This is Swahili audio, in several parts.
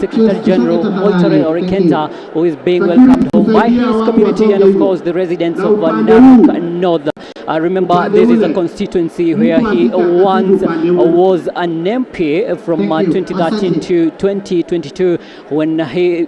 Secretary General Moitare Ole Kenta, who is being welcomed home by his community and of course the residents of Narok North. Remember, this is a constituency where he once was an MP from 2013 to 2022, when he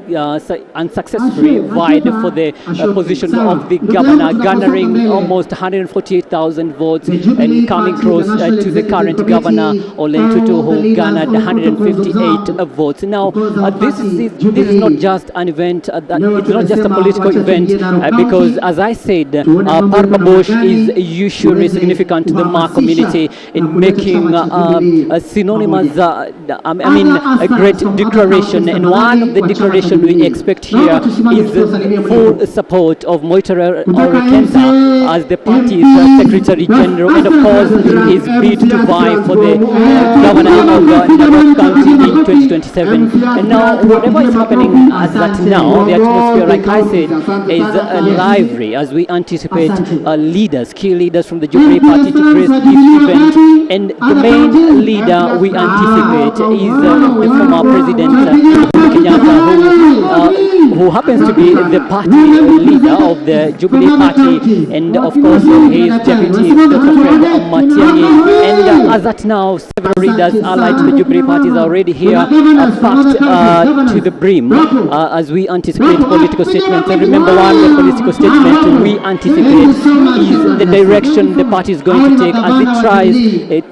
unsuccessfully vied for the position of the governor, garnering almost 148,000 votes and coming close to the current governor, Ole Ntutu, who garnered 158 votes. Now, this is not just an event, it's not just a political event, because as I said, Parba Bush is usually significant to the Ma community in making synonymous, I mean, a great declaration. And one of the declaration we expect here is full support of Moitare Ole Kenta as the party's Secretary General, and of course his bid to vie for the governor of Narok County in 2027. And now, whatever is happening as that now, the atmosphere, like I said, is lively as we anticipate leaders, key leaders from the Jubilee Party to grace this event. And the main leader we anticipate is the former President Uhuru Kenyatta, who happens to be the party leader of the Jubilee Party, and of course his deputy, Dr. Fred Matiang'i. And as at now, several leaders allied to the Jubilee Party is already here, packed to the brim, as we anticipate political statements. And remember, one of the political statement we anticipate is the direction the party is going to take as it tries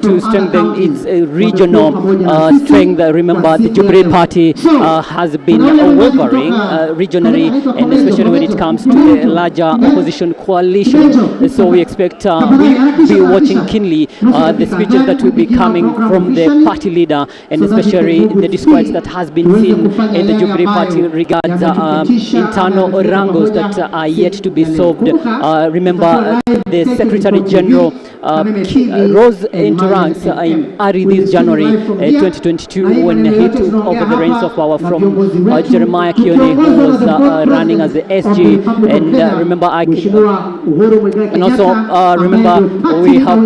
to strengthen its regional strength. Remember, the Jubilee Party has been wavering regionally, and especially when it comes to the larger opposition coalition. So we expect we be watching keenly the speeches that will be coming from the party leader, and especially the disquiet that has been seen in the Jubilee Party regards internal wrangles that are yet to be solved. Remember, the Secretary General rose into ranks in early this January 2022 when he took over the reins of power from Jeremiah Kioni, who was running as the SG. And remember, I and also remember we have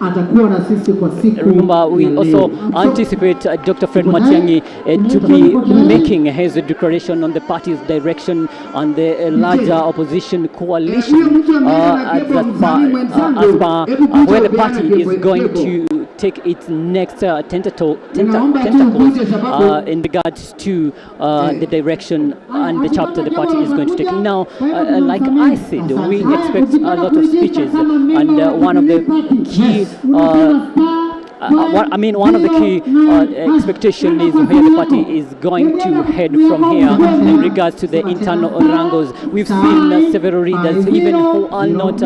Atakuwa na sisi kwa siku Remember, we ya leo. Also anticipate Dr. Fred Matiang'i to be making his declaration on the party's direction on the larger opposition coalition, as per where the party is going to take its next tentacles in regards to the direction and the chapter the party is going to take. Now, like I said, we expect a lot of speeches, and one of the key what, I mean, one of the key expectation is where the party is going to head from here in regards to the internal wrangles. We've seen several leaders, even who are not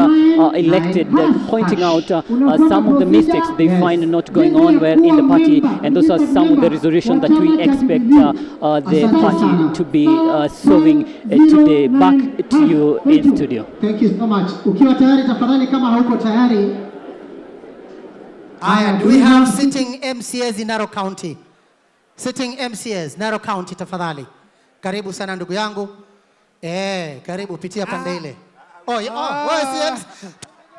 elected, pointing out some of the mistakes they find not going on well in the party, and those are some of the resolutions that we expect the party to be solving today. Back to you in studio. Thank you so much. Ukiwa tayari tafadhali, kama hauko tayari. Haya, do we have sitting MCAs in Narok County? Sitting MCAs, Narok County, tafadhali. Karibu sana, ndugu yangu. Eh, karibu, pitia pande ile. Oh, yeah, oh, wewe si MC.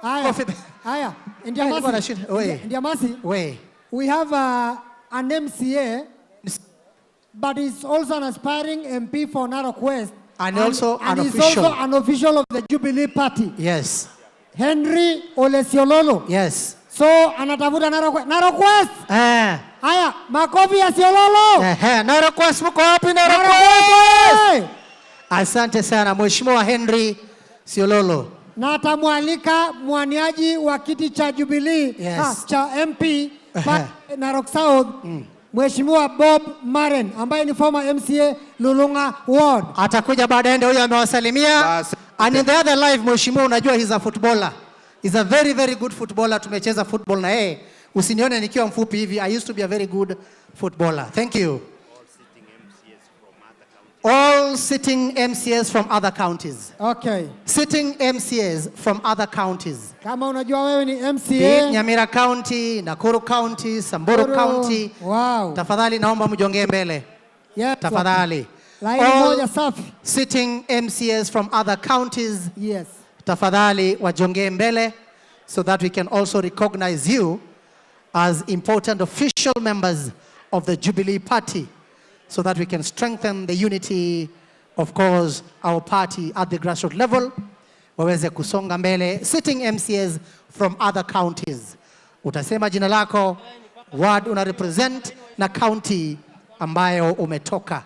Haya, Kofi. haya, Nilikuwa Ndiamasi, nashinda. We. Ndiamasi, We. We have an MCA, but he's also an aspiring MP for Narok West. And also and an he's official. Also an official of the Jubilee Party. Henry Olesiololo. So anatafuta Narok West. Narok West. Eh. Haya, makofi ya Siololo. Ehe, Narok West, mko wapi, Narok Narok West? West. Asante sana, Mheshimiwa Henry Siololo. Na atamwalika mwaniaji wa kiti cha Jubilee, ah, cha MP pa Narok South, Mheshimiwa Bob Maren, ambaye ni former MCA Lulunga Ward. Atakuja baadaye, ndio huyo amewasalimia. Basi. And in the other live, mheshimiwa, unajua he's a footballer. He's a very, very good footballer. Tumecheza football na yeye. Usinione nikiwa mfupi hivi. I used to be a very good footballer. Thank you. All sitting MCAs from other counties. Okay. Sitting MCAs from other counties. Kama unajua wewe ni Be it MCA Nyamira County, Nakuru County, Samburu Nakuru. County. Tafadhali naomba mjongee mbele. Tafadhali. Laini All moja safi. sitting MCAs from other counties, tafadhali wajongee mbele so that we can also recognize you as important official members of the Jubilee Party, so that so that we can strengthen the unity, of course, our party at the grassroots level, waweze kusonga mbele. Sitting MCAs from other counties. Utasema jina lako, ward una represent na county ambayo umetoka.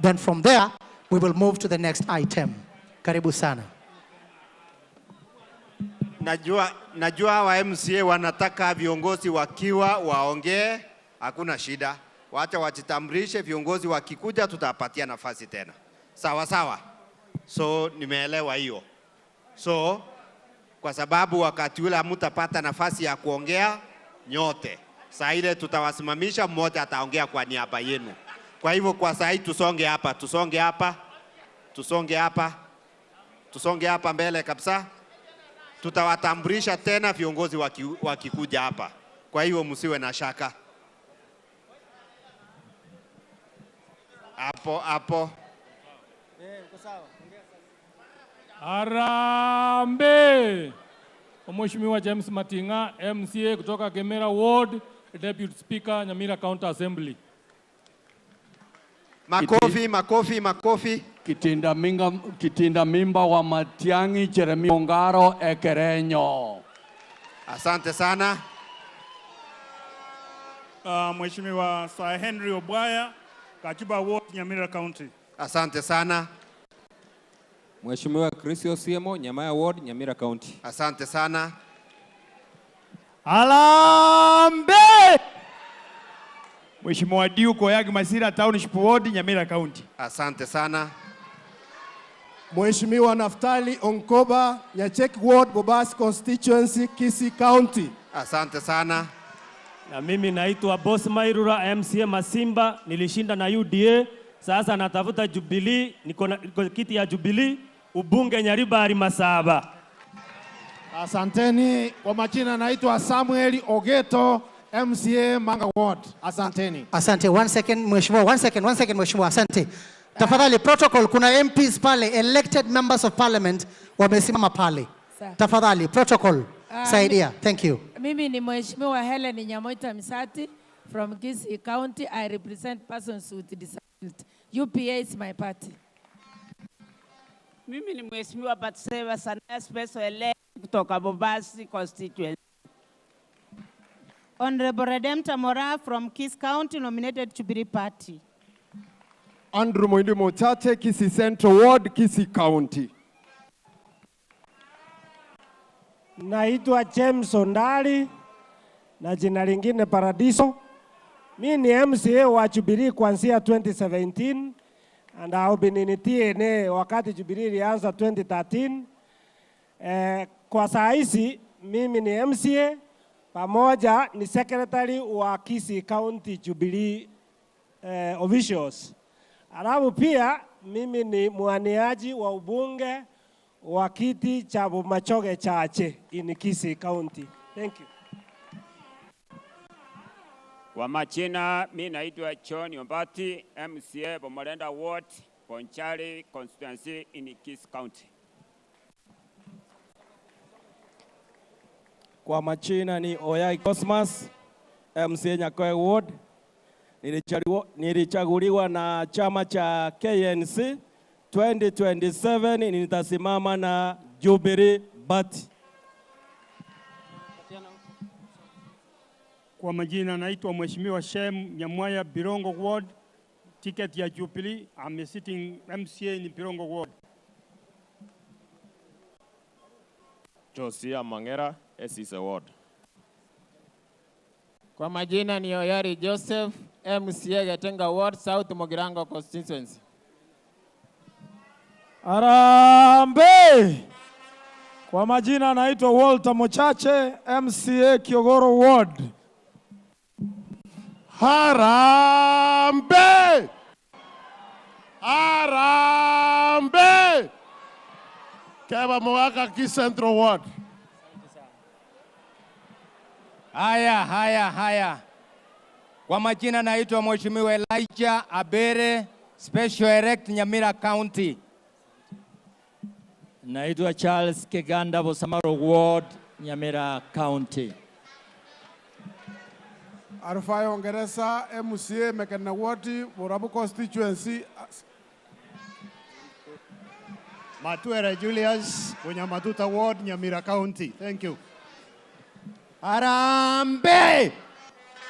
Then from there, we will move to the next item. Karibu sana. Najua hawa MCA wanataka viongozi wakiwa waongee, hakuna shida. Wacha wajitambulishe, viongozi wakikuja tutapatia nafasi tena. Sawa sawa. So nimeelewa hiyo. So kwa sababu wakati ule hamtapata nafasi ya kuongea nyote, saa ile tutawasimamisha, mmoja ataongea kwa niaba yenu. Kwa hivyo kwa saa hii tusonge hapa, tusonge hapa, tusonge hapa, tusonge hapa mbele kabisa. Tutawatambulisha tena viongozi wakikuja hapa. Kwa hivyo msiwe na shaka. Hapo hapo. Harambee! Mheshimiwa James Matinga, MCA kutoka Kemera Ward, Deputy Speaker, Nyamira County Assembly. Makofi, makofi, makofi. Kitinda mimba wa Matiang'i, Jeremy Ongaro Ekerenyo. Asante sana. Mheshimiwa Sir Henry Obwaya, Kachuba Ward, Nyamira County. Asante sana. Mheshimiwa Chris Osiemo, Nyamaya Ward, Nyamira County. Asante sana. Harambee! Mheshimiwa Diu Koyagi Masira, Township Ward, Nyamira County. Asante sana. Mheshimiwa Naftali Onkoba, Nyachek Ward, Bobas Constituency, Kisii County. Asante sana. Na mimi naitwa Boss Mairura, MCA Masimba, nilishinda na UDA, sasa natafuta Jubilee, niko na kiti ya Jubilee, ubunge Nyaribari Masaba. Asanteni. Kwa majina naitwa Samuel Ogeto, MCA Manga Ward. Asanteni. Asante. One second, Mheshimiwa. One second, one second, Mheshimiwa. Asante. Tafadhali protocol, kuna MPs pale, elected members of parliament wamesimama pale. Tafadhali protocol, saidia. Thank you. Mimi ni Mheshimiwa Helen Nyamoita Misati from Kisii County. I represent persons with disability. UPA is my party. Mimi ni Mheshimiwa Batseba Sanaa Special Elect kutoka Bobasi constituency. Honorable Redempta Mora from Kisii County, nominated Jubilee Party. Andrew Moindi Mochache, Kisii Central Ward, Kisii County. Naitwa James Ondali na jina lingine Paradiso. Mi ni MCA wa Jubilee kuanzia 2017 and I've been in TNA wakati Jubilee ilianza 2013. Kwa saa hizi mimi ni MCA pamoja ni secretary wa Kisii County Jubilee officials. Alafu pia mimi ni mwaniaji wa ubunge wa kiti cha Bomachoge Chache in Kisii County. Thank you. Kwa majina mimi naitwa John Ombati, MCA Bomorenda Ward, Bonchari constituency in Kisii County. Kwa majina ni Oyai Cosmas, MCA Nyakoe Ward. Nilichaguliwa na chama cha KNC 2027, nitasimama na Jubilee Party. Kwa majina naitwa Mheshimiwa Shem Nyamwaya, Birongo Ward, ticket ya Jubilee. I'm a sitting MCA in Birongo Ward. Josia Mangera, SC Ward. Kwa majina ni Oyari Joseph, MCA Getenga Ward, South Mugirango constituency. Harambee! Kwa majina naitwa Walter Mochache, MCA Kiogoro Ward. Harambee! Harambee! Keba Mwaka, Kisii Central Ward. Haya, haya, haya. Kwa majina naitwa Mheshimiwa Elijah Abere, Special Elect Nyamira County. Naitwa Charles Keganda, Bosamaro Ward, Nyamira County. Arufai Ongeresa, MCA Mekene Ward, Borabu constituency. Matuere Julius, Wenyamatuta Ward, Nyamira County. Thank you. Harambee!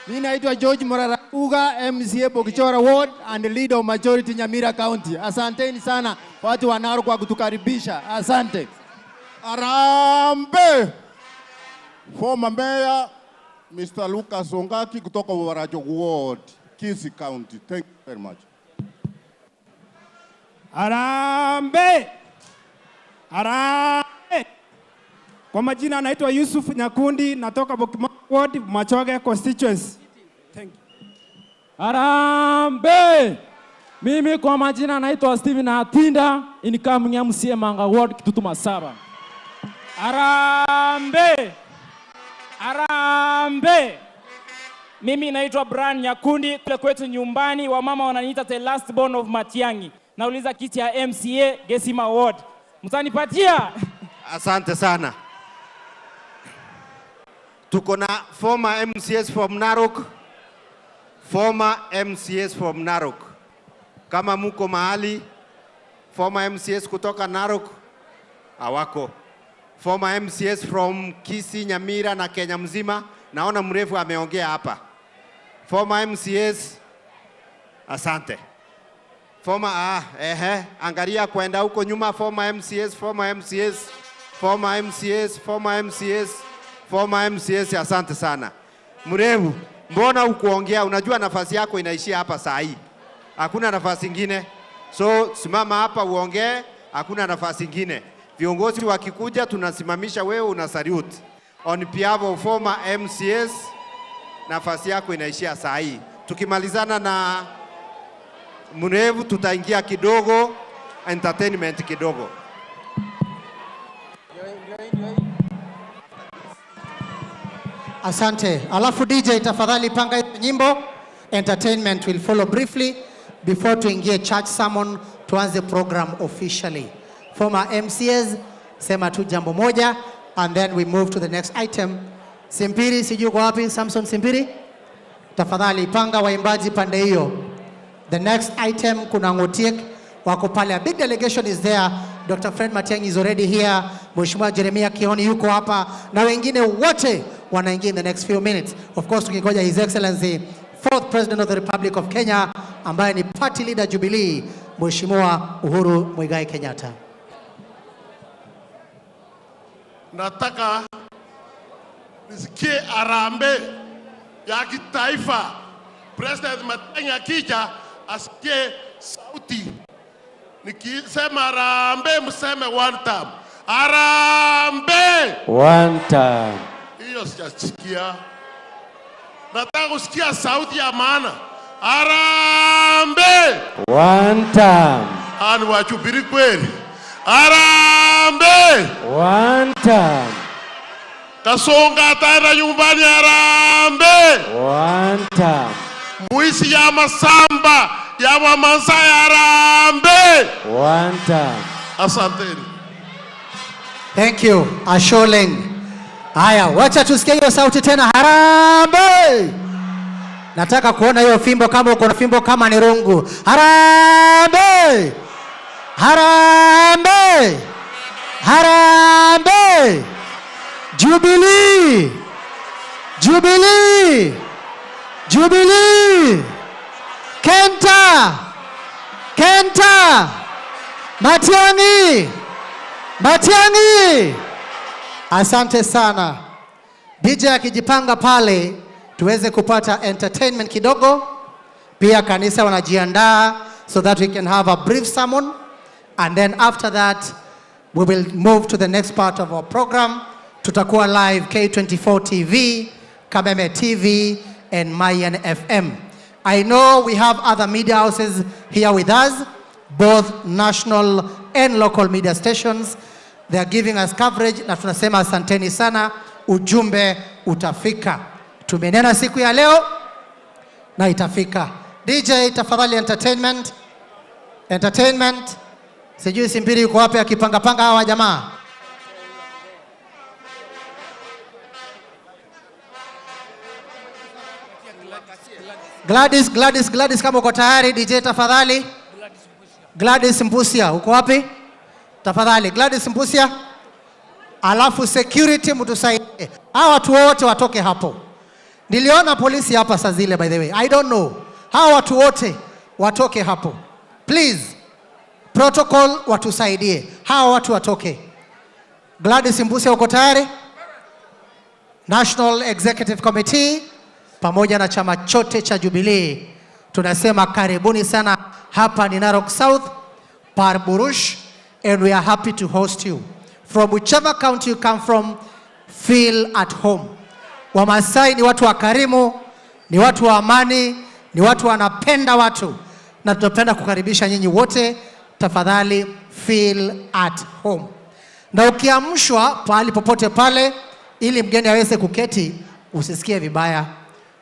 Mimi naitwa George Morara Uga, MCA Bokichora Ward and leader of majority Nyamira County. Asanteni sana watu wa Narok kwa kutukaribisha. Asante. Harambee! Former Mayor Mr. Lucas Ongaki kutoka Warajo Ward, Kisii County. Thank you very much. Harambee! Harambee! Kwa majina naitwa Yusuf Nyakundi, natoka Bokima Ward, Machoge constituency. Thank you. Harambee! Mimi kwa majina naitwa Steven Atinda, incoming MCA Manga Ward, Kitutu Masaba. Harambee! Harambee! Mimi naitwa Brian Nyakundi, kule kwetu nyumbani wamama wananiita the last born of Matiang'i. Nauliza kiti ya MCA Gesima Ward. Mtanipatia? Asante sana. Tuko na former MCAs from Narok. Former MCAs from Narok. Kama muko mahali, former MCAs kutoka Narok hawako. Former MCAs from Kisii, Nyamira na Kenya mzima, naona mrefu ameongea hapa. Former MCAs, asante. Former, angalia kwenda huko nyuma, former MCAs, former MCAs, former MCAs, former MCAs, former MCAs, asante sana. Mrefu, mbona ukuongea? Unajua nafasi yako inaishia hapa saa hii. Hakuna nafasi ingine. So simama hapa uongee, hakuna nafasi ingine. Viongozi wakikuja tunasimamisha wewe, una salute. On behalf of former MCAs, nafasi yako inaishia saa hii. Tukimalizana na Mrevu tutaingia kidogo entertainment kidogo. Asante. Alafu DJ tafadhali panga hiyo nyimbo. Entertainment will follow briefly before tuingie church sermon, tuanze program officially. Former MCAs, sema tu jambo moja and then we move to the next item. Simpiri, sijui uko wapi? Samson Simpiri? Tafadhali panga waimbaji pande hiyo. The next item, kuna Ngotiek wako pale. A big delegation is there. Dr. Fred Matiang'i is already here. Mheshimiwa Jeremiah Kioni yuko hapa na wengine wote wanaingia in the next few minutes. Of course tukingoja His Excellency fourth President of the Republic of Kenya ambaye ni party leader Jubilee, Mheshimiwa Uhuru Muigai Kenyatta. Nataka nisikie harambee ya kitaifa. President Matiang'i akija asikie sauti. Nikisema harambee mseme one time. Harambee! One time. Hiyo sijasikia. Nataka kusikia sauti ya maana. Harambee! One time. Ani wachubiri kweli. Harambee! One time. Kasonga ataenda nyumbani. Harambee! One time. Muisi ya Masamba ya Wamasai, harambee! One time. Asanteni. Thank you, Asholeng. Haya, wacha tusikie hiyo sauti tena. Harambee! Nataka kuona hiyo fimbo, kama uko na fimbo kama ni rungu. Harambee! Harambee! Harambee! Jubilee! Jubilee! Jubilee! Kenta! Kenta! Matiang'i! Matiang'i! Asante sana. DJ akijipanga pale tuweze kupata entertainment kidogo. Pia kanisa wanajiandaa so that we can have a brief sermon, and then after that we will move to the next part of our program. Tutakuwa live K24 TV, Kameme TV and Mayan FM. I know we have other media houses here with us, both national and local media stations. They are giving us coverage na tunasema asanteni sana, ujumbe utafika. Tumenena siku ya leo na itafika. DJ tafadhali, entertainment. Entertainment. Sijui Simpiri yuko wapi akipanga panga hawa jamaa. Gladys, Gladys, Gladys, kama uko tayari, DJ tafadhali. Gladys Mbusia, uko wapi? Tafadhali Gladys Mbusia. Alafu security mtusaidie. Hawa watu wote watoke hapo. Niliona polisi hapa saa zile, by the way. I don't know. Hawa watu wote watoke hapo. Please. Protocol watusaidie. Hawa watu watoke. Gladys Mbusia, uko tayari? National Executive Committee pamoja na chama chote cha Jubilee tunasema karibuni sana. Hapa ni Narok South, Parburush, and we are happy to host you. From whichever county you come from, feel at home. Wamasai ni watu wakarimu, ni watu wa amani, ni watu wanapenda watu, na tunapenda kukaribisha nyinyi wote. Tafadhali feel at home. Na ukiamshwa pahali popote pale, ili mgeni aweze kuketi, usisikie vibaya.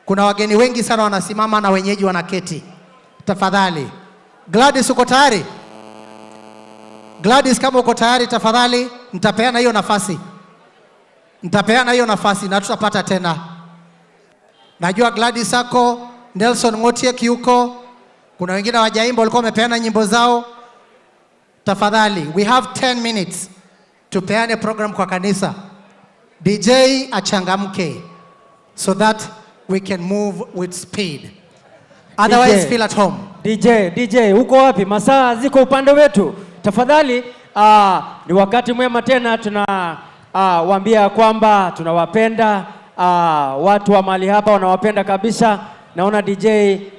Kuna wageni wengi sana wanasimama na wenyeji wanaketi. Tafadhali. Gladys, uko tayari? Gladys, kama uko tayari, tafadhali nitapeana hiyo nafasi, nitapeana hiyo nafasi na tutapata tena. Najua Gladys ako, Nelson Ngotiek yuko, kuna wengine hawajaimba, walikuwa wamepeana nyimbo zao. Tafadhali, we have 10 minutes tupeane program kwa kanisa. DJ achangamke so that we can move with speed. Otherwise, DJ. Feel at home. DJ, DJ, uko wapi? Masaa ziko upande wetu. Tafadhali, ni wakati mwema tena tuna waambia kwamba tunawapenda, watu wa mahali hapa wanawapenda kabisa. Naona DJ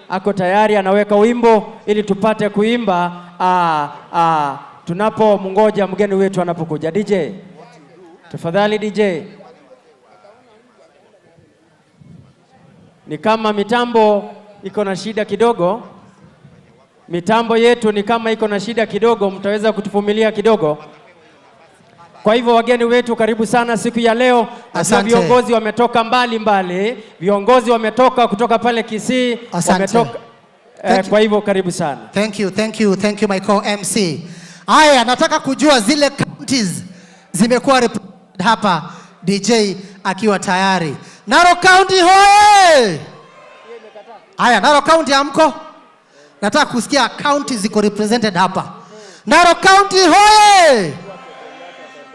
ako tayari anaweka wimbo ili tupate kuimba tunapomngoja mgeni wetu anapokuja. DJ, tafadhali DJ. Ni kama mitambo iko na shida kidogo. Mitambo yetu ni kama iko na shida kidogo, mtaweza kutuvumilia kidogo. Kwa hivyo wageni wetu, karibu sana siku ya leo. Najua Asante. viongozi wametoka mbali mbali, viongozi wametoka kutoka pale Kisii, Asante. wametoka Thank you. kwa hivyo karibu sana. Thank you, thank you, thank you my co-MC. Aya, nataka kujua zile counties zimekuwa represented hapa, DJ akiwa tayari. Narok County hoye! Aya, Narok County amko? Nataka kusikia county ziko represented hapa. Narok County hoye!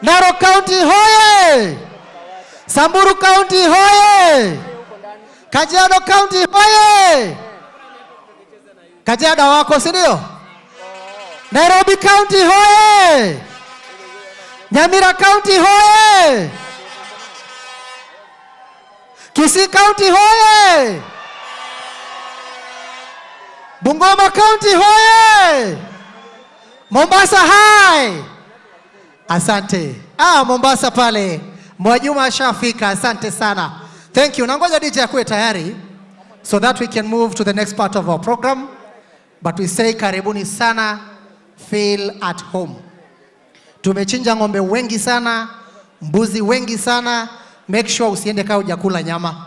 Narok County hoye! Samburu County hoye! Kajiado County hoye! Kajiado wako, si ndio? Nairobi County hoye! Nyamira County hoye! Kisii County hoye! Bungoma County hoye! Mombasa hai! Asante. Mombasa pale Mwajuma ashafika, asante sana. Thank you. Nangoja DJ akuwe tayari so that we can move to the next part of our program. But we say karibuni sana, feel at home. Tumechinja ng'ombe wengi sana, mbuzi wengi sana. Make sure usiende kaa hujakula nyama.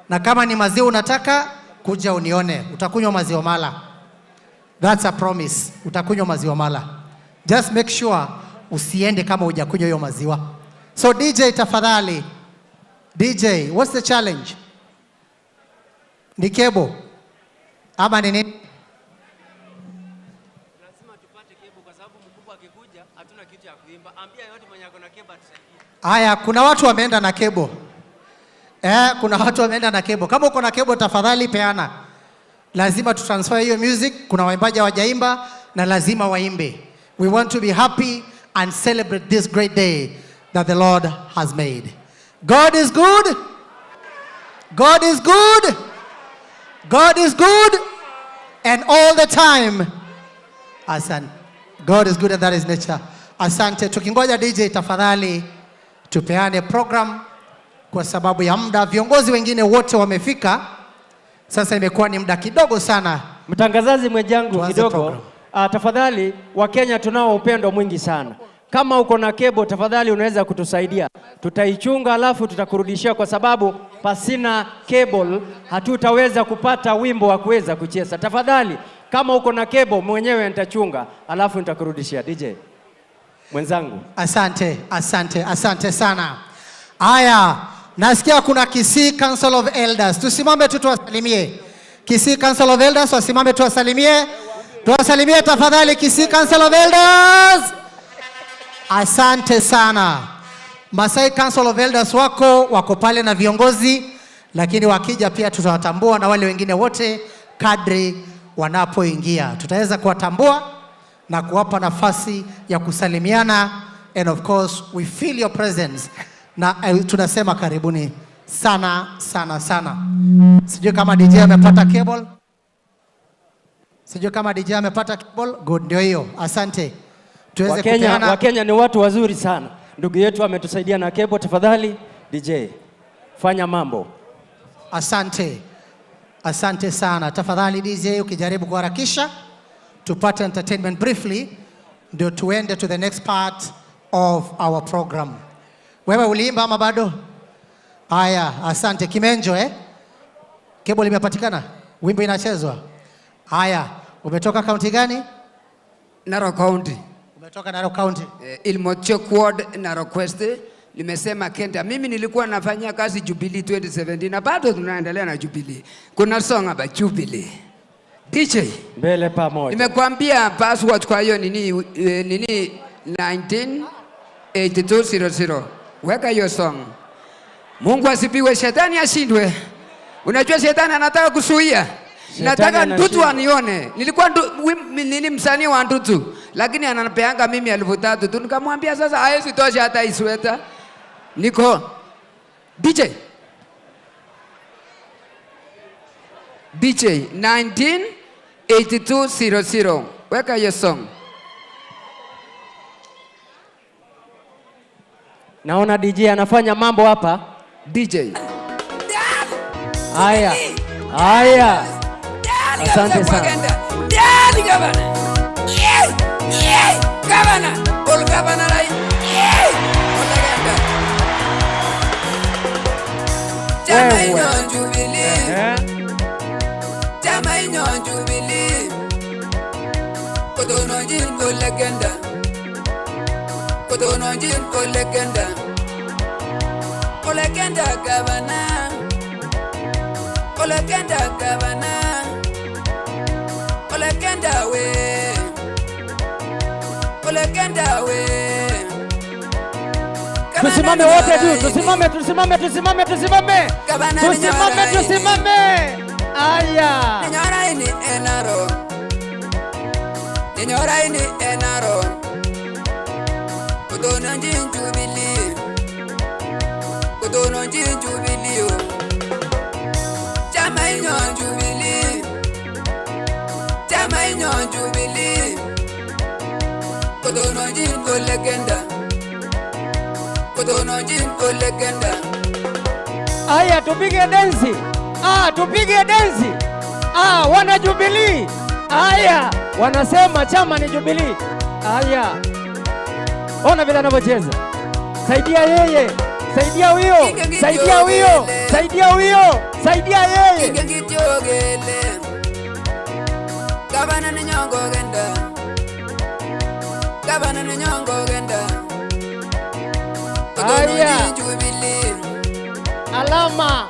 Na kama ni maziwa unataka, kuja unione, utakunywa maziwa mala. That's a promise. Utakunywa maziwa mala. Just make sure usiende kama hujakunywa hiyo maziwa. So DJ tafadhali. DJ, what's the challenge? Ni kebo ama ni nini? Lazima tupate kebo kwa sababu mkubwa akikuja hatuna kitu ya kuimba. Ambia yote mwenye ako na kebo atusaidie. Aya, kuna watu wameenda na kebo. Kuna watu wameenda na kebo. Kama uko na kebo tafadhali peana. Lazima tutransfer hiyo music. Kuna waimbaji hawajaimba na lazima waimbe. We want to be happy and celebrate this great day that the Lord has made. God is good. God is good. God is good and all the time. Asante. God is good and that is nature. Asante. Tukingoja DJ tafadhali tupeane program kwa sababu ya muda. Viongozi wengine wote wamefika. Sasa imekuwa ni muda kidogo sana. Mtangazaji mwenzangu Tuanze kidogo. program. Tafadhali Wakenya tunao upendo mwingi sana. Kama uko na kebo tafadhali unaweza kutusaidia. Tutaichunga alafu tutakurudishia kwa sababu pasina cable hatutaweza kupata wimbo wa kuweza kucheza. Tafadhali kama uko na kebo mwenyewe nitachunga alafu nitakurudishia. DJ mwenzangu. Asante, asante, asante sana. Aya, nasikia kuna Kisii Council of Elders. Tusimame tu tuwasalimie. Kisii Council of Elders wasimame tuwasalimie. Tuwasalimie tafadhali Kisii Council of Elders. Asante sana. Masai Council of Elders wako pale na viongozi, lakini wakija pia tutawatambua na wale wengine wote kadri wanapoingia. Tutaweza kuwatambua na kuwapa nafasi ya kusalimiana, and of course we feel your presence na tunasema karibuni sana sana sana. Sijui kama DJ amepata cable. Sijui kama DJ amepata cable. Good, ndio hiyo. Asante. Tuweze Wakenya, kupeana. Wakenya ni watu wazuri sana. Ndugu yetu ametusaidia na cable. Tafadhali DJ, fanya mambo. Asante, asante sana. Tafadhali DJ, ukijaribu kuharakisha tupate entertainment briefly, ndio tuende to the next part of our program. Wewe uliimba ama bado? Haya, asante. Kimenjo, eh? Cable imepatikana? Wimbo inachezwa? Haya, umetoka kaunti gani? Narok County. Umetoka Narok County. Ilmochok Ward, Narok West. Nimesema Kenda. Mimi nilikuwa nafanyia kazi Jubilee 2017 na bado tunaendelea na Jubilee. Kuna song hapa Jubilee. DJ. Mbele pamoja. Nimekuambia password kwa hiyo nini 198200. Weka hiyo song. Mungu asifiwe, shetani ashindwe. Unajua shetani anataka kuzuia. Shetani Nataka Ndutu anashindwa. anione. Nilikuwa nini msanii wa Ndutu, lakini ananipeanga mimi 3,000 tu. Nikamwambia sasa haiwezi tosha hata isweta. Niko DJ. DJ 198200. Weka hiyo song. Naona DJ anafanya mambo hapa. DJ. Haya. Haya. Asante sana. Daddy governor. Yeah. Yeah. Governor. All governor right. Yeah. Olaganda. Chama Wewe. inyo Jubilee. Chama inyo Jubilee. Kotono jin olaganda. Kotono jin olaganda. Olaganda governor. Olaganda governor. Olaganda we. Olaganda we. Tusimame wote tu, tusimame, tusimame, tusimame, tusimame. Tusimame, tusimame. Aya. Ninyora ini enaro. Ninyora ini enaro. Kutono njin Jubilee. Kutono njin Jubilee. Chama inyo Jubilee. Chama inyo Jubilee. Kutono njin Olaganda. Kutono njin Olaganda. Aya, tupige densi. Ah, tupige densi. Ah, wana Jubilee. Aya, wanasema chama ni Jubilee. Aya. Ona vile anavyocheza. Saidia yeye. Saidia huyo. Saidia huyo. Saidia huyo. Saidia yeye. Kingengitiogele. Gavana ni nyongo genda. Gavana ni nyongo genda. Aya. Alama.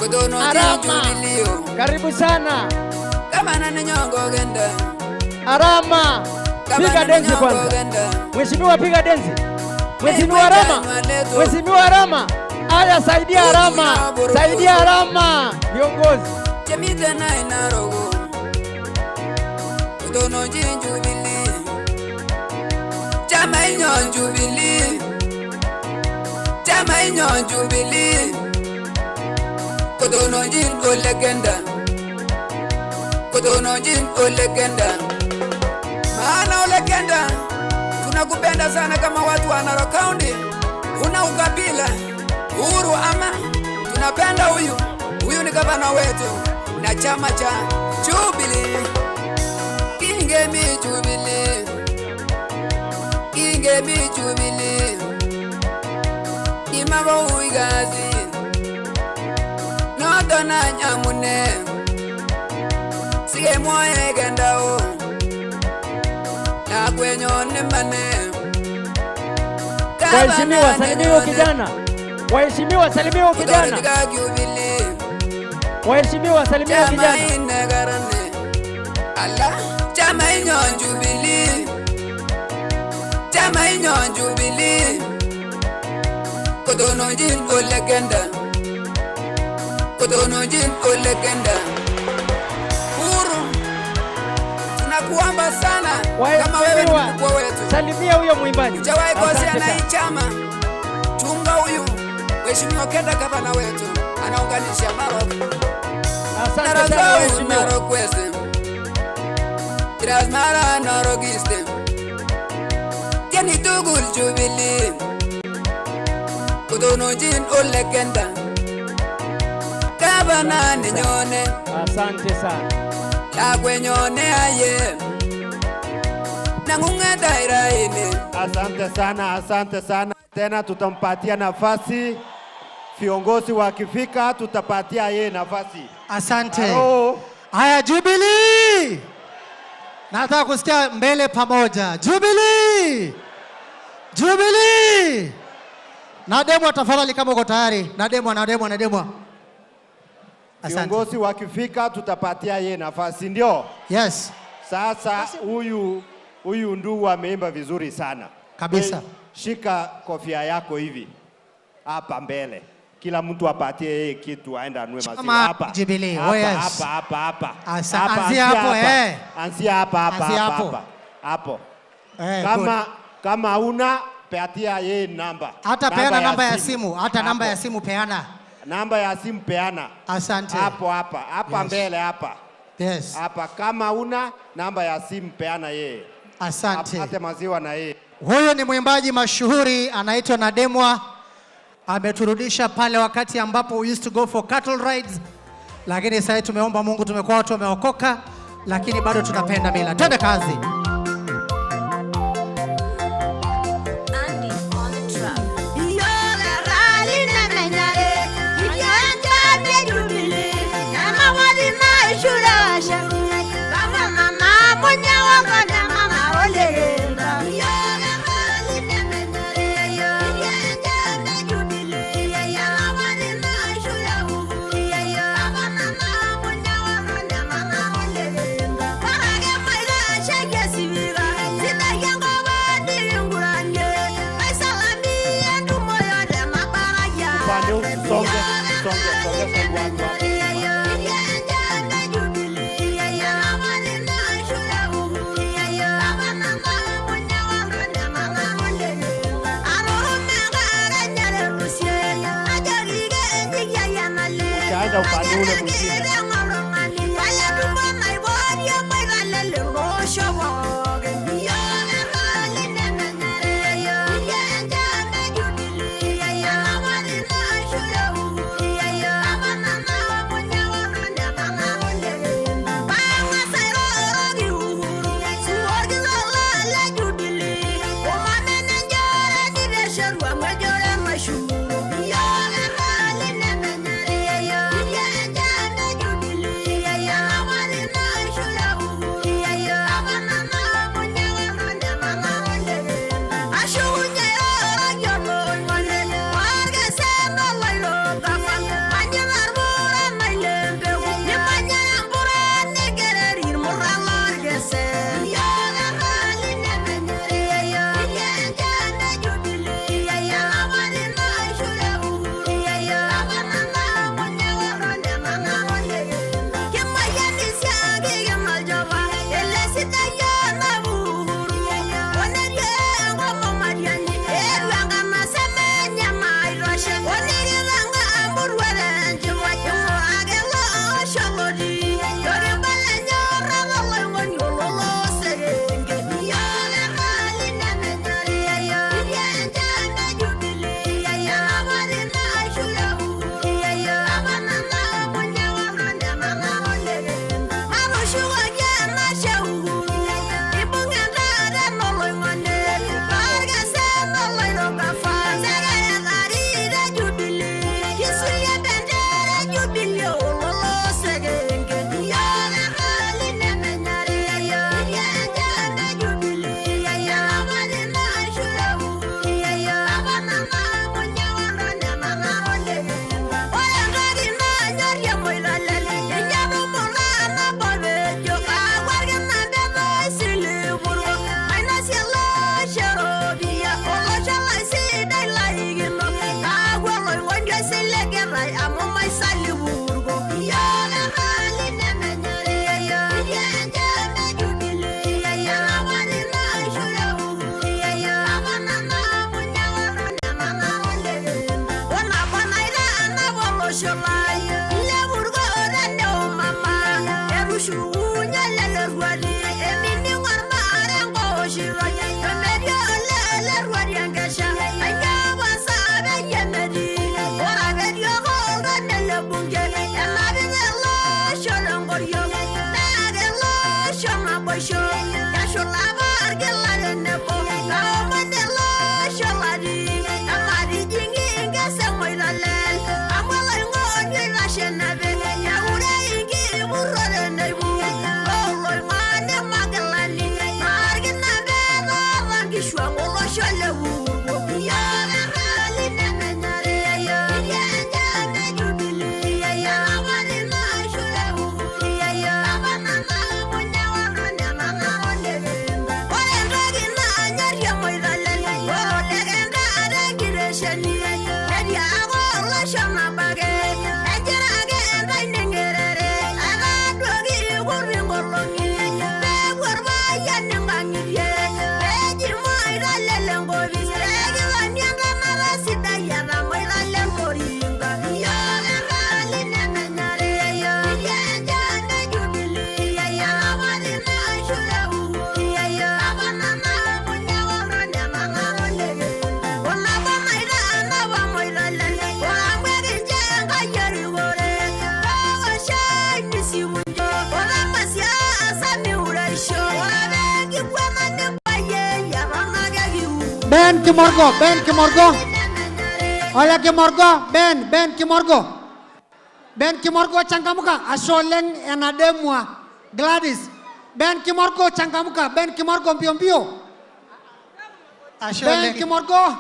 Arama. Karibu sana. Gavana ni nyongo genda. Arama. Piga densi kwanza. Mheshimiwa, piga densi. Mheshimiwa Arama. Mheshimiwa Arama. Aya, saidia Arama. Saidia Arama. Viongozi. Chemite na inarogo. Kutono Jubilee. Chama inyo Jubilee. Chama inyo Jubilee. Kutono jin Olaganda. Kutono jin Olaganda. Maana Olaganda tunakupenda sana kama watu wa Narok County. Una ukabila, uhuru ama tunapenda huyu. Huyu ni gavana wetu na chama cha Jubilee. Ingemi Jubilee. Ingemi Jubilee. Imabo uigazi. Noto na nyamune. Sige moe gendao. Na kwenyo ni mane. Waheshimiwa, salimiwa kijana. Waheshimiwa, salimiwa kijana. Waheshimiwa, salimiwa kijana. Ala chama inyo Jubilee. Chama inyo Jubilee. Kotononjin Ole Kenta. Kotononjin Ole Kenta. Uhuru, tunakuomba sana kama wewe ni mkubwa wetu. Salimia huyo mwimbaji. Hujawahi kosea Asante na sana. hii chama. Chunga huyu Mheshimiwa Kenta, gavana wetu, anaunganisha Narok. Asante Narok sana South, mheshimiwa. Narok West. Transmara, Narok East. Tieni tugul Jubilee. Kotononjin Ole Kenta. Gavana nenyone. Asante sana. Lakwenyone aye. Nang'ung'et raini. Asante sana, asante sana. Tena tutampatia nafasi, viongozi wakifika tutapatia yeye nafasi. Asante. Halo. Haya, Jubilee. Nataka kusikia mbele pamoja. Jubilee! Jubilee! Nademwa, tafadhali kama uko tayari. Nademwa, Nademwa, Nademwa. Asante. Viongozi wakifika tutapatia yeye nafasi, ndio? Yes. Sasa huyu ndugu ameimba vizuri sana Kabisa. Shika kofia yako hivi hapa mbele, kila mtu apatie yeye kitu aende anunue maziwa Chama hapa. Jubilee. Hapa, Oh, yes. hapa, hapa, hapa. Hapa, Anzia hapo, hapa. eh. Anzia hapa, hapa, Anzia hapa, hapo. hapa. Hapo. Eh, Kama good. kama una patia yeye namba. Hata peana namba ya simu, hata namba ya Hapo. simu peana. Namba ya simu peana. Asante. Hapo hapa, hapa Yes. mbele hapa. Yes. Hapa kama una namba ya simu peana yeye. Asante. Apate maziwa na yeye. Huyu ni mwimbaji mashuhuri anaitwa Nademwa. Ameturudisha pale wakati ambapo we used to go for cattle rides, lakini sasa tumeomba Mungu, tumekuwa watu wameokoka, lakini bado tunapenda mila. Twende kazi. Upande huu, songe, songe, songe, songe, watu hapa. Utaenda upande ule mwingine. Ben Kimorgo, Ben Kimorgo. Ole Kimorgo, Ben, Ben Kimorgo. Ben Kimorgo changamka, Asholeng enademwa. Gladys. Ben Kimorgo changamka, Ben Kimorgo mbio mbio. Ben Kimorgo.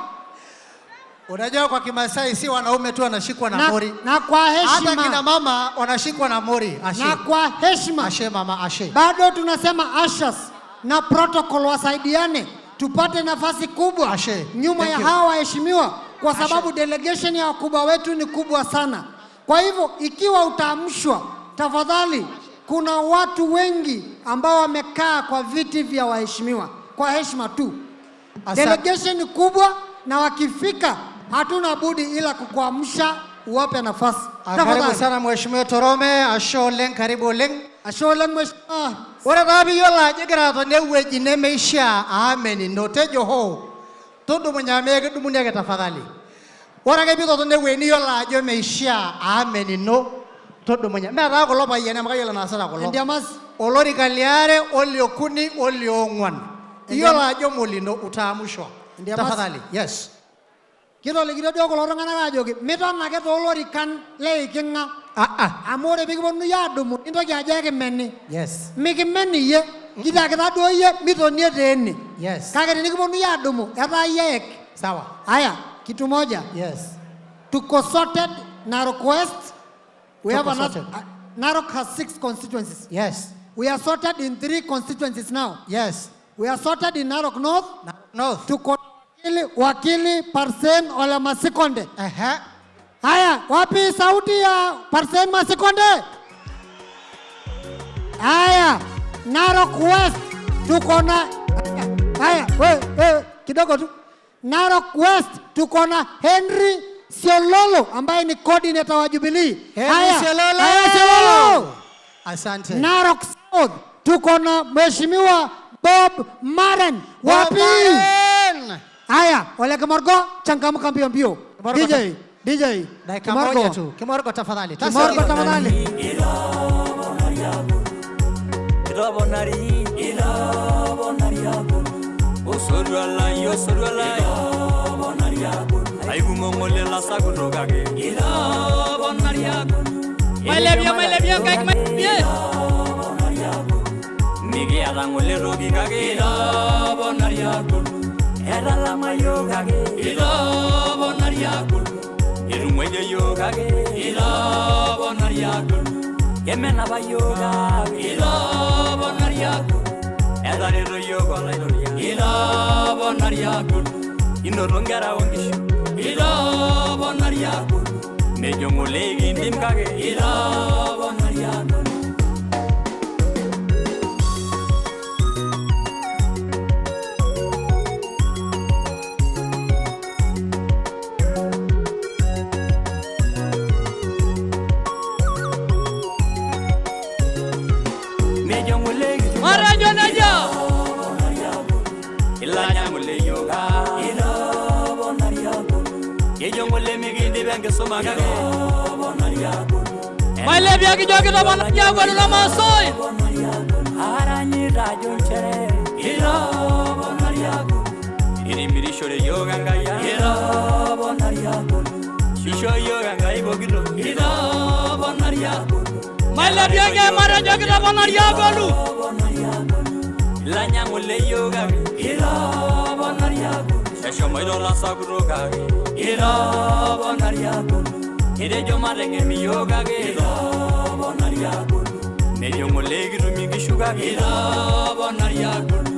Unajua kwa Kimasai si wanaume tu wanashikwa na mori. Na kwa heshima. Hata kina mama wanashikwa na mori. Ashe. Na kwa heshima. Ashe mama, ashe. Bado tunasema ushers na protocol wasaidiane tupate nafasi kubwa Ashe. nyuma Thank ya you. hawa waheshimiwa, kwa sababu delegation ya wakubwa wetu ni kubwa sana. Kwa hivyo ikiwa utaamshwa, tafadhali, kuna watu wengi ambao wamekaa kwa viti vya waheshimiwa, kwa heshima tu. Asante. Delegation ni kubwa, na wakifika hatuna budi ila kukuamsha, uwape nafasi. Karibu Tafadhali. sana Mheshimiwa Torome, ashe oleng, karibu oleng. Ashe oleng mheshimiwa. Ore taa piyiolo ajo igira atoni ewueji nemeishiaa aamen ino tejo hoo tudumunye amu ekidumuni ake tafadhali. Ore ake piitoton ewueji niyiolo ajo meishiaa aamen ino tudumunye. Mee taa kulo payiani amu kayiolo enaasita kulo. Endiamas. Olorika liare oliokuni oliong'uan. Iyiolo ajo molino utaamushwa. Endiamas. Tafadhali. Yes. Kitolikito duo kulo tung'anak aajoki miton ake toolorikan leikinga amu ore pikiponunui aadumu nintoki ajo ekimeni. Yes. Mikimeni iyie, kitiakita duo iyie mitonie teene. Yes. Kake tenikiponunui aadumu etaa iyie ek. Sawa. Haya, kitu moja. Yes. Tuko sorted Narok West. We have Tuko another, sorted. Narok has 6 constituencies. Yes. We are sorted in 3 constituencies now. Yes. We are sorted in Narok North. North. Tuko wakili Parsen Ole Masikonde. Haya, wapi sauti ya Parsen Masikonde? Haya, Narok West tuko na haya, we, kidogo tu. Narok West tuko na Henry Siololo ambaye ni coordinator wa Jubilee. Henry Haya, Siololo. haya Siololo. Asante. Narok South tuko na Mheshimiwa Bob Maren. Bob Wapi? Maren. Haya, Ole Kimorgo, changamka mbio mbio. Kimorgo, DJ, DJ. Dakika Kimorgo. moja tu. Kimorgo tafadhali. Kimorgo tafadhali. Mailepie, mailepie nkaik, mailepie. Mikiata ng'ole toki kake itoponari agolu. Etalama yiok kake itoponari agolu. Etung'uaitie yiok kake itoponari agolu. Kemen apa yiok kake itoponari agolu. Etareto yiok Olaitoriani itoponari agolu. Inoto nkera onkishu itoponari agolu. Mejo ng'ole ekindim kake itoponari agolu. Marajo nejo. Ilanya ng'ole yiok itoponari agolu. Kejo ng'ole mikindip enkisuma kake itoponari agolu. Mailepie kijo kitoponari agolu Lamaasai. Aranyita ajo nchere itoponari agolu. Itimirishore yiok Enkai ang itoponari agolu. Isho yiok Enkai pooki toki itoponari agolu. Mailepie ke marajo kitoponari agolu. Ilanya ng'ole yiok kake itoponari agolu. Eshomoito lasakutok kake itoponari agolu. Etejo mateng'en iyiok kake itoponari agolu. Mejo ng'ole kitum inkishu kake itoponari agolu.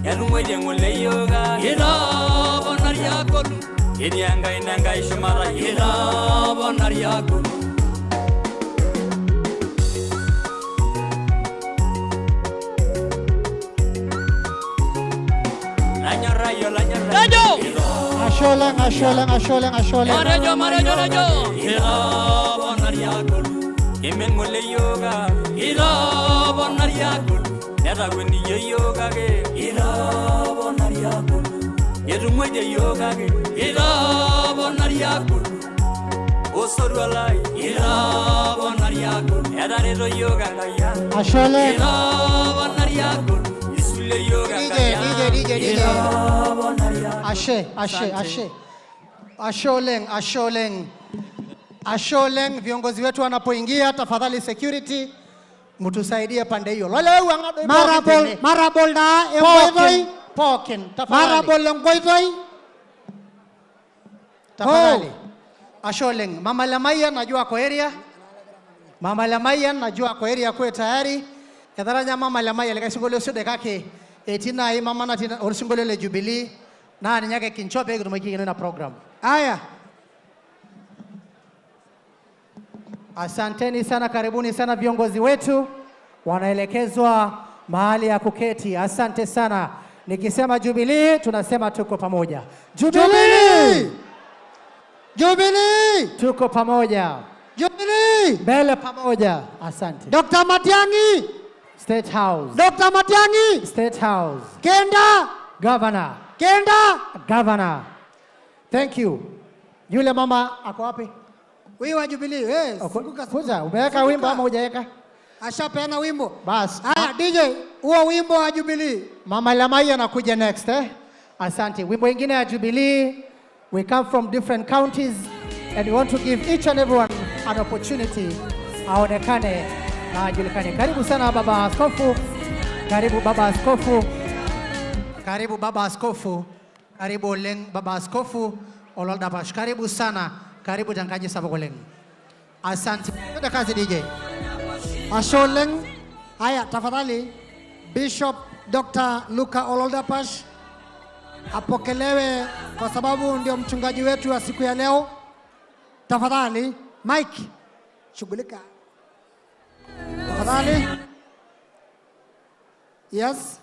Etung'uaitie ng'ole iyiok kake itoponari agolu. Ketii Enkai nenkai shumata itoponari agolu. Ashe oleng, ashe oleng, ashe oleng, ashe oleng. Marejo, marejo, rejo. Itoponari agolu. Imin ng'ole iyiok kake itoponari agolu. Netakueniyie iyiok kake itoponari agolu. Etung'uaitie iyiok kake itoponari agolu. Osotua lai itoponari agolu. Etareto iyiok Enkai ang. Ashe oleng. Itoponari agolu. Isulie iyiok Enkai ang. DJ, DJ, DJ. Itoponari agolu. Ashe, ashe, ashe. Ashe oleng, ashe oleng. Ashe oleng, viongozi wetu wanapoingia, tafadhali security mtusaidie pande hiyo. Lole wang'ado Marabol, marabol daa enkoitoi. Pokin, tafadhali. Marabol enkoitoi. Tafadhali. Ashe oleng. Mama Lemayian najua ako area. Mama Lemayian najua ako area kwe tayari. Etaranya Mama Lemayian likae sinkolio sidai kake etii nai mama natii osinkolio le Jubilee naa ninye ake kincho pee kitumoki aikeno ina program. Aya. Asanteni sana, karibuni sana viongozi wetu, wanaelekezwa mahali ya kuketi. Asante sana. Nikisema Jubilee tunasema tuko pamoja. Jubilee! Jubilee! Tuko pamoja. Jubilee! Mbele pamoja. Asante. Dr. Matiang'i! State House. Dr. Matiang'i! State House. Kenda! Governor. Kenda! Governor. Thank you. Yule mama ako wapi? Huyu wa Jubilee, eh, zunguka, Kuja, umeweka wimbo ama hujaweka? Ashapeana wimbo. Bas. Haya DJ, huo wimbo wa Jubilee. Mama Lamai anakuja next eh? Asante. Wimbo ingine ya Jubilee. We come from different counties and we want to give each and everyone an opportunity aonekane na ajulikane. Karibu sana baba askofu. Karibu baba askofu. Karibu baba askofu. Karibu oleng baba askofu Ololdapash. Karibu sana. Karibu Tangaji sapuk oleng. Asante. Twende kazi DJ. Ashe oleng. Haya, tafadhali Bishop Dr. Luka Ololdapash apokelewe kwa sababu ndio mchungaji wetu wa siku ya leo. Tafadhali Mike, shughulika. Tafadhali. Yes.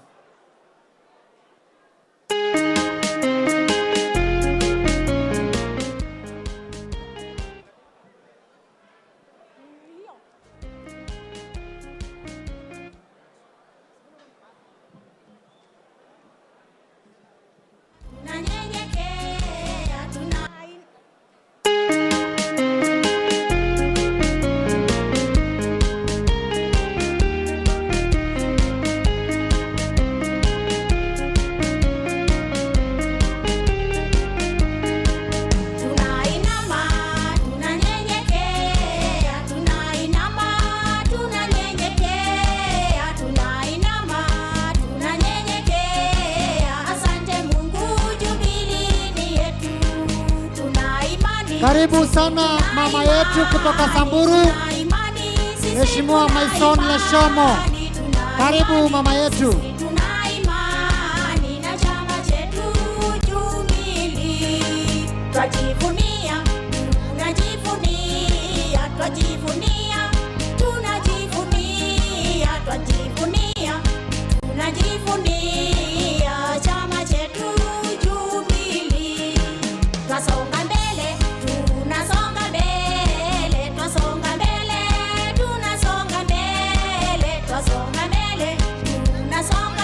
Tunanyenyekea, tuna Tunainama, tunanyenyekea, tunainama, tunanyenyekea, tunainama, tunanyenyekea. Asante Mungu, Jubilee ni yetu. Tuna imani. Karibu sana mama yetu kutoka Samburu, Mheshimiwa Maison Leshomo. Karibu mama yetu. Tuna imani na chama chetu Jubilee. Twajivunia, tunajivunia, twajivunia, tunajivunia, twajivunia, tunajivunia chama chetu Jubilee. Twasonga mbele, tunasonga mbele, twasonga mbele, tunasonga mbele, twasonga mbele, tunasonga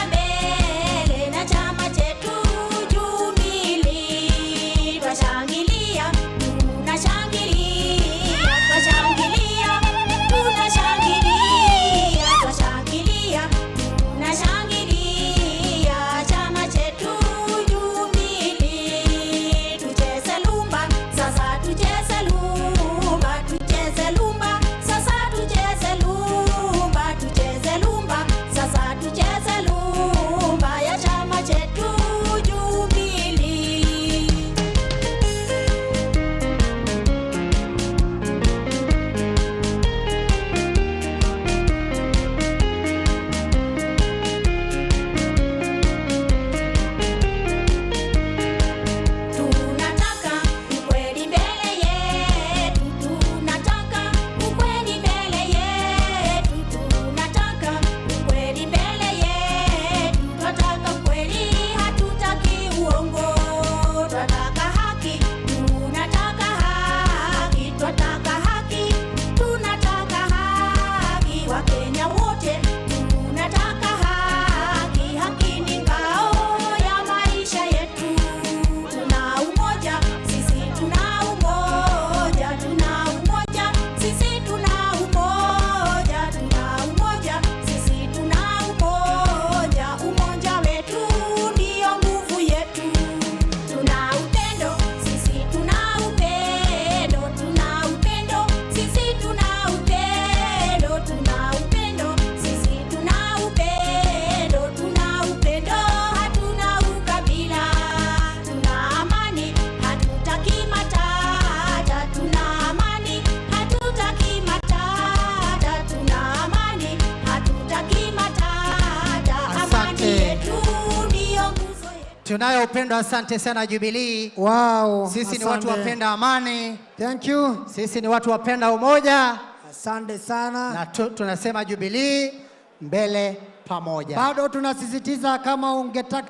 Tunayo upendo, asante sana Jubilee. Wow, Sisi ni watu asante. wapenda amani. Thank you. Sisi ni watu wapenda umoja. Asante sana. Na tunasema Jubilee mbele pamoja. Bado tunasisitiza kama ungetaka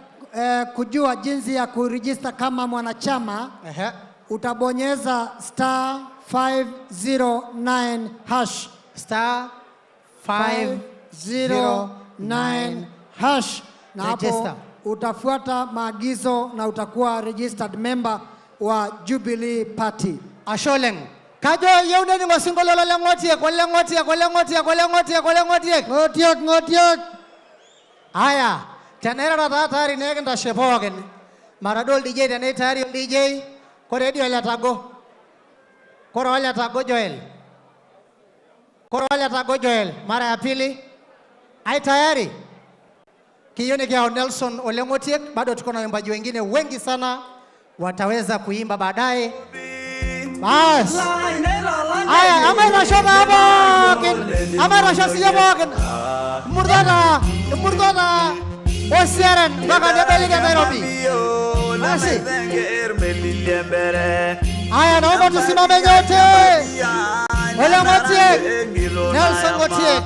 kujua jinsi ya kurejista kama mwanachama, utabonyeza star 509 hash. Star 509 hash, na hapo Register. utafuata maagizo na utakuwa registered member wa Jubilee Party. Ashe oleng. Kajo yieu nening osinkolio le Ng'otiek, ole Ng'otiek, ole Ng'otiek, ole Ng'otiek, ole Ng'otiek. Ng'otiek, Ng'otiek. Aya, tenairara taa tayari naa ekintashe pookin. Mara duo DJ tenaa tayari DJ, kore dii oletago. Kore oletago Joel. Kore oletago Joel, mara ya pili. Ai tayari? Kiyieu nikiyau Nelson Ole Ng'otiek, bado tuko na waimbaji wengine wengi sana wataweza kuimba baadaye. Bas. Aya, amaitasho taa pookin. Amaitasho siyie pookin. Murtata, murtata. Osiaren mpaka nedoli te Nairobi. Basi. Aya, naomba tusimame nyote. Ole Ng'otiek, Nelson Ng'otiek.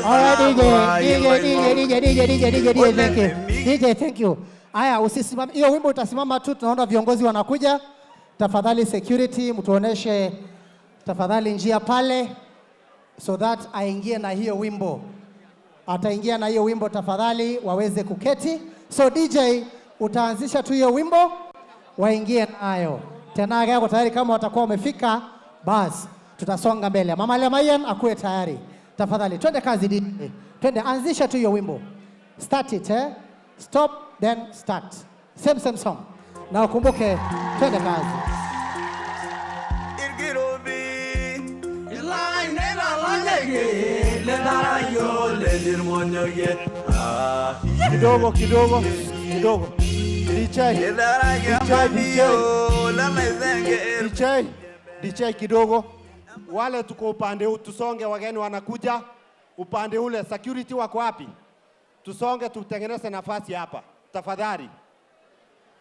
All right, DJ, DJ, DJ, DJ, DJ, DJ, thank you. DJ, thank you. Aya, usisimame. Hiyo wimbo utasimama tu, tunaona viongozi wanakuja. Tafadhali security, mtuoneshe tafadhali njia pale so that aingie na hiyo wimbo. Ataingia na hiyo wimbo tafadhali waweze kuketi. So DJ, utaanzisha tu hiyo wimbo waingie nayo. Tena yako tayari kama watakuwa wamefika, basi tutasonga mbele. Mama Lemayan akuwe tayari. Tafadhali twende kazi DJ. Twende, anzisha tu hiyo wimbo. Start it, eh? Stop then start. Same same song. Na ukumbuke twende kazi. Kidogo kidogo kidogo. DJ, DJ, DJ. DJ, DJ kidogo. Wale tuko upande huu tusonge, wageni wanakuja upande ule. Security wako wapi? Tusonge tutengeneze nafasi hapa tafadhali.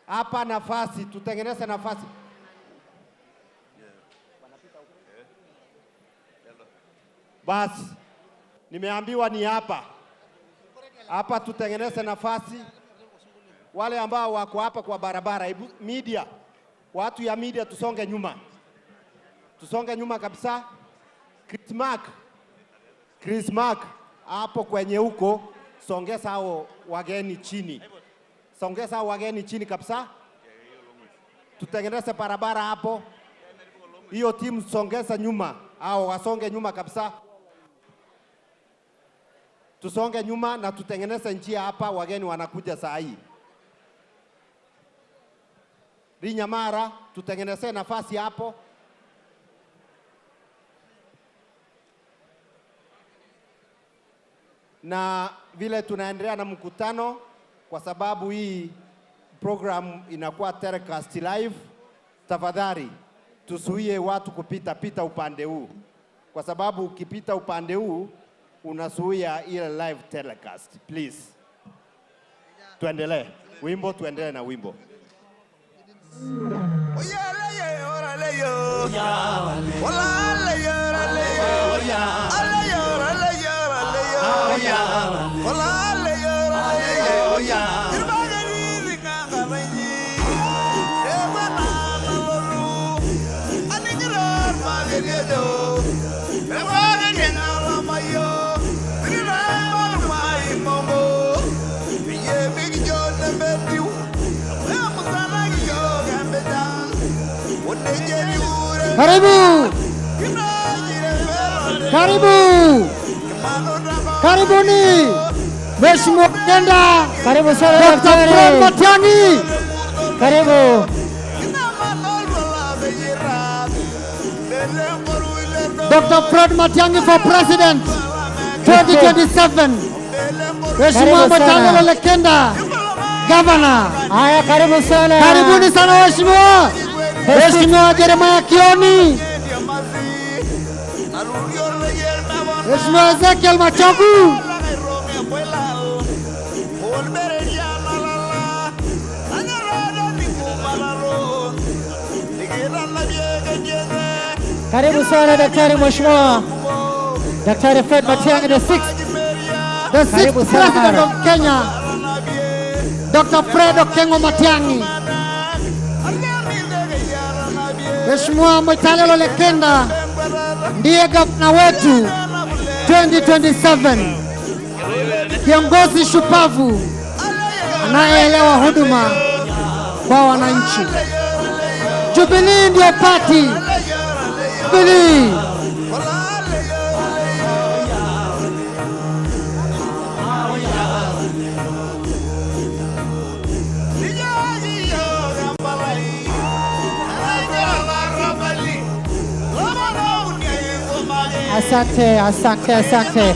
Hapa nafasi, tutengeneze nafasi. Basi nimeambiwa ni hapa hapa, tutengeneze nafasi. Wale ambao wako hapa kwa barabara, media, watu ya media tusonge nyuma. Tusonge nyuma kabisa. Chris Mark, Chris Mark hapo kwenye huko, songeza hao wageni chini. Songeza hao wageni chini kabisa. Tutengeneze barabara hapo. Hiyo timu songeza nyuma, hao wasonge nyuma kabisa. Tusonge nyuma na tutengeneze njia hapa, wageni wanakuja saa hii. Rinyamara, tutengeneze nafasi hapo. Na vile tunaendelea na mkutano, kwa sababu hii program inakuwa telecast live, tafadhali tuzuie watu kupita pita upande huu, kwa sababu ukipita upande huu unazuia ile live telecast. Please, tuendelee wimbo, tuendelee na wimbo. Karibu, karibu, karibuni Mheshimiwa Kenda, karibu sana Dr. Fred Matiang'i, karibu. Dr. Fred Matiang'i for President 2027. Mheshimiwa Matiang'i Ole Kenda, Governor. Haya, karibu sana. Karibuni sana waheshimiwa. Mheshimiwa Jeremiah Kioni, Mheshimiwa Ezekiel Machogu, karibu sana daktari, Mheshimiwa Daktari Fred Matiang'i, the sixth president of Kenya, Dr. Fred Okengo Matiang'i. Mheshimiwa Moitalel Ole Kenda ndiye gavana wetu 2027, kiongozi shupavu anayeelewa huduma kwa wananchi. Jubilee ndio party. Jubilee. Asante, asante, asante.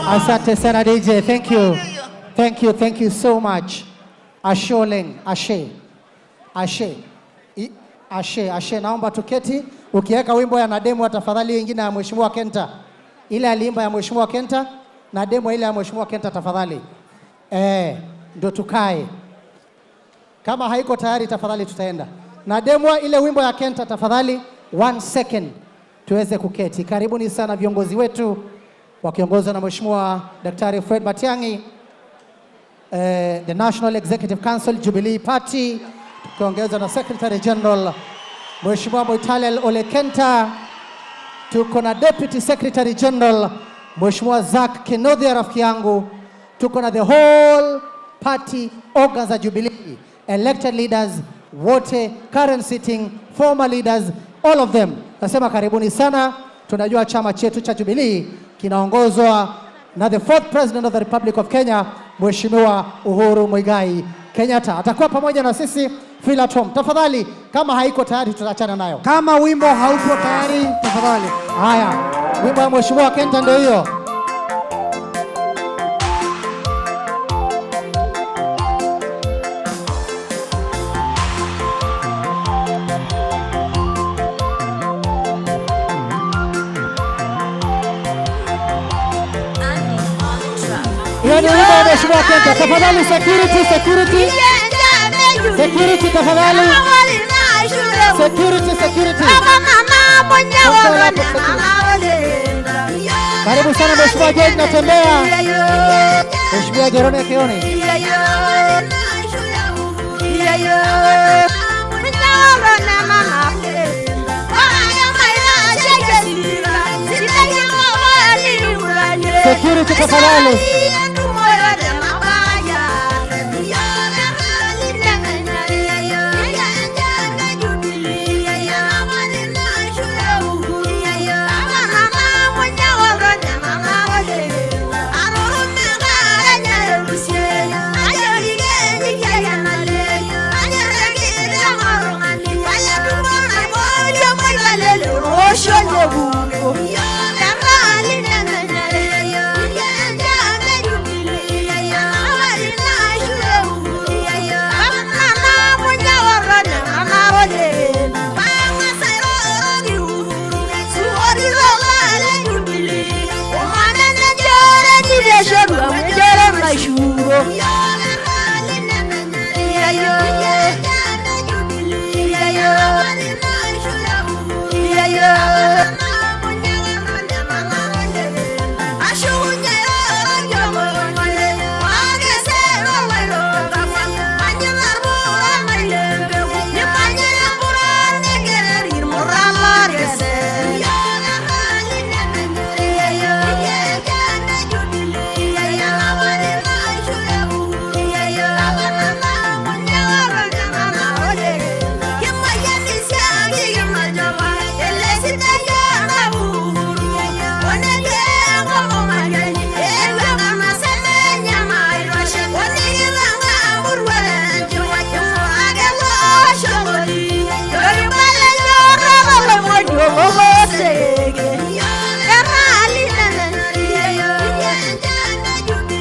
Asante sana DJ. Thank you. Thank you, thank you so much. Ashe oleng, ashe. Ashe. Ashe, ashe. Naomba tuketi. Ukiweka wimbo ya Nademu tafadhali ingine ya Mheshimiwa Kenta. Ile aliimba ya Mheshimiwa Kenta na demo ile ya Mheshimiwa Kenta tafadhali. Ndio tukae. Kama haiko tayari tafadhali tutaenda. Na demo ile wimbo ya Kenta tafadhali 1 second tuweze kuketi. Karibuni sana viongozi wetu wakiongozwa na Mheshimiwa Daktari Fred Matiang'i, the National Executive Council Jubilee Party, tukiongezwa na Secretary General Mheshimiwa Moitalel Ole Kenta. Tuko na Deputy Secretary General Mheshimiwa Zack Kinuthia rafiki yangu. Tuko na the whole party organs za Jubilee, elected leaders wote, current sitting, former leaders, all of them. Nasema karibuni sana. Tunajua chama chetu cha Jubilee kinaongozwa na the fourth president of the Republic of Kenya, Mheshimiwa Uhuru Muigai Kenyatta. Atakuwa pamoja na sisi. Feel at home. Tafadhali, kama haiko tayari tutaachana nayo. Kama wimbo haupo tayari, tafadhali. Haya, wimbo wa Mheshimiwa Kenta ndio hiyo. Hiyo ni wimbo wa Mheshimiwa Kenta. Tafadhali security, security. Security tafadhali. Security, security. Karibu sana Mheshimiwa George Natembeya. Mheshimiwa Jerome Kioni. Security tafadhali.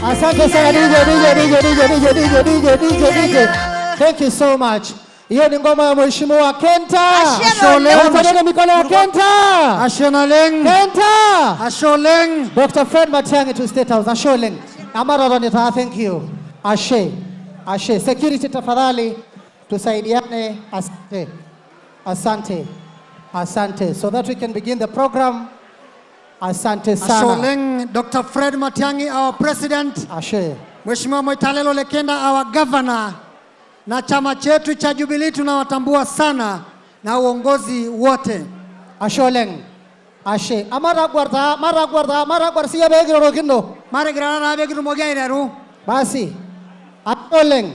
Asante sana DJ, DJ, DJ, DJ, DJ, DJ, DJ, DJ, DJ. Thank you so much. Hiyo ni ngoma ya Mheshimiwa Kenta. Asholeng. Mikono ya Kenta. Asholeng. Kenta. Asholeng. Dr. Fred Matiang'i to State House. Asholeng. Amara Ronita, thank you. Ashe. Ashe. Security tafadhali tusaidiane. Asante. Asante. Asante. So that we can begin the program. Asante sana. Asholeng, Dr. Fred Matiang'i, our president. Ashe. Mheshimiwa Moitalel Ole Kenta, our governor. Na chama chetu cha Jubilee tunawatambua sana na uongozi wote. Asholeng. Ashe. Amara guarda, mara guarda, mara guarda siya begiro rokindo. Mara grana begiro mogaira. Basi. Asholeng.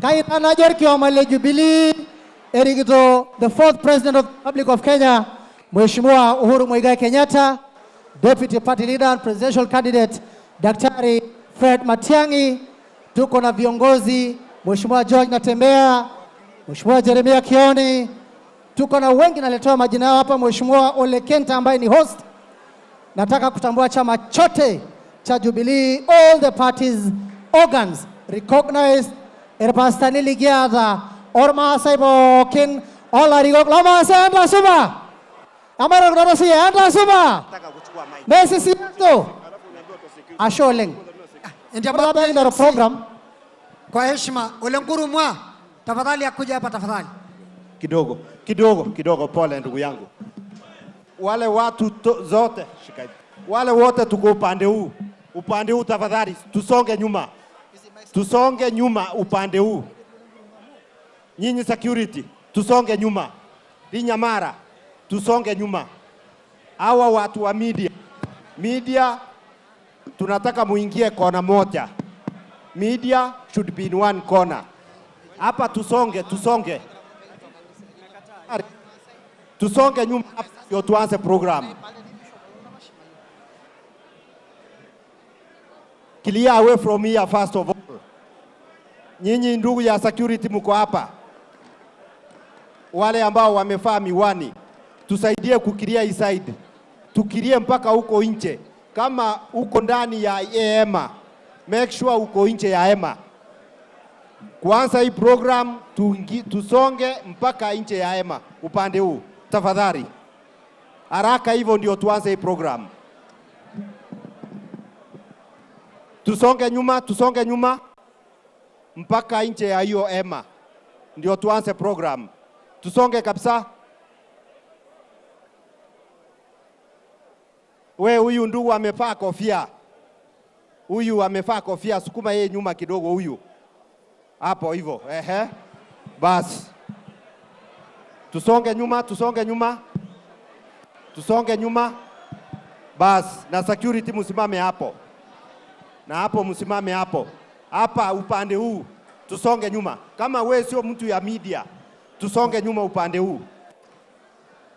Kaita najer kiomale Jubilee erigito the fourth president of the Republic of Kenya, Mheshimiwa Uhuru Muigai Kenyatta, Deputy Party Leader and Presidential Candidate Daktari Fred Matiang'i. Tuko na viongozi Mheshimiwa George Natembeya, Mheshimiwa Jeremia Kioni, tuko na wengi naletewa majina yao hapa, Mheshimiwa Ole Kenta ambaye ni host, Nataka kutambua chama chote cha Jubilee, all the parties organs recognized irpastani ligiata ormaasai pookin olarikok lomaasai entasupa. Amarokinoto entasupa. Mesisiito. Ashe oleng. Ndio program. Kwa heshima, Ole Nkurumwa, tafadhali akuja hapa tafadhali. Kidogo kidogo kidogo, pole ndugu yangu. Wale watu zote shika hivi. Wale wote tuko upande huu tafadhali tusonge nyuma, tusonge nyuma upande huu. Nyinyi security tusonge nyuma, Linyamara tusonge nyuma. Hawa watu wa media tunataka muingie kona moja. Media should be in one corner. Hapa tusonge, tusonge. Tusonge nyuma ndio tuanze program. Clear away from here first of all. Nyinyi ndugu ya security mko hapa. Wale ambao wamevaa miwani, tusaidie kukiria hii side. Tukirie mpaka huko nje. Kama uko ndani ya hema, make sure uko nje ya hema. Kuanza hii program tusonge mpaka nje ya hema upande huu. Tafadhali. Haraka hivyo ndio tuanze hii program. Tusonge nyuma, tusonge nyuma mpaka nje ya hiyo hema. Ndio tuanze program. Tusonge kabisa. We huyu ndugu amevaa kofia. Huyu amevaa kofia, sukuma yeye nyuma kidogo huyu. Hapo hivyo. Ehe. Bas. Tusonge nyuma, tusonge nyuma. Tusonge nyuma. Bas, na security msimame hapo. Na hapo msimame hapo. Hapa upande huu tusonge nyuma. Kama we sio mtu ya media, tusonge nyuma upande huu.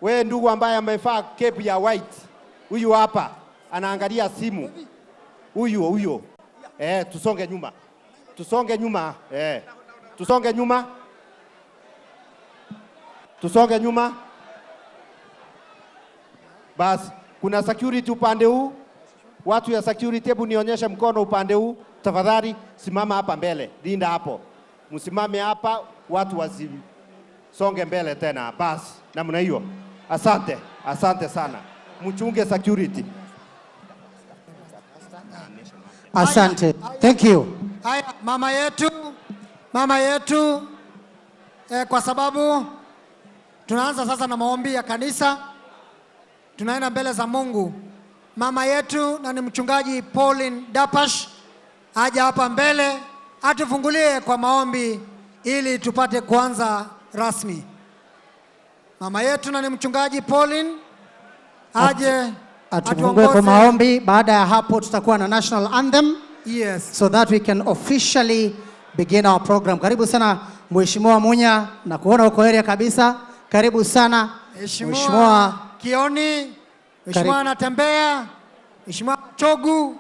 We ndugu ambaye amevaa cape ya white, huyu hapa anaangalia simu. Huyu huyo. Tusonge nyuma. Tusonge nyuma. Tusonge nyuma. Tusonge nyuma. Bas, kuna security upande huu. Watu ya security, hebu nionyeshe mkono upande huu. Tafadhali simama hapa mbele. Linda hapo. Msimame hapa, watu wasisonge mbele tena. Bas, namna hiyo. Asante, asante sana. Mchunge security. Asante. Thank you. Haya, mama yetu kwa sababu tunaanza sasa na maombi ya kanisa, tunaenda mbele za Mungu. Mama yetu na ni mchungaji Pauline Dapash aje hapa mbele atufungulie kwa maombi ili tupate kuanza rasmi. Mama yetu na ni mchungaji Pauline aje atufungue kwa maombi. Baada ya hapo tutakuwa na national anthem. Yes. So that we can officially begin our program. Karibu sana Mheshimiwa Munya, na kuona uko area kabisa. Karibu sana Mheshimiwa Kioni, Mheshimiwa Anatembea, Mheshimiwa Chogu.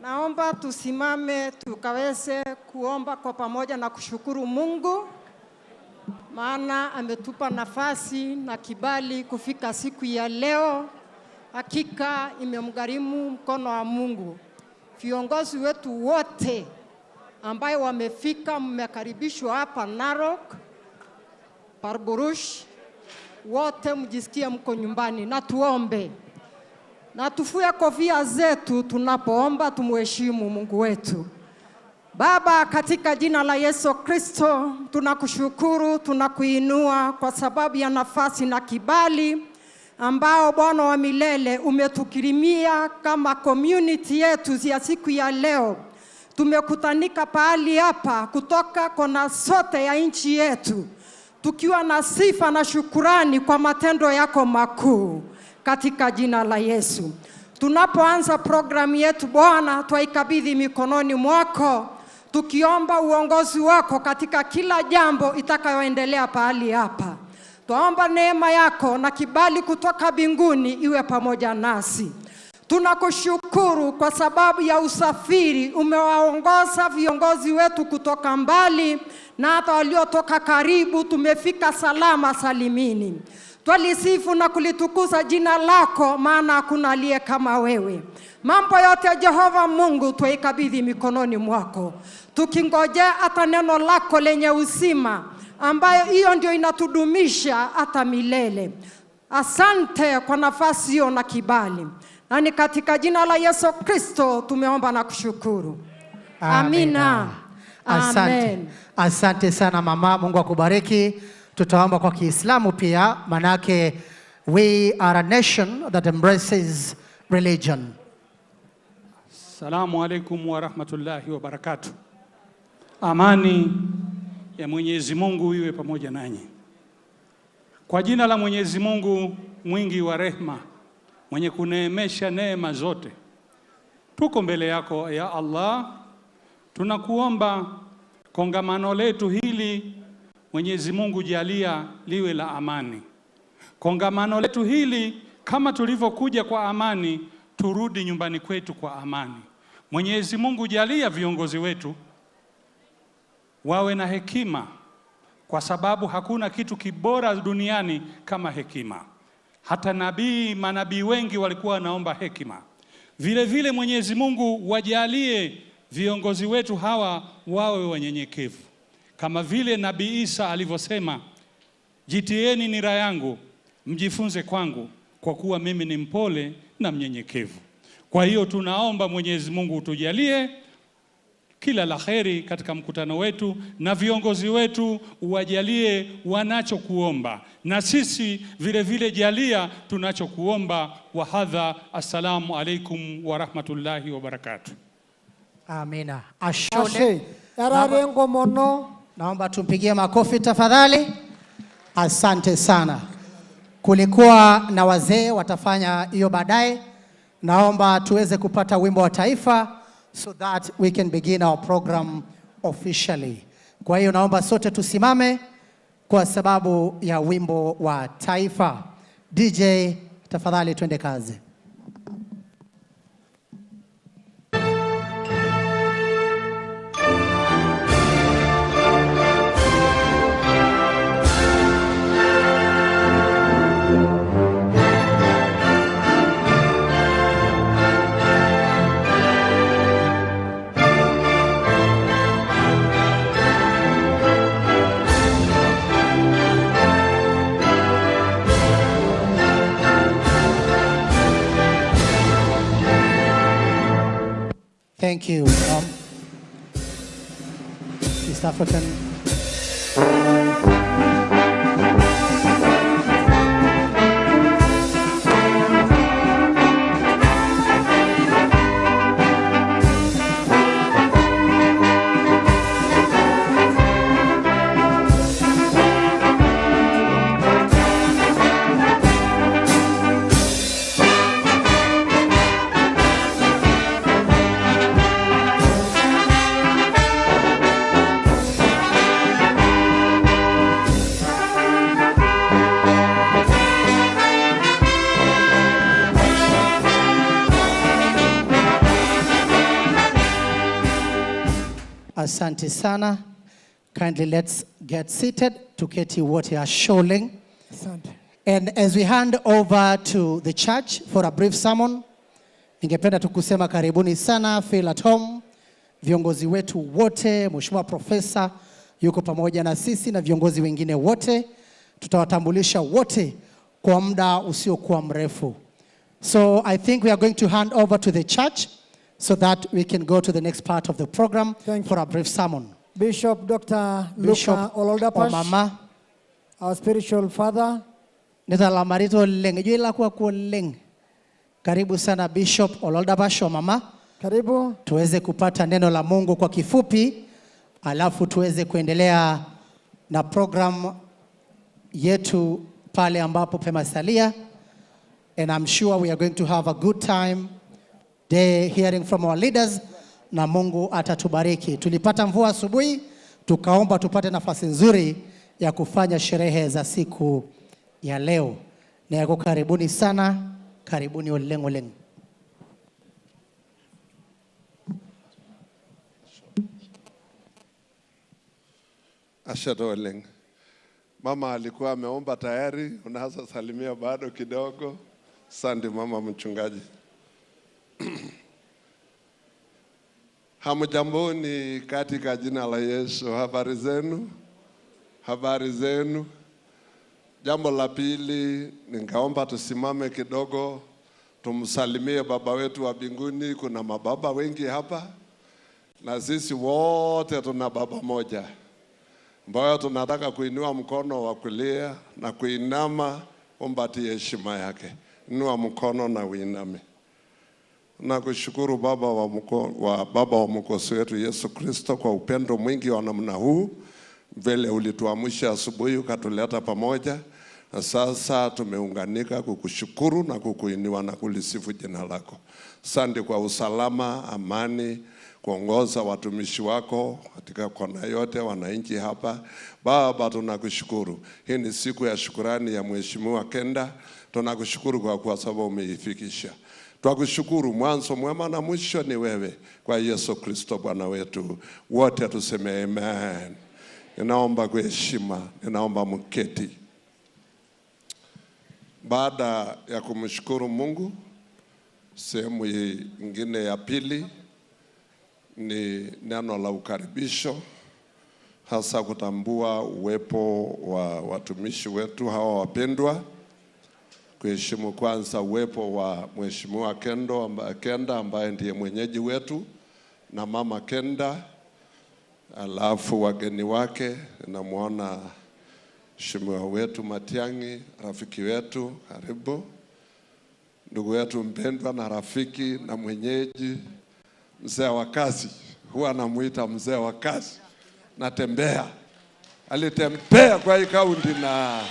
Naomba tusimame tukaweze kuomba kwa pamoja na kushukuru Mungu, maana ametupa nafasi na kibali kufika siku ya leo. Hakika imemgharimu mkono wa Mungu. Viongozi wetu wote ambayo wamefika, mmekaribishwa hapa Narok, Parburush, wote mjisikie mko nyumbani, na tuombe. Na tufue kofia zetu tunapoomba, tumuheshimu Mungu wetu. Baba, katika jina la Yesu Kristo, tunakushukuru, tunakuinua kwa sababu ya nafasi na kibali ambao Bwana wa milele umetukirimia kama community yetu ya siku ya leo. Tumekutanika pahali hapa kutoka kona sote ya nchi yetu, tukiwa na sifa na shukurani kwa matendo yako makuu katika jina la Yesu. Tunapoanza programu yetu Bwana, twaikabidhi mikononi mwako, tukiomba uongozi wako katika kila jambo itakayoendelea pahali hapa. Twaomba neema yako na kibali kutoka mbinguni iwe pamoja nasi. Tunakushukuru kwa sababu ya usafiri, umewaongoza viongozi wetu kutoka mbali na hata waliotoka karibu, tumefika salama salimini. Twalisifu na kulitukuza jina lako, maana hakuna aliye kama wewe. Mambo yote ya Jehova Mungu twaikabidhi mikononi mwako, tukingojea hata neno lako lenye uzima, ambayo hiyo ndio inatudumisha hata milele. Asante kwa nafasi hiyo na kibali, na ni katika jina la Yesu Kristo tumeomba na kushukuru. Amina. Asante. Amen. Asante sana mama, Mungu akubariki. Tutaomba kwa Kiislamu pia, manake we are a nation that embraces religion. Salamu alaikum wa rahmatullahi wa barakatuh. Amani ya Mwenyezi Mungu iwe pamoja nanyi. Kwa jina la Mwenyezi Mungu mwingi wa rehma, mwenye kuneemesha neema zote, tuko mbele yako ya Allah, tunakuomba kongamano letu hili, Mwenyezi Mungu jalia liwe la amani. Kongamano letu hili kama tulivyokuja kwa amani, turudi nyumbani kwetu kwa amani. Mwenyezi Mungu jalia viongozi wetu wawe na hekima, kwa sababu hakuna kitu kibora duniani kama hekima. Hata manabii wengi walikuwa wanaomba hekima. Vile vile Mwenyezi Mungu wajalie viongozi wetu hawa wawe wanyenyekevu, kama vile Nabii Isa alivyosema, jitieni nira yangu mjifunze kwangu, kwa kuwa mimi ni mpole na mnyenyekevu. Kwa hiyo tunaomba Mwenyezi Mungu utujalie kila la kheri katika mkutano wetu, na viongozi wetu uwajalie wanachokuomba, na sisi vile vile jalia tunachokuomba. Wa hadha, assalamu alaikum wa rahmatullahi wa barakatuh. Amina. Ashe. Ashole. Yarare ngomono. Naomba tumpigie makofi tafadhali. Asante sana. Kulikuwa na wazee watafanya hiyo baadaye. Naomba tuweze kupata wimbo wa taifa so that we can begin our program officially. Kwa hiyo naomba sote tusimame kwa sababu ya wimbo wa taifa. DJ, tafadhali twende kazi. Thank you. East African. Asante sana. Kindly let's get seated. Tuketi wote asholeng. Asante. And as we hand over to the church for a brief sermon, ningependa tu kusema karibuni sana, feel at home. Viongozi wetu wote, Mheshimiwa Profesa yuko pamoja na sisi na viongozi wengine wote. Tutawatambulisha wote kwa muda usiokuwa mrefu. So I think we are going to hand over to the church so that we can go to the next part of the program for a brief sermon. Bishop Dr. Bishop Luka Ololdapash, Omama. our spiritual father. Nitalamarito leng, ejo ilakwa kwa leng. Karibu sana Bishop Ololdapash Omama. Karibu. Tuweze kupata neno la Mungu kwa kifupi, alafu tuweze kuendelea na program yetu pale ambapo pemasalia. And I'm sure we are going to have a good time day hearing from our leaders, na Mungu atatubariki. Tulipata mvua asubuhi, tukaomba tupate nafasi nzuri ya kufanya sherehe za siku ya leo. Na yako karibuni sana, karibuni oleng oleng. Ashe oleng. Mama alikuwa ameomba tayari, unaweza salimia bado kidogo. Asante mama mchungaji. Hamjamboni katika jina la Yesu. Habari zenu? Habari zenu? Jambo la pili, ningaomba tusimame kidogo tumsalimie baba wetu wa mbinguni. Kuna mababa wengi hapa na sisi wote tuna baba moja ambayo tunataka kuinua mkono wa kulia na kuinama kumpatie heshima yake. Inua mkono na uiname. Nakushukuru Baba wa Mwokozi wetu Yesu Kristo kwa upendo mwingi wa namna huu, vile ulituamsha asubuhi ukatuleta pamoja, na sasa tumeunganika kukushukuru na kukuinua na kulisifu jina lako. Asante kwa usalama, amani, kuongoza watumishi wako katika kona yote, wananchi hapa. Baba, tunakushukuru. Hii ni siku ya shukurani ya Mheshimiwa Kenda. Tunakushukuru kwa sababu umeifikisha. Twakushukuru, mwanzo mwema na mwisho ni wewe, kwa Yesu Kristo Bwana wetu. Wote tuseme amen. Ninaomba kwa heshima, ninaomba mketi. Baada ya kumshukuru Mungu, sehemu nyingine ya pili ni neno la ukaribisho, hasa kutambua uwepo wa watumishi wetu hawa wapendwa, kuheshimu kwanza uwepo wa Mheshimiwa Kenda ambaye ndiye mwenyeji wetu na Mama Kenda, alafu wageni wake. Namuona Mheshimiwa wetu Matiang'i, rafiki wetu, karibu. Ndugu wetu mpendwa na rafiki na mwenyeji, mzee wa kazi, huwa namuita mzee wa kazi. Natembea, alitembea kwa hii kaunti na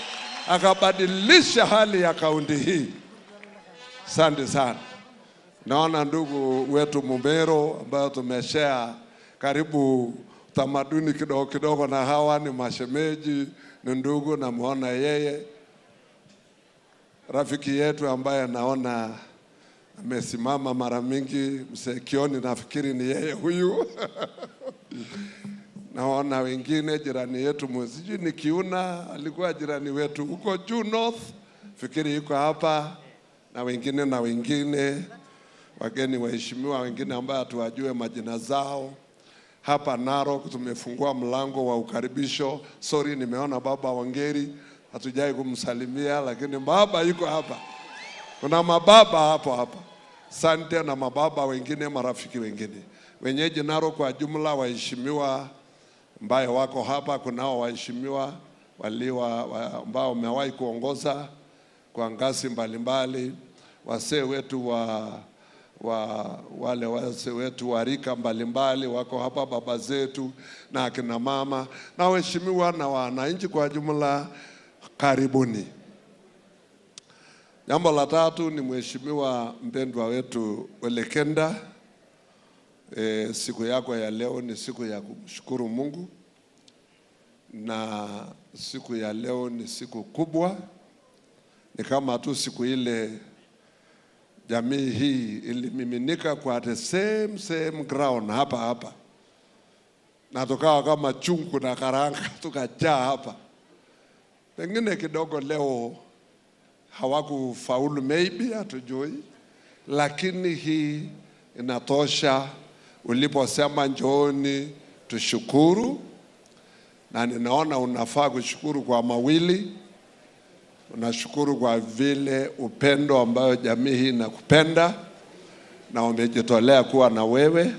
akabadilisha hali ya kaunti hii. Asante sana. Naona ndugu wetu Mumero ambayo tumeshare karibu tamaduni kidogo kidogo na hawa ni mashemeji, ni ndugu, namuona yeye. Rafiki yetu ambaye naona amesimama mara mingi, Mzee Kioni, nafikiri ni yeye huyu. Naona wengine jirani yetu, sijui ni Kiuna, alikuwa jirani wetu huko juu North, fikiri yuko hapa, na wengine na wengine, wageni waheshimiwa wengine ambao hatuwajue majina zao. Hapa Narok tumefungua mlango wa ukaribisho. Sorry, nimeona Baba Wangeri, hatujai kumsalimia, lakini baba yuko hapa. Kuna mababa hapo hapa. Sante na mababa wengine, marafiki wengine. Wenyeji Narok kwa jumla, waheshimiwa ambaye wako hapa, kunao waheshimiwa ambao wamewahi kuongoza kwa ngazi mbalimbali, wasee wetu wale wazee wetu wa rika mbalimbali wako hapa, baba zetu na akina mama na waheshimiwa na wananchi kwa jumla, karibuni. Jambo la tatu ni mheshimiwa mpendwa wetu Ole Kenda. Siku yako ya leo ni siku ya kumshukuru Mungu, na siku ya leo ni siku kubwa. Ni kama tu siku ile jamii hii ilimiminika kwa the same ground hapa hapa, na tukawa kama chungu na karanga tukajaa hapa. Pengine kidogo leo hawakufaulu, maybe hatujui, lakini hii inatosha. Uliposema njooni tushukuru, na ninaona unafaa kushukuru kwa mawili. Unashukuru kwa vile upendo ambayo jamii hii inakupenda na wamejitolea kuwa na wewe.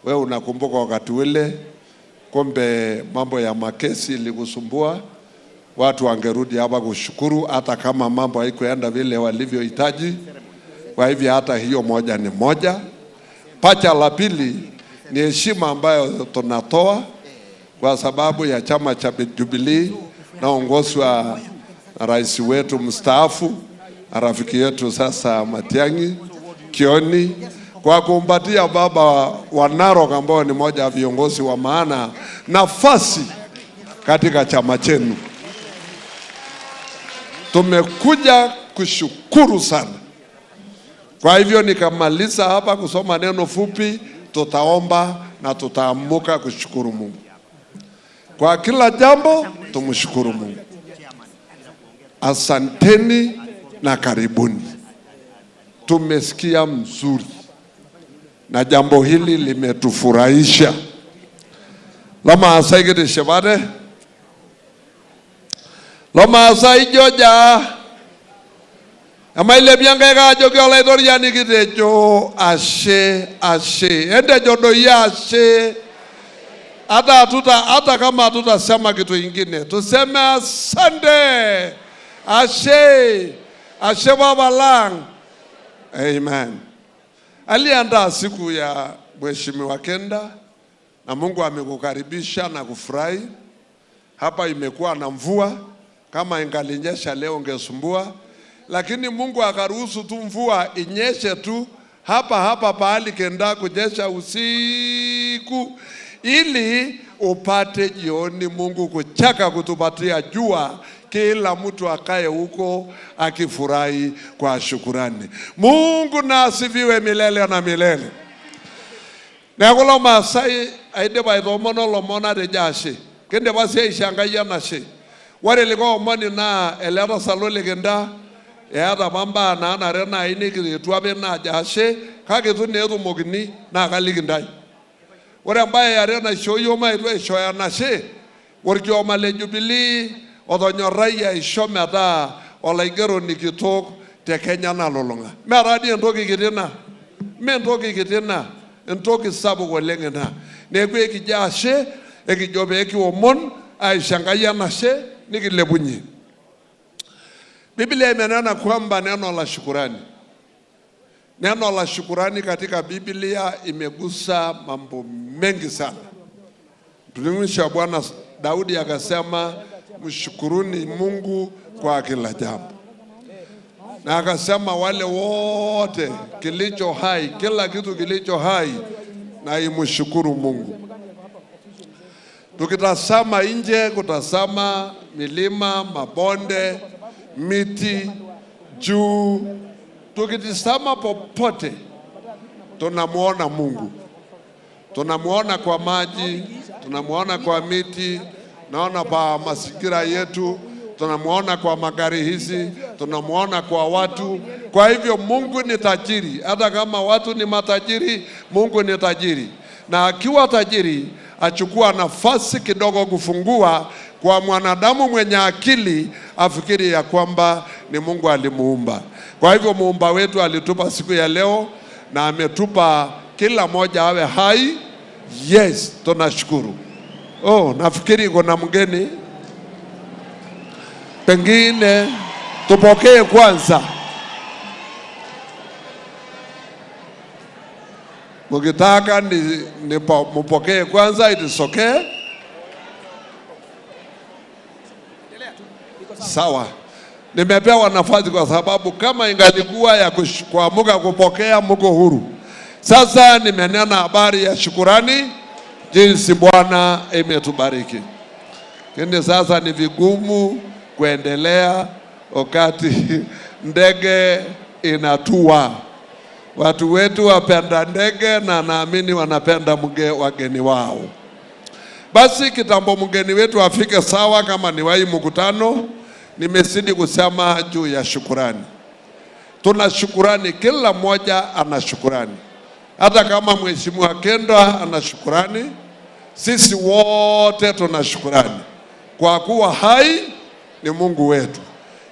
Wewe unakumbuka wakati ule, kumbe mambo ya makesi ilikusumbua, watu wangerudi hapa kushukuru hata kama mambo haikuenda vile walivyohitaji. Kwa hivyo hata hiyo moja ni moja. Pacha la pili ni heshima ambayo tunatoa kwa sababu ya chama cha Jubilee na uongozi wa rais wetu mstaafu, rafiki yetu sasa Matiang'i Kioni, kwa kumpatia baba wa Narok ambao ni moja wa viongozi wa maana nafasi katika chama chenu. Tumekuja kushukuru sana. Kwa hivyo nikamaliza hapa kusoma neno fupi, tutaomba na tutaamuka kushukuru Mungu. Kwa kila jambo tumshukuru Mungu. Asanteni na karibuni. Tumesikia mzuri na jambo hili limetufurahisha. Lomaasai kitishipate, Lomaasai joja emailepie nkaik ajoki Olaitoriani kitejo ashe ashe, entejo doi ashe. Hata kama hatutasema kitu ingine, tuseme asante, ashe, ashe baba lang. Amen. Aliandaa siku ya Mheshimiwa Kenda na Mungu amekukaribisha na kufurahi. Hapa imekuwa na mvua, kama ingalinyesha leo ungesumbua, lakini Mungu akaruhusu tu mvua inyeshe tu hapa hapa pahali Kenda kunyesha usiku, ili upate jioni Mungu kuchaka kutupatia jua, kila mtu akae huko akifurahi kwa shukurani. Mungu na asifiwe milele na milele. Neeku Lomaasai aidipa aitoomono ilomon atejo ashe. Kindipa sii aisho Enkai enashe. Ore likae omoni naa ele tasat le Kenda, eeta apa mbaa naanare nai nikiretu apa naajo ashe, kake itu naa etumokini naa kaliki intae. Ore embae eare naishoo yiok maetu aishooyo enashe, orkioma le Jubilee otonyorrayie aisho metaa olaigeroni kitok te Kenya nalulung'a. Mee taa dii entoki kiti ina, mee entoki kiti ina, entoki sapuk oleng ina. Neeku ekijo ashe, ekijo pee kiomon aisho Enkai enashe nikilepunye. Biblia imenena kwamba neno la shukurani, neno la shukurani katika Biblia imegusa mambo mengi sana. Mtumishi wa Bwana Daudi akasema, mshukuruni Mungu kwa kila jambo, na akasema wale wote kilicho hai, kila kitu kilicho hai na imshukuru Mungu. Tukitazama nje, kutazama milima, mabonde, miti, juu, tukitazama popote tunamuona Mungu. Tunamuona kwa maji, tunamuona kwa miti, naona pa mazingira yetu, tunamuona kwa magari hizi, tunamuona kwa watu. Kwa hivyo Mungu ni tajiri, hata kama watu ni matajiri, Mungu ni tajiri. Na akiwa tajiri, achukua nafasi kidogo kufungua kwa mwanadamu mwenye akili afikiri ya kwamba ni Mungu alimuumba. Kwa hivyo muumba wetu alitupa siku ya leo na ametupa kila moja awe hai. Yes, tunashukuru. Oh, nafikiri kuna mgeni. Pengine tupokee kwanza. Mukitaka ni mupokee kwanza, it is okay. Sawa. Nimepewa nafasi kwa sababu kama ingalikuwa ya kuamuka kupokea, mko huru. Sasa nimenena habari ya shukurani, jinsi Bwana imetubariki. Lakini sasa ni vigumu kuendelea wakati ndege inatua. Watu wetu wapenda ndege na naamini wanapenda wageni wao. Basi kitambo mgeni wetu afike sawa, kama ni wai mkutano, nimezidi kusema juu ya shukurani. Tuna shukurani, kila mmoja ana shukurani. Hata kama Mheshimiwa Kenda ana shukurani, sisi wote tuna shukurani. Kwa kuwa hai ni Mungu wetu.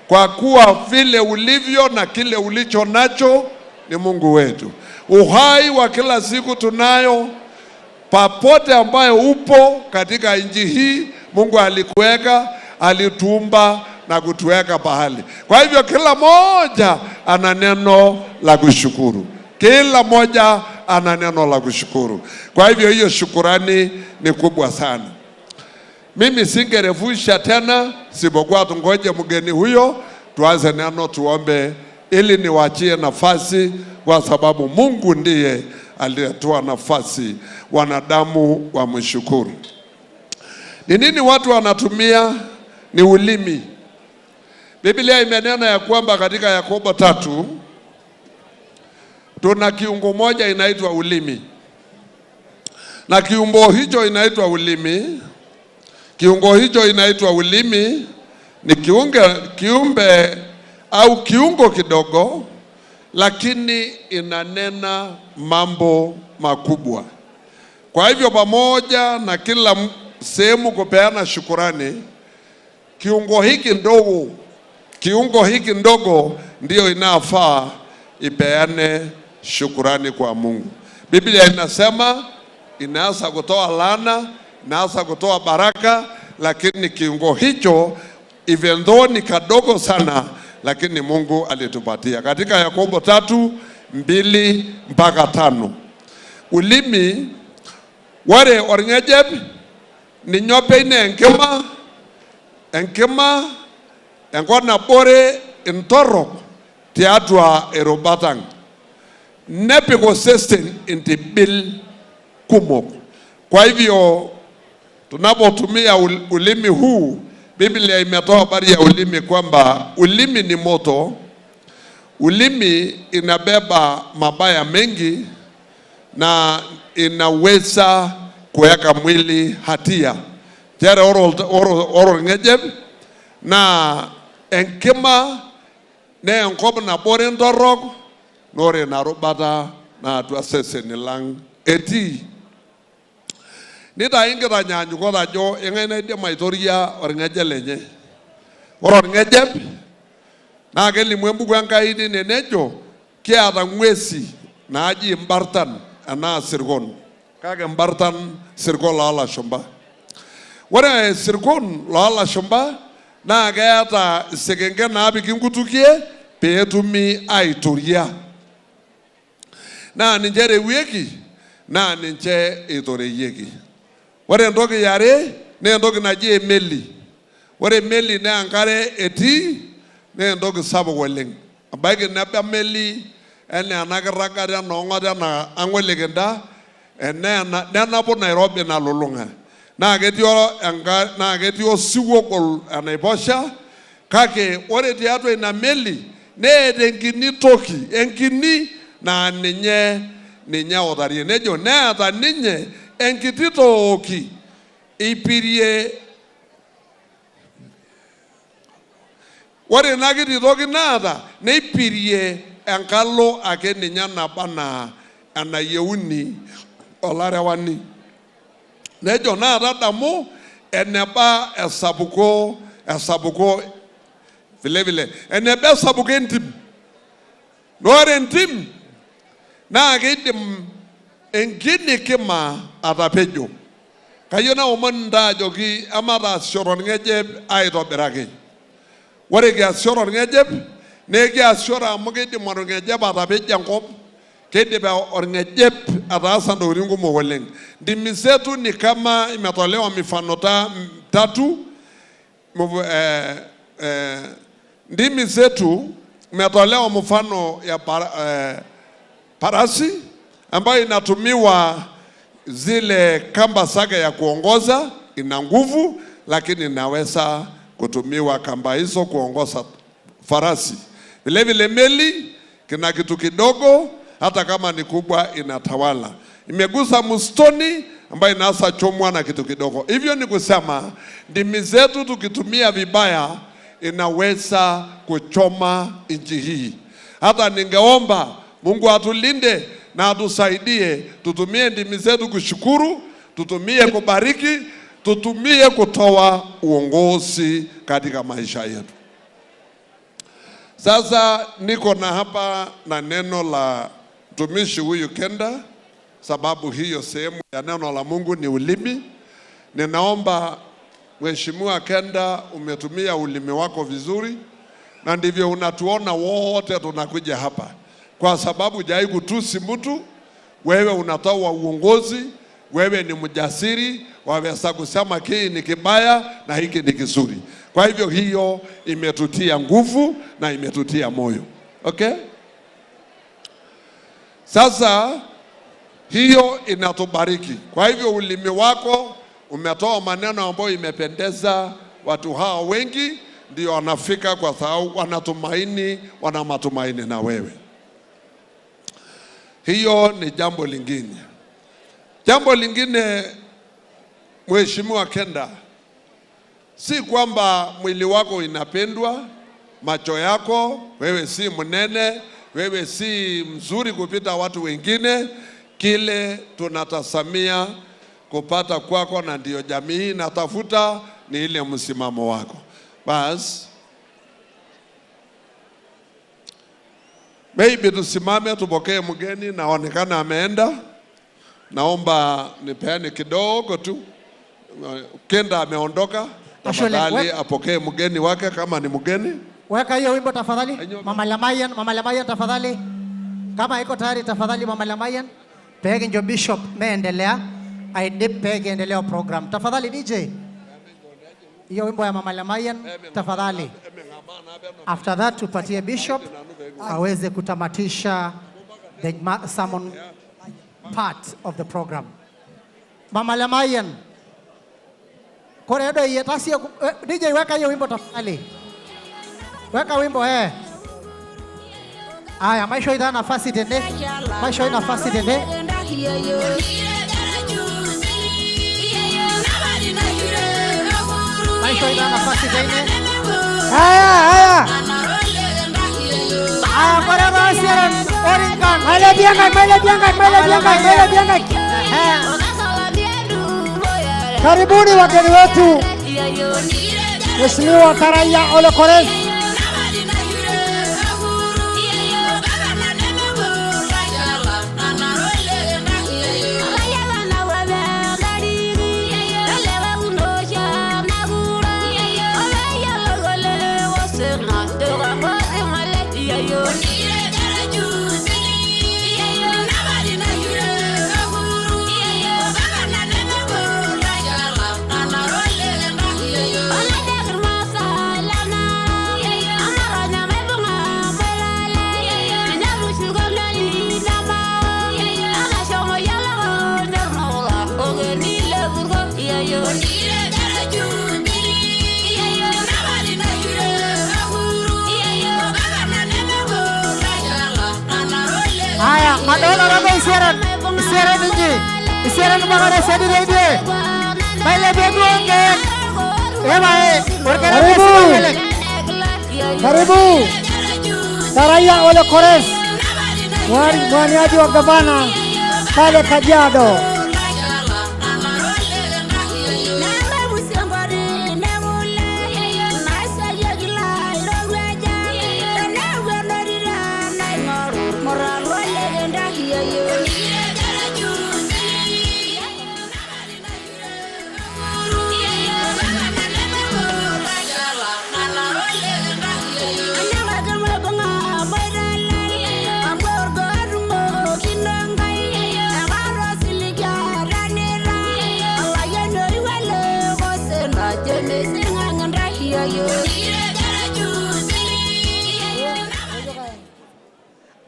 Kwa kuwa vile ulivyo na kile ulicho nacho ni Mungu wetu. Uhai wa kila siku tunayo. Papote ambayo upo katika nchi hii, Mungu alikuweka, alituumba na kutuweka pahali. Kwa hivyo kila mmoja ana neno la kushukuru. Kila mmoja ana neno la kushukuru. Kwa hivyo hiyo shukurani ni kubwa sana. Mimi singerefusha tena, sipokuwa tungoje mgeni huyo, tuanze neno tuombe ili niwaachie nafasi, kwa sababu Mungu ndiye aliyetoa nafasi wanadamu wamshukuru. Ni nini watu wanatumia? Ni ulimi. Biblia imenena ya kwamba katika Yakobo 3 tuna kiungo moja inaitwa ulimi. Na kiungo hicho inaitwa ulimi. Kiungo hicho inaitwa ulimi Ni kiumbe au kiungo kidogo, lakini inanena mambo makubwa. Kwa hivyo pamoja na kila sehemu kupeana shukurani, kiungo hiki ndogo ndiyo inafaa ipeane shukurani kwa Mungu. Biblia inasema inaanza kutoa laana, inaanza kutoa baraka, lakini kiungo hicho even though ni kadogo sana, lakini Mungu alitupatia. Katika Yakobo 3:2-5. Ulimi ware orng'ejep ninye openy naa enkima enkop nabore intorok tiatua irubat ang', nepik osesen intibil kumok. Kwa hivyo tunapotumia ulimi huu, Biblia imetoa habari ya ulimi kwamba ulimi ni moto. Ulimi inabeba mabaya mengi na inaweza kuweka mwili hatia. Nchere ore orng'ejep naa enkima naa enkop nabore ntorok naa ore ina rubata naa atua seseni lang etii. Nitayu nkitanyanyukot ajo eng'ae naidim aitoria orng'ejep lenye. Ore orng'ejep naa kelimu embuku Enkai tine nejo kiata ng'uesi naaji imbartan enaa sirkon, kake imbartan sirkon loolashumba. Ore sirkon loolashumba naa keeta isekenke naapiki nkutukie peetumi aitoria. Naa ninche erewieki naa ninche eitoreyieki. Ore entoki yare naa entoki naji emeli. Ore emeli naa enkare etii naa entoki sapuk oleng. Ebaiki neba emeli enaa ena kirragata ena ong'ata ena ang' olekinda nenapu Nairobi nalulung'a. Naa ketii osiwuo ogol enaiposha, kake ore tiatua ina meli neeta enkini toki, enkini naa ninye eutarie. Nejo neeta ninye enkiti tooki ipirie. Ore ina kiti toki naata neipirie enkalo ake ninye naba anaa enayieuni olarewani. Nejo naa tadamu eneba esapuko vile vile eneba esapuko entim. Naa ore entim naa keidim enkini kima atapejo. Kayieu naomon intae ajoki emataasishore orng'ejep aitobiraki. Ore kiasishore orng'ejep naa ekiasishore amu keidim orng'ejep atapejo enkop, keidim orng'ejep ataasa ntokitin kumok oleng. Ndimi zetu ni kama imetolewa mifano tatu. Ndimi zetu imetolewa mfano ya parasi ambayo inatumiwa zile kamba zake ya kuongoza, ina nguvu lakini inaweza kutumiwa kamba hizo kuongoza farasi. Vile vile meli kina kitu kidogo, hata kama ni kubwa inatawala. Imegusa msitoni ambayo inaweza chomwa na kitu kidogo. Hivyo ni kusema ndimi zetu tukitumia vibaya inaweza kuchoma nchi hii. Hata ningeomba Mungu atulinde na atusaidie, tutumie ndimi zetu kushukuru, tutumie kubariki, tutumie kutoa uongozi katika maisha yetu. Sasa niko na hapa na neno la mtumishi huyu Kenda, sababu hiyo sehemu ya neno la Mungu ni ulimi. Ninaomba Mheshimiwa Kenda, umetumia ulimi wako vizuri, na ndivyo unatuona wote tunakuja hapa, kwa sababu hujai kutusi mtu. Wewe unatoa uongozi, wewe ni mjasiri, waweza kusema hiki ni kibaya na hiki ni kizuri. Kwa hivyo hiyo imetutia nguvu na imetutia moyo. Okay? Sasa hiyo inatubariki. Kwa hivyo ulimi wako umetoa maneno ambayo imependeza watu hawa wengi, ndio wanafika kwa sababu wanatumaini, wana matumaini na wewe. Hiyo ni jambo lingine. Jambo lingine, Mheshimiwa Kenda, Si kwamba mwili wako inapendwa, macho yako, wewe si mnene, wewe si mzuri kupita watu wengine. Kile tunatasamia kupata kwako na ndiyo jamii inatafuta ni ile msimamo wako. Bas, maybe tusimame tupokee mgeni, naonekana ameenda. Naomba nipeane kidogo tu. Kenda ameondoka, tafadhali apokee mgeni wake kama ni mgeni. Weka hiyo wimbo tafadhali. Mama Lamayan, Mama Lamayan tafadhali. Kama iko tayari tafadhali Mama Lamayan. Pege njo Bishop meendelea. Aidip pege endelea program. Tafadhali DJ. Hiyo wimbo ya Mama Lamayan tafadhali. After that tupatie Bishop aweze kutamatisha the sermon part of the program. Mama Lamayan. Koredo iye tasio DJ weka hiyo wimbo tafadhali. Weka wimbo eh. Aya, maisha ina nafasi tene. Maisha ina nafasi tene. Maisha ina nafasi tene. Haya, haya. Aya, koredo siaran orinkan. Maile biangai, maile biangai, maile biangai, maile biangai. Karibuni wageni wetu. Mheshimiwa Taraya Ole Kores. Haya, madola robo isiaran. Isiaran nje. Isiaran magare sadi reide. Baile bedu onge. Ema eh, orkere Karibu. Karibu. Taraya Ole Kores. Mwaniaji wa gavana pale Kajiado.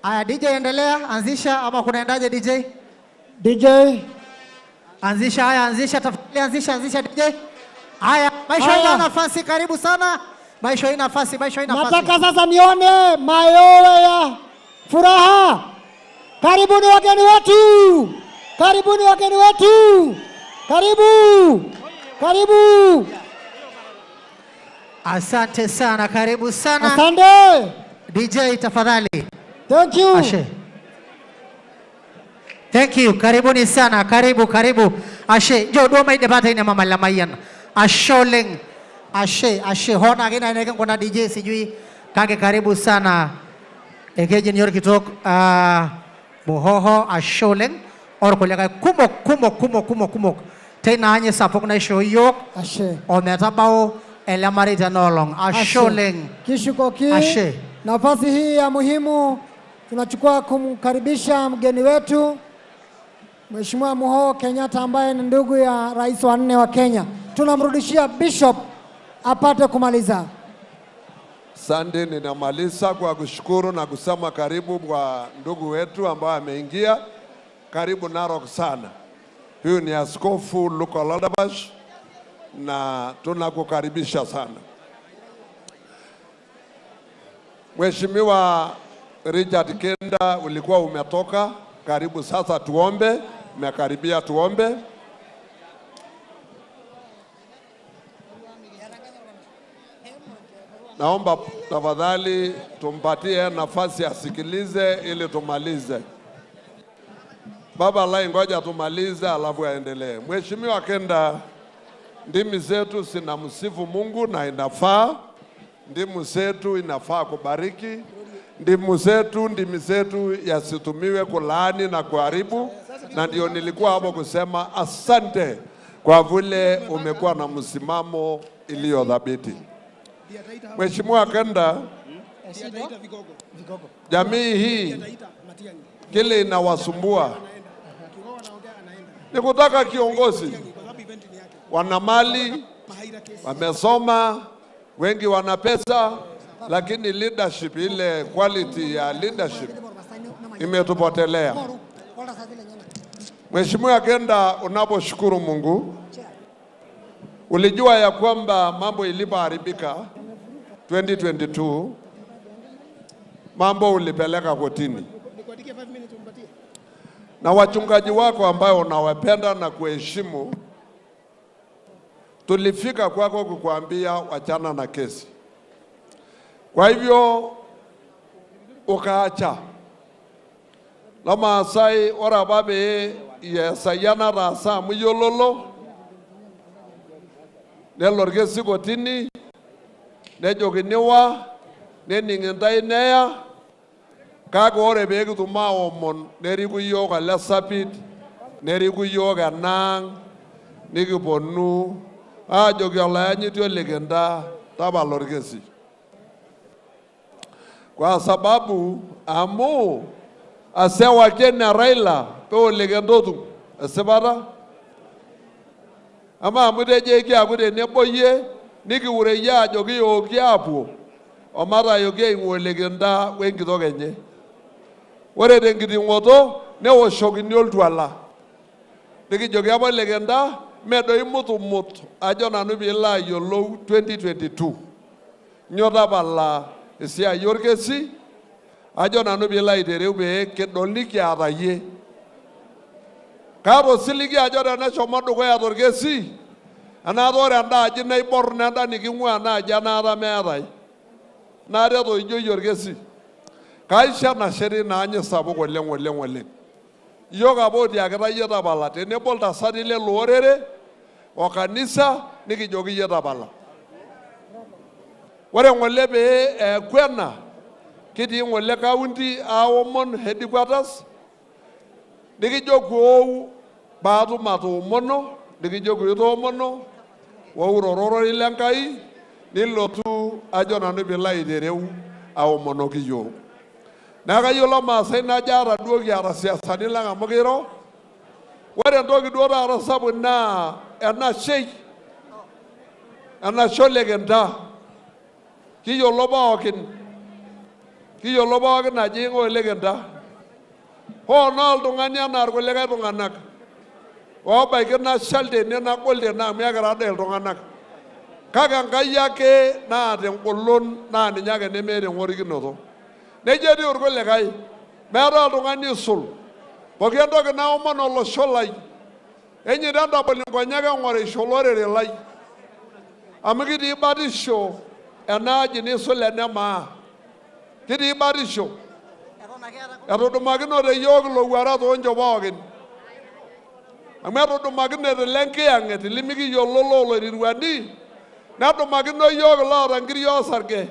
Aya, DJ endelea, anzisha ama kunaendaje DJ? DJ anzisha, haya anzisha tafadhali, anzisha, anzisha DJ. Haya, maisha ina nafasi, karibu sana. Maisha ina nafasi, maisha ina nafasi. Nataka sasa nione mayowe ya furaha. Karibuni wageni wetu. Karibuni wageni wetu. Karibu. Karibu. Asante sana, karibu sana. Asante. DJ tafadhali. Thank you. Ashe. Thank you. Karibuni sana. Karibu, karibu. Ashe. Jo, do mai debate ina Mama Lamayan. Asholeng. Ashe, ashe. Hona gina ineke kuna DJ sijui. Kage karibu sana. Ekeje New York kitok Bohoho asholeng. Or kulega kumok kumok kumok kumok kumok. Tena anye sapok na isho yok. Ashe. Ometabao elemarita nolong. Asholeng. Kishukoki. Ashe. Nafasi hii ya muhimu tunachukua kumkaribisha mgeni wetu Mheshimiwa Muhoho Kenyatta ambaye ni ndugu ya rais wa 4 wa Kenya. Tunamrudishia Bishop apate kumaliza. Asante, ninamaliza kwa kushukuru na kusema karibu kwa ndugu wetu ambaye ameingia. Karibu Narok sana. Huyu ni Askofu Luka Ladabash na tunakukaribisha sana. Mheshimiwa Richard Kenda, ulikuwa umetoka, karibu sasa tuombe, umekaribia tuombe. Naomba tafadhali tumpatie nafasi asikilize ili tumalize. Baba Lai, ngoja tumalize alafu aendelee. Mheshimiwa Kenda, ndimi zetu zinamsifu Mungu na inafaa. Ndimi zetu inafaa kubariki. Ndimi zetu yasitumiwe kulaani na kuharibu, na ndio nilikuwa hapo kusema asante kwa vile umekuwa na msimamo iliyo thabiti. Mheshimiwa Kenda, jamii hii kile inawasumbua ni kutaka kiongozi. Wana mali, wamesoma, wengi wana pesa, lakini leadership, ile quality ya leadership imetupotelea. Mheshimiwa Kenda, unaposhukuru Mungu, ulijua ya kwamba mambo ilipoharibika 2022 mambo ulipeleka kotini, na wachungaji wako ambao unawapenda na kuheshimu, tulifika kwako kukuambia wachana na kesi. Kwa hivyo ukaacha. Lomaasai ore apa pee iasayia nataasa amu iyiololo, nelo orkesi kotini, nejokini wa, nening intae neya, kake ore pee kitum aomon neriku iyiok ele sapit, neriku iyiok enaang', nikiponu aajoki olayanyiti olikinta tapala orkesi. Kwa sababu amu asewaki ene Raila pee olikinta otum esipata. Ama amu tejo ekiaku tenebo iyie nikiureyie ajo kiyooki aapuo omatayoki aing'ua olikinta wenkitok enye. Ore tenkiting'oto neoshokini oltuala. Nikijoki apa olikinta mee doi mutumut ajo nanu piilo ayiolou 2022. Nyo tapala esiai orkesi ajo nanu piilo aitereu pee kidol nikiata yie. Kaata osiligi ajo teneshomo dukuya torkesi enaata ore enda aji naibor nenda niking'ua naaji enaata meetae. Naata etoijoyie orkesi. Kaisho enashe teina anyi sapuk oleng oleng oleng. Iyiok apa otiakita iyie tapala tenebo iltasati lelo orere o kanisa nikijoki iyie tapala. Ore ng'ole pee eeku ena, kitii ng'ole kaunti aomon headquarters, nikijoki ou paatum atoomono, nikijoki itoomono, ou tororei le Nkai, nilotu ajo nanu piilo aitereu aomonoki iyiok. Neeku kayiolo Maasai najo ata duo kiata siasani lang amu kiro. Ore entoki duo taata sapuk naa enashei, enashe olikinta. Kiyiolo pookin ajo ing'ua olikinta. Hoo naa oltung'ani enaa irkulikae tung'anak obaiki nashal tene nagol tene amu ekira doi iltung'anak. Kake Enkai ake naata engolon naa ninye ake nemeeta eng'orikinoto. Nejia etiu irkulikae, meetae oltung'ani oisul. Pooki entoki naomon olosho lai, enyita entabol inkonyek eng'orisho olorere lai. Amu kitii batisho enaaji niisul ene maa. Kitii batisho. Etudumakinote iyiok ilowuarak tooncho pookin. Amu etudumakinote ilenkiyang'et limikiyiolo looloirirwani, nedumakino iyiok iloota nkiri osarge.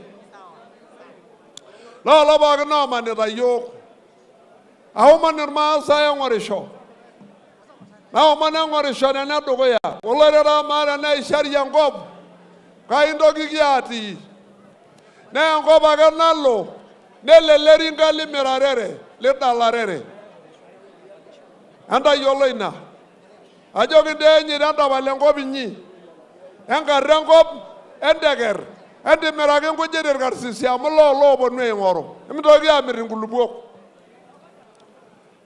Lolo pookin oomanita iyiok. Aomon irmaasai eng'orisho. Naomon eng'orisho tenedukuya. Olorere amaa teneishari enkop, kai intoki kiatii? Naa enkop ake nalo, neleleri nkalimirarere, lidalarere. Entayiolo ina. Ajoki ntae enyita entapal enkop inyi. Enkarra enkop, enteker, entimiraki nkujit irkarsisi amu loo looponu aing'oru. Emintoki aamir inkulupuok.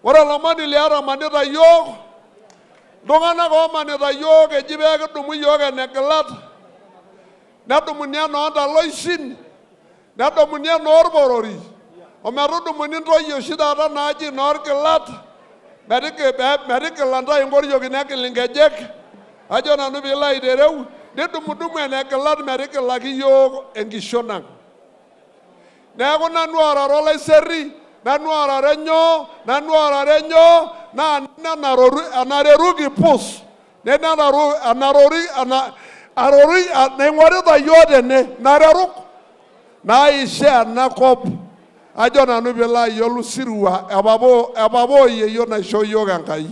Ore olomoni liata manita yiok, iltung'anak oomanita yiok eji pee kidumu yiok enegilat, nedumuni enoondaloisin, nedumuni enoorporori, ometudumuni ntoyie oshi taata naaji inoorgilat, metigila ntae inkoriong'i negil inkejek, ajo nanu piilo aitereu, Nidumudumu enegilat metigilaki iyiook enkishon ang. Neeku nanu orara olaiseri, nanu orara nyoo, nanu orara nyoo, naa nena naroru enareru kipus, nena naru enarori ena arori naing'orita iyiook tene, nareruk naishaa enakop. Ajo nanu piilo ayiolou sirua epapa oyieyio naishoo iyiook Enkai.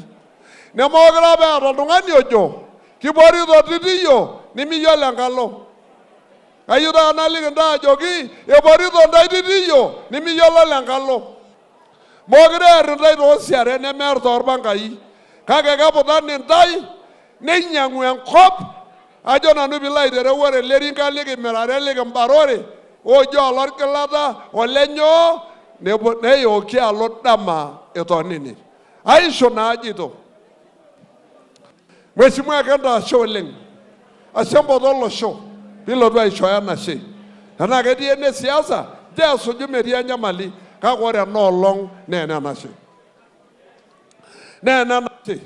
Nemeekure apa eeta oltung'ani ojo kiporito titiyio nimiyiolo enkalo. Kayieu taata naliki intae ajoki eporito intae titiyio nimiyiolo enkalo. Meekure eer intae toosiaren nemeer toorpankai kake keputani intae neinyang'u enkop ajo nanu piilo aitereu ore ele rinka likimirare likimbarore oji olorgilata olenyoo neyooki alo dama itonini. Aisho naajito. Mheshimiwa Kenta ashe oleng. Ashe mpoto olosho pilotu aishooyo enashe. Tenaa ketii ene siasa, nchoo esuju metii enyamali, kake ore ena olong naa enenashe. Naa enenashe.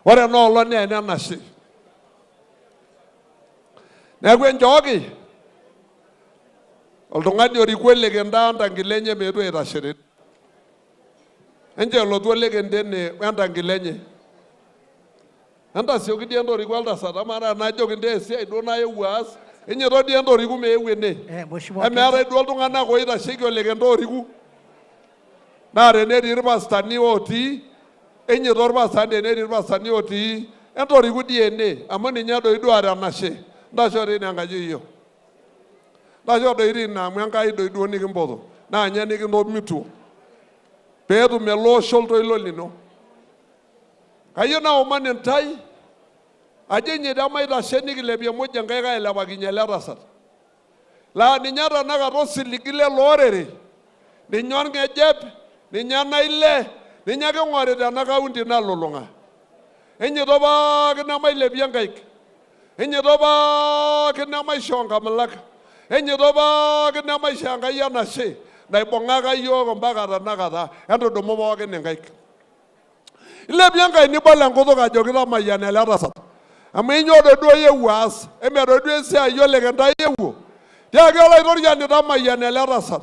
Ore ena olong naa enenashe. Neeku enchooki oltung'ani oriku Olekenta wentankile enye meetu aitashe tene. Enchoo elotu Olekenta ene wentankile enye. Entasioki dii entoriku oltasat amaa tenajoki intae esiai duo nayewuo aas, enyoto dii entoriku meeu ene. Mheshimiwa Emeetae duo iltung'anak oitasheki Olekenta oriku. Naa tenetii irpastani otii, enyoto irpastani tenetii irpastani otii, entoriku dii ene amu ninye doi duo oota enashe. Ntasho teine enkaji eyio. Ntasho doi teine amu Enkai doi duo nikimpoto naa ninye nikintomituo peetum ele osho oltoilo lino. Kayieu naomon intae ajo enyoito emaitashe nikilepie muj inkaik ailepakinye ele tasat laa ninye tenakata osiligi lele orere, ninye orng'ejep, ninye enaile, ninye king'orita ena kaunti nalulung'a. Enyoito pookin emailepie nkaik, enyoito pookin emaishoo nkamulak, enyoito pookin emaishoo Enkai enashe naibung'aka iyiook mpaka tenakata. Entudumu pookin inkaik. Ilepie enkai nibol enkutuk ajoki tamayiana ele tasat. Amu inyoo doi duo iyewuo aas? Eme doi duo esiai Olekenta iyewuo? Tiaki Olaitoriani tamayiana ele tasat.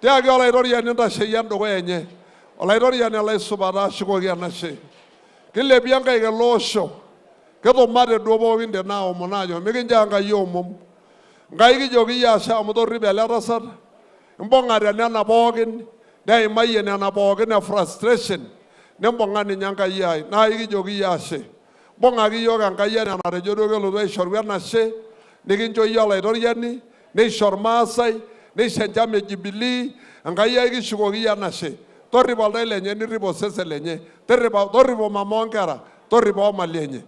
Tiaki Olaitoriani ntasheyie endukuya enye. Olaitoriani laisupata ashukoki enashe. Kilepie nkaik ele osho. Kitumate duo pookin tene aomon aajo mikinchoo Enkai omom. Nkai kijoki iyie ashe amu torripo ele tasat, imbung'a tenena pookin, neimayie nena pookin e frustration, nimbung'a ninye Enkai ai. Naa ikijoki iyie ashe. Mbung'aki iyiook Enkai enaa enatejo duo kelotu aishoru enashe, nikincho iyie Olaitoriani, neisho Irmaasai, neisho enchama e Jubilee. Enkai ai kishukoki iyie enashe. Torripo oltau lenye nirrip osesen lenye, torripo mama onkera, torripo omali enye.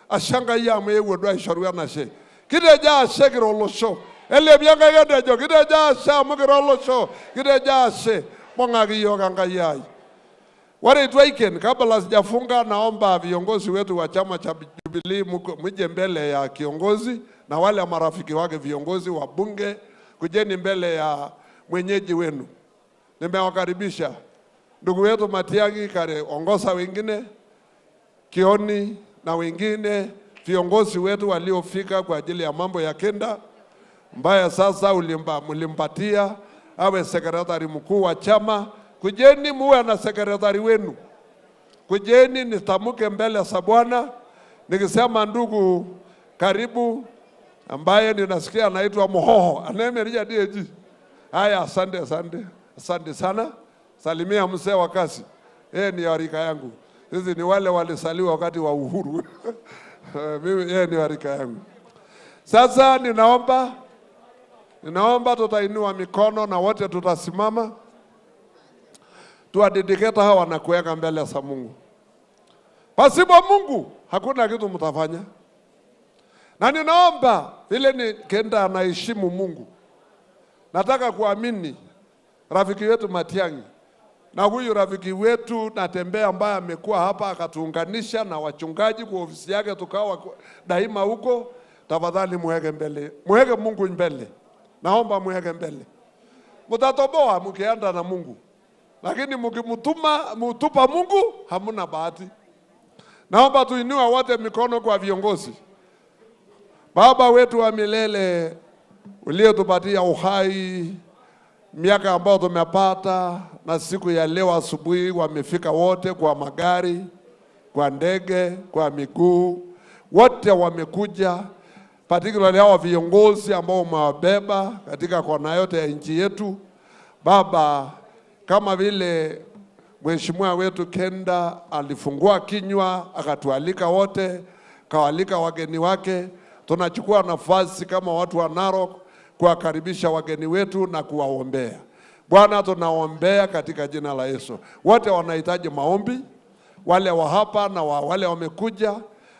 Ashe Enkai amu eewuo duo aishoru enashe. Kitejo ashe kira olosho. Elepie enkaik entejo, kitejo ashe amu kira olosho. Kitejo ashe. Mbung'aki iyiook Enkai ai. Ore eitu aiken, kabla sijafunga, naomba viongozi wetu wa chama cha Jubilee mje mbele ya kiongozi na wale marafiki wake viongozi wa bunge, kujeni mbele ya mwenyeji wenu. Nimewakaribisha ndugu wetu Matiang'i, kare ongoza wengine, Kioni na wengine viongozi wetu waliofika kwa ajili ya mambo ya kenda, ambaye sasa mlimpatia awe sekretari mkuu wa chama. Kujeni muwe na sekretari wenu. Kujeni nitamke mbele za Bwana nikisema, ndugu karibu, ambaye ninasikia anaitwa Muhoho anayemerija DAG. Haya, asante, asante, asante sana. Salimia mzee wa kazi, yeye ni rika yangu. Sisi ni wale walisaliwa wakati wa uhuru. Mimi yeye ni rika yangu. Sasa ninaomba tutainua mikono na wote tutasimama tuwadedicate hawa na kuweka mbele za Mungu. Pasipo Mungu hakuna kitu mtafanya. Na ninaomba vile ni Kenda anaheshimu Mungu, nataka kuamini rafiki wetu Matiang'i na huyu rafiki wetu Natembeya ambaye amekuwa hapa akatuunganisha na wachungaji kwa ofisi yake tukawa daima huko. Tafadhali muweke mbele, muweke Mungu mbele. Naomba muweke mbele. Mutatoboa mkienda na Mungu, lakini mkimtuma mutupa Mungu hamuna bahati. Naomba tuinue wote mikono kwa viongozi. Baba wetu wa milele, uliyetupatia uhai miaka ambayo tumepata, na siku ya leo asubuhi wamefika wote kwa magari, kwa ndege, kwa miguu, wote wamekuja, particularly hawa viongozi ambao umewabeba katika kona yote ya nchi yetu. Baba, kama vile mheshimiwa wetu Kenda alifungua kinywa akatualika wote, kawalika wageni wake, tunachukua nafasi kama watu wa Narok kuwakaribisha wageni wetu na kuwaombea. Bwana, tunaombea katika jina la Yesu. Wote wanahitaji maombi, wale wa hapa na wale wamekuja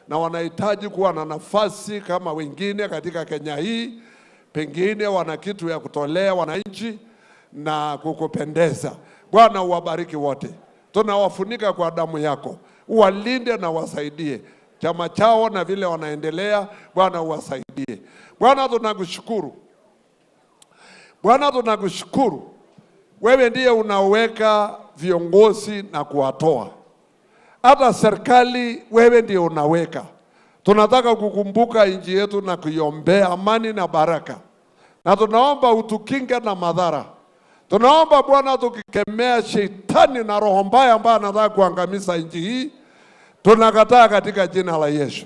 na wanahitaji kuwa na nafasi kama wengine katika Kenya hii, pengine wana kitu ya kutolea wananchi na kukupendeza. Bwana, uwabariki wote, tunawafunika kwa damu yako, uwalinde na wasaidie chama chao na vile wanaendelea. Bwana, uwasaidie. Bwana, tunakushukuru. Bwana, tunakushukuru. Wewe ndiye unaweka viongozi na kuwatoa. Hata serikali wewe ndiye unaweka. Tunataka kukumbuka nchi yetu na kuiombea amani na baraka, na tunaomba utukinge na madhara. Tunaomba Bwana, tukikemea shetani na roho mbaya ambayo anataka kuangamiza nchi hii, tunakataa katika jina la Yesu.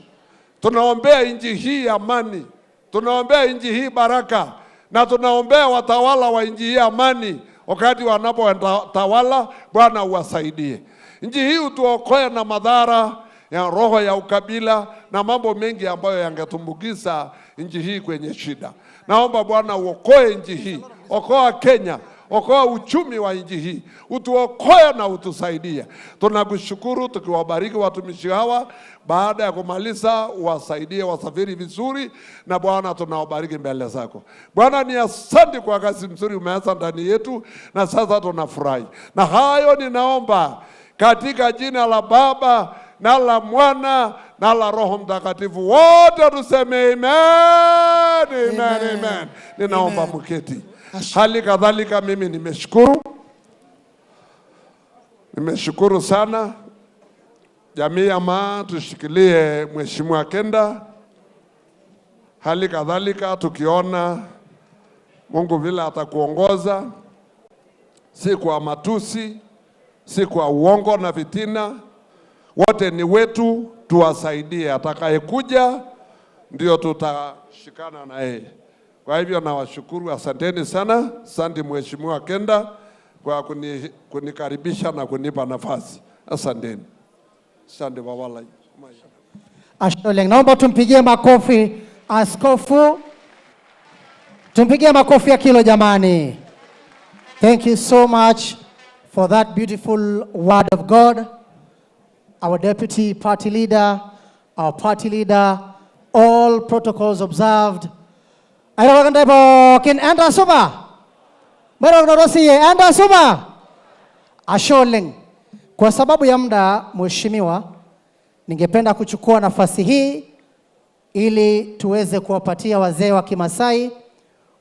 Tunaombea nchi hii amani, tunaombea nchi hii baraka, na tunaombea watawala wa nchi hii amani wakati wanapotawala. Bwana uwasaidie nchi hii, utuokoe na madhara ya roho ya ukabila na mambo mengi ambayo yangetumbukiza nchi hii kwenye shida. Naomba Bwana uokoe nchi hii, okoa Kenya, okoa uchumi wa nchi hii, utuokoe na utusaidie. Tunakushukuru tukiwabariki watumishi hawa, baada ya kumaliza uwasaidie wasafiri vizuri, na Bwana tunawabariki mbele zako. Bwana ni asante kwa kazi mzuri umeanza ndani yetu, na sasa tunafurahi. Na hayo ninaomba katika jina la Baba na la Mwana na la Roho Mtakatifu, wote tuseme amen, amen, amen. Ninaomba mketi. Hali kadhalika mimi nimeshukuru, nimeshukuru sana jamii ya Maa, tushikilie Mheshimiwa Kenda. Hali kadhalika tukiona Mungu vile atakuongoza, si kwa matusi, si kwa uongo na fitina. Wote ni wetu, tuwasaidie. Atakayekuja ndio tutashikana na yeye. Kwa hivyo nawashukuru, asanteni sana. Asante Mheshimiwa Kenda kwa kunikaribisha na kunipa nafasi. Asanteni. Asante baba. Ashe oleng. Naomba tumpigie makofi askofu. Tumpigie makofi ya kilo jamani. Thank you so much for that beautiful word of God. Our deputy party leader, our party leader, all protocols observed. Airorokaki pookin, enta supa. Mairorokinoto siiyie, enta supa. Ashe oleng. Kwa sababu ya muda, mheshimiwa, ningependa kuchukua nafasi hii ili tuweze kuwapatia wazee wa Kimasai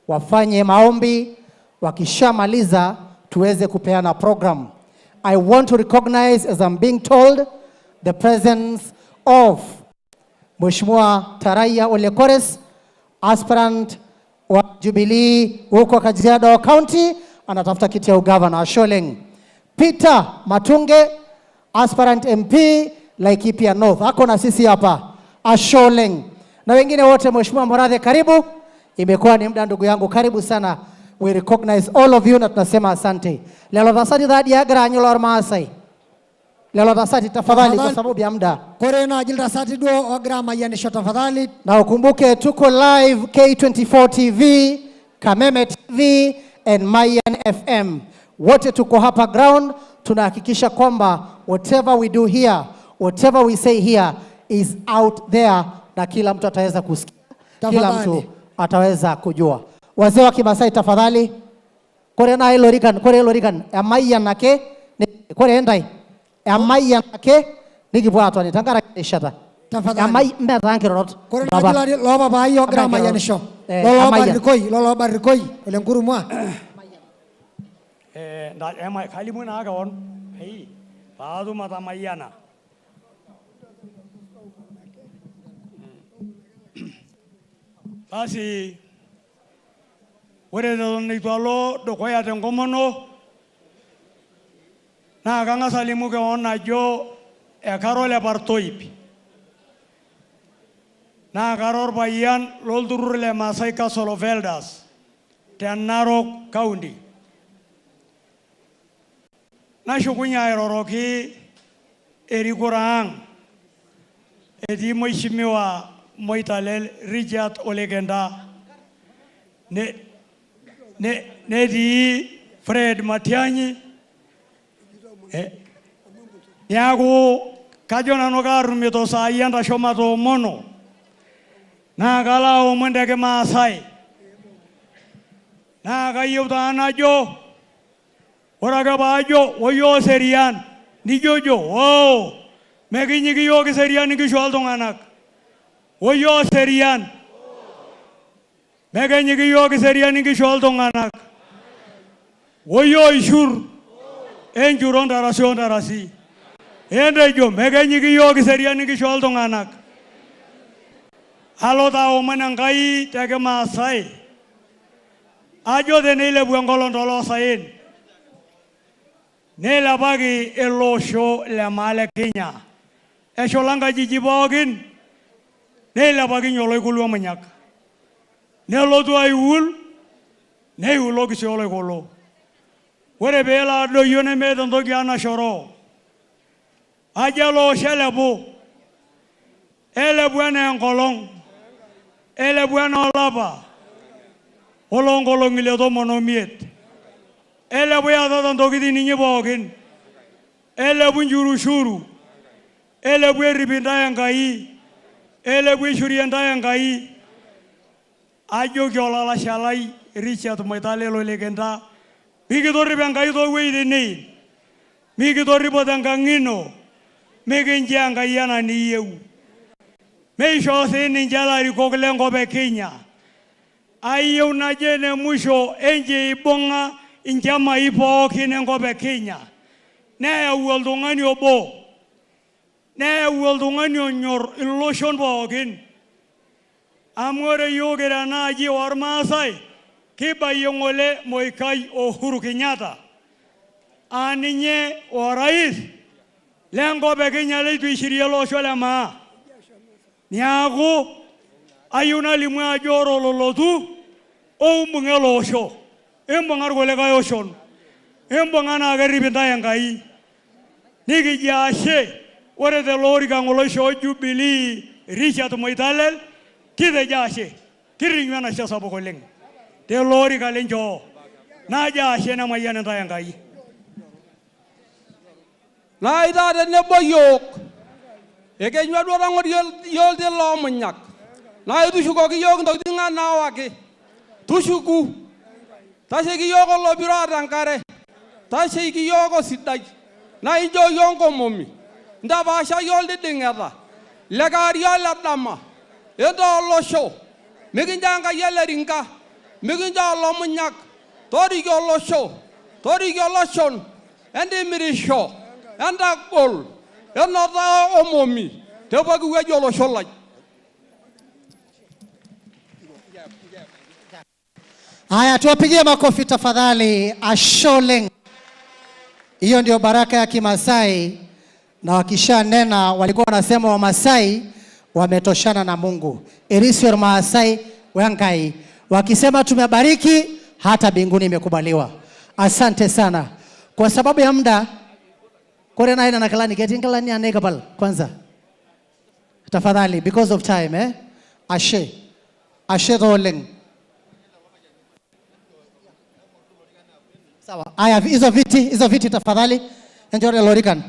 wafanye maombi, wakishamaliza tuweze kupeana program. I want to recognize, as I'm being told, the presence of Mheshimiwa Taraya Ole Kores, aspirant wa Jubilee huko Kajiado County, anatafuta kiti ya ugavana. Ashe oleng. Peter Matunge, aspirant MP Laikipia North, ako na sisi hapa. Ashe oleng. Na wengine wote, Mheshimiwa Murathe, karibu. Imekuwa ni muda ndugu yangu, karibu sana. We recognize all of you na tunasema asante. Lelo tasati dhadi ya garanyo lor Maasai. Lelo tasati tafadhali, kwa sababu ya muda. Kore naaji iltasati duo ogira amayianisho tafadhali. Na ukumbuke tuko live K24 TV, Kameme TV and Mayan FM. Wote tuko hapa ground, tunahakikisha kwamba whatever we do here, whatever we say here is out there na kila mtu ataweza kusikia, kila Tafadhali. Mtu ataweza kujua. Wazee wa Kimasai tafadhali. Kore na ilorikan, kore ilorikan, emayian ake, kore entai, emayian ake, nikipuo aatoni tenkaraki erishata. Tafadhali. Mme taa nkirorot. Kore Baba. naaji loopapai ogira Mme nkirorot. amayianisho. Amayian. Loloobarikoi, loloobarikoi ole nkurumwa. Kalimu naa kewon pei paatum atamayiana. Basi ore eton eitu alo dukuya tenkomono naa kang'as alimu kewon ajo ekara ole Partoip naa kara orpayian lolturrur le Maasai Council of Elders te Narok County. Nashukunye airoroki erikore ang etii Mheshimiwa Moitalel Richard Ole Kenta ne, ne, netii Fred Matiang'i neaku kajo nanu kaatumito saai entasho matoomono naa kalo aomon te kimaasai naa kayieu taa najo ore ake paajo woyoo eserian nijojo oo mekinyiki iyiook eserian inkishu oltung'anak woyoo eserian mekenyiki iyiook eserian inkishu oltung'anak woyoo ishur enchuro ntarasi ontarasi entejo mekenyiki iyiook eserian inkishu oltung'anak alo taa aomon Enkai te kimaasai ajo teneilepu enkolong toloosaen neilepaki ele osho le maa le Kenya eshula nkajijik pookin neilepakinye oloikulu omunyak nelotu aiwul neiwuloki sii oloikulu ore peelo adoyio nemeeta entoki anashoroo ajo ele osho elepu elepu enaa enkolong elepu enaa olapa oloonkolong'i le 15 elepu iyatata ntokitin inyi pookin elepu nchurushuru elepu errip intae Enkai elepu ishurie intae Enkai ajoki olalashe lai Richard Moitalel Ole Kenta mikitorripo Enkai toowueitin niim mikitorripo tenkang ino mikinchoo Enkai enaa niyieu meishoo sii ninche ilarikok lenkop e Kenya ayieu najo ene musho enche eibung'a inchamai pookin enkop e Kenya neyau oltung'ani obo neyau oltung'ani onyor iloshon pookin amu ore iyiook kira enaaji ormaasai kibayie ng'ole Moikai Uhuru Kenyatta aa ninye orais lenkop e Kenya leitu ishirie ele osho le maa. Niaku ayieu nalimu ajo ore ololotu ombung'a ele osho, imbung'a irkulikae oshon, imbung'a naa kerrip intae Enkai. Nikijo ashe ore tele orika ng'ole oishoo Jubilee Richard Moitalel kitejo ashe, kirinyu enashe sapuk oleng tele orika linchoo. Najo ashe nemayian intae Enkai. Naitaa tenebo yiok ekenyua duo tang'ori yiok tilo omunyak naa itushukoki yiok intokitin ang naawaki tushuku tasheiki yiok olopiro oota enkare tasheiki yiok osidai naa inchoo yiok nkomomi ntapaasha yiok ildiding'eta le kewarie ole dama entaa olosho mikincho Enkai ele rinka mikincho olomunyak toriko olosho toriko iloshon Entimirisho, entagol, enoto omomi te pooki wueji olosho lai. Haya, tuwapigie makofi tafadhali. Asholeng. Hiyo ndio baraka ya Kimasai, na wakishanena walikuwa wanasema Wamasai wametoshana na Mungu. Erisio Maasai wenkai, wakisema tumebariki, hata mbinguni imekubaliwa. Asante sana. Kwa sababu ya muda, kore na ina nakilani ketii nkilani anekapal kwanza. Tafadhali, because of time eh? Ashe. Ashe rolling. Sawa. Aya, hizo viti tafadhali. Enjore lorikan.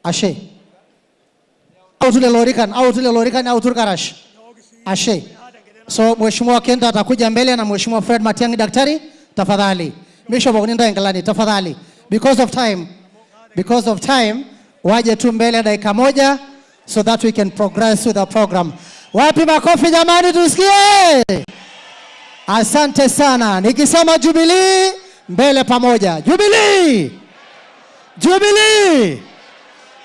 Ashe. Au tule lorikan, au tule lorikan, au turkarash. Ashe. So Mheshimiwa Kenta atakuja mbele na Mheshimiwa Fred Matiang'i daktari, tafadhali. Bishop Okuninda Ngalani, tafadhali. Because of time, because of time, waje tu mbele dakika moja so that we can progress with the program. Wapi makofi jamani, tusikie. Asante sana. Nikisema Jubilee, mbele pamoja. Jubilee! Jubilee!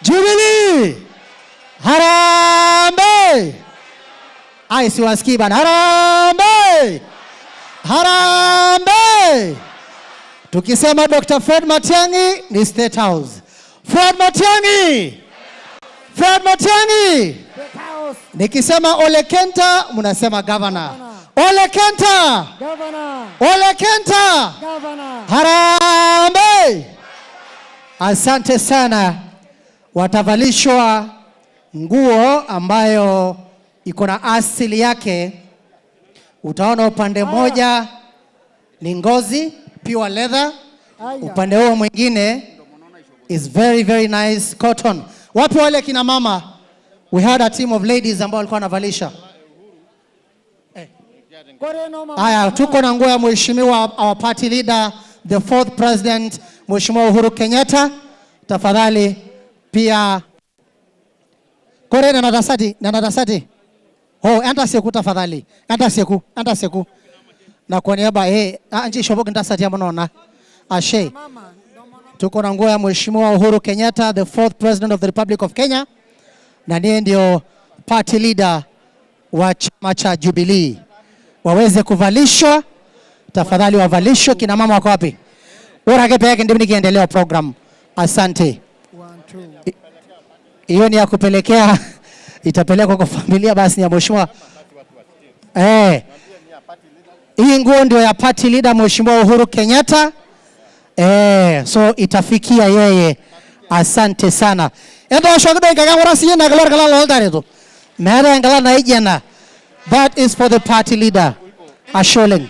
Jubilee! Harambee! Ai, siwasikii bana. Harambee! Harambee! Tukisema Dr. Fred Matiang'i ni State House. Fred Matiang'i! Fred Matiang'i! Nikisema Ole Kenta mnasema governor. Ole Kenta! Governor. Ole Kenta! Governor. Harambee! Asante sana. Watavalishwa nguo ambayo iko na asili yake. Utaona upande mmoja ni ngozi, pure leather. Upande huo mwingine is very very nice cotton. Wapi wale kina mama? We had a team of ladies ambao walikuwa wanavalisha. Haya, tuko na nguo ya mheshimiwa our party leader, the fourth president, Mheshimiwa Uhuru Kenyatta. Tafadhali pia kore nena tasati, nena tasati. Oh, entasieku tafadhali. Entasieku, entasieku. Na kwa niaba nchi ishopoki ntasati amu nona. Ashe. Tuko na nguo ya Mheshimiwa Uhuru Kenyatta, the fourth president of the Republic of Kenya, na niye ndio party leader wa chama cha Jubilee. Waweze kuvalishwa, tafadhali wavalishwe. Kina mama wako wapi? Ore ake peke ndio nikiendelea program. Asante. Hiyo ni ya kupelekea, itapelekwa kwa familia basi ya mheshimiwa. Hii nguo ndio ya party leader Mheshimiwa Uhuru Kenyatta. So itafikia yeye. Asante sana. Etooshoki doi enkakenya ng'ura siiyie ina kila orkila looltareto. Meetae enkila naijo ena. That is for the party leader. Ashe oleng.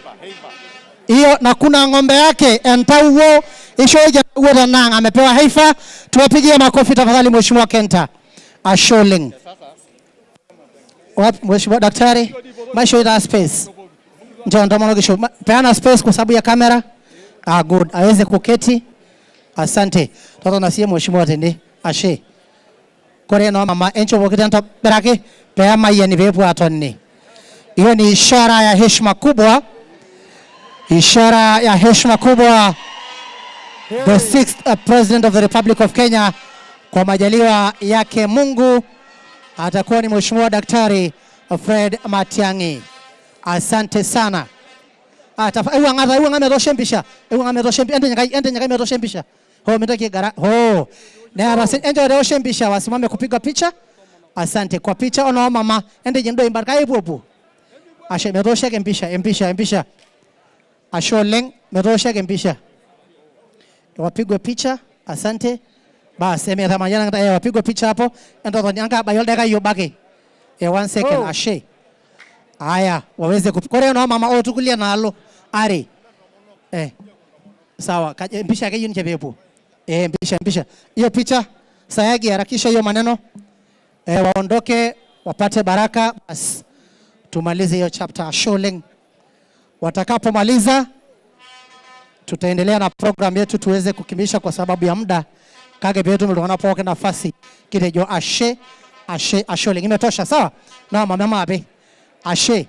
Hiyo na kuna ng'ombe yake entawuo ishooki entawuo tenang amepewa heifer. Tuwapigie makofi tafadhali Mheshimiwa Kenta. Ashe oleng. Wapi Mheshimiwa Daktari? Maisho ita space. Njoo ndomono kisho. Peana space kwa sababu ya kamera. Ah, good. Aweze kuketi. Asante. Toto na siye Mheshimiwa tene. Ashe. Kore no mama enchopokiti entobiraki peemayiani peepuo atoni. Hiyo ni ishara ya heshima kubwa. Ishara ya heshima kubwa. The sixth president of the Republic of Kenya, kwa majaliwa yake Mungu, atakuwa ni Mheshimiwa Daktari Fred Matiang'i. Asante sana. Ah, iwang'a iwang'a metoosho empisha. Iwang'a metoosho empisha. Ente nyakai metoosho empisha. Ho mintoki gara. Ho. Na basi ente etoosho empisha wasimame kupiga picha. Asante kwa picha ono mama. Ente jindo imbarka ipuopuo. Ashe metoosho empisha, empisha, empisha. Ashe oleng metoosho empisha. Wapigwe picha. Asante. Bas, emethamanyana wapigwe picha hapo. Entotoni anga abayi oldakikai obo ake. One second, Oh. ashe. Aya, waweze kore no mama otukulia nalo. Ari. Sawa, mpisha ake ninche peepuo. Mpisha, mpisha. Hiyo picha Sayagi, harakisha hiyo maneno. Waondoke wapate baraka, bas. Tumalize hiyo chapter. Ashe oleng. Watakapomaliza tutaendelea na program yetu tuweze kukimbisha kwa sababu ya muda. Kake peetum iltung'anak pookin nafasi. Kitejo ashe, ashe, ashe oleng. Imetosha, sawa? Na mama mape. Ashe.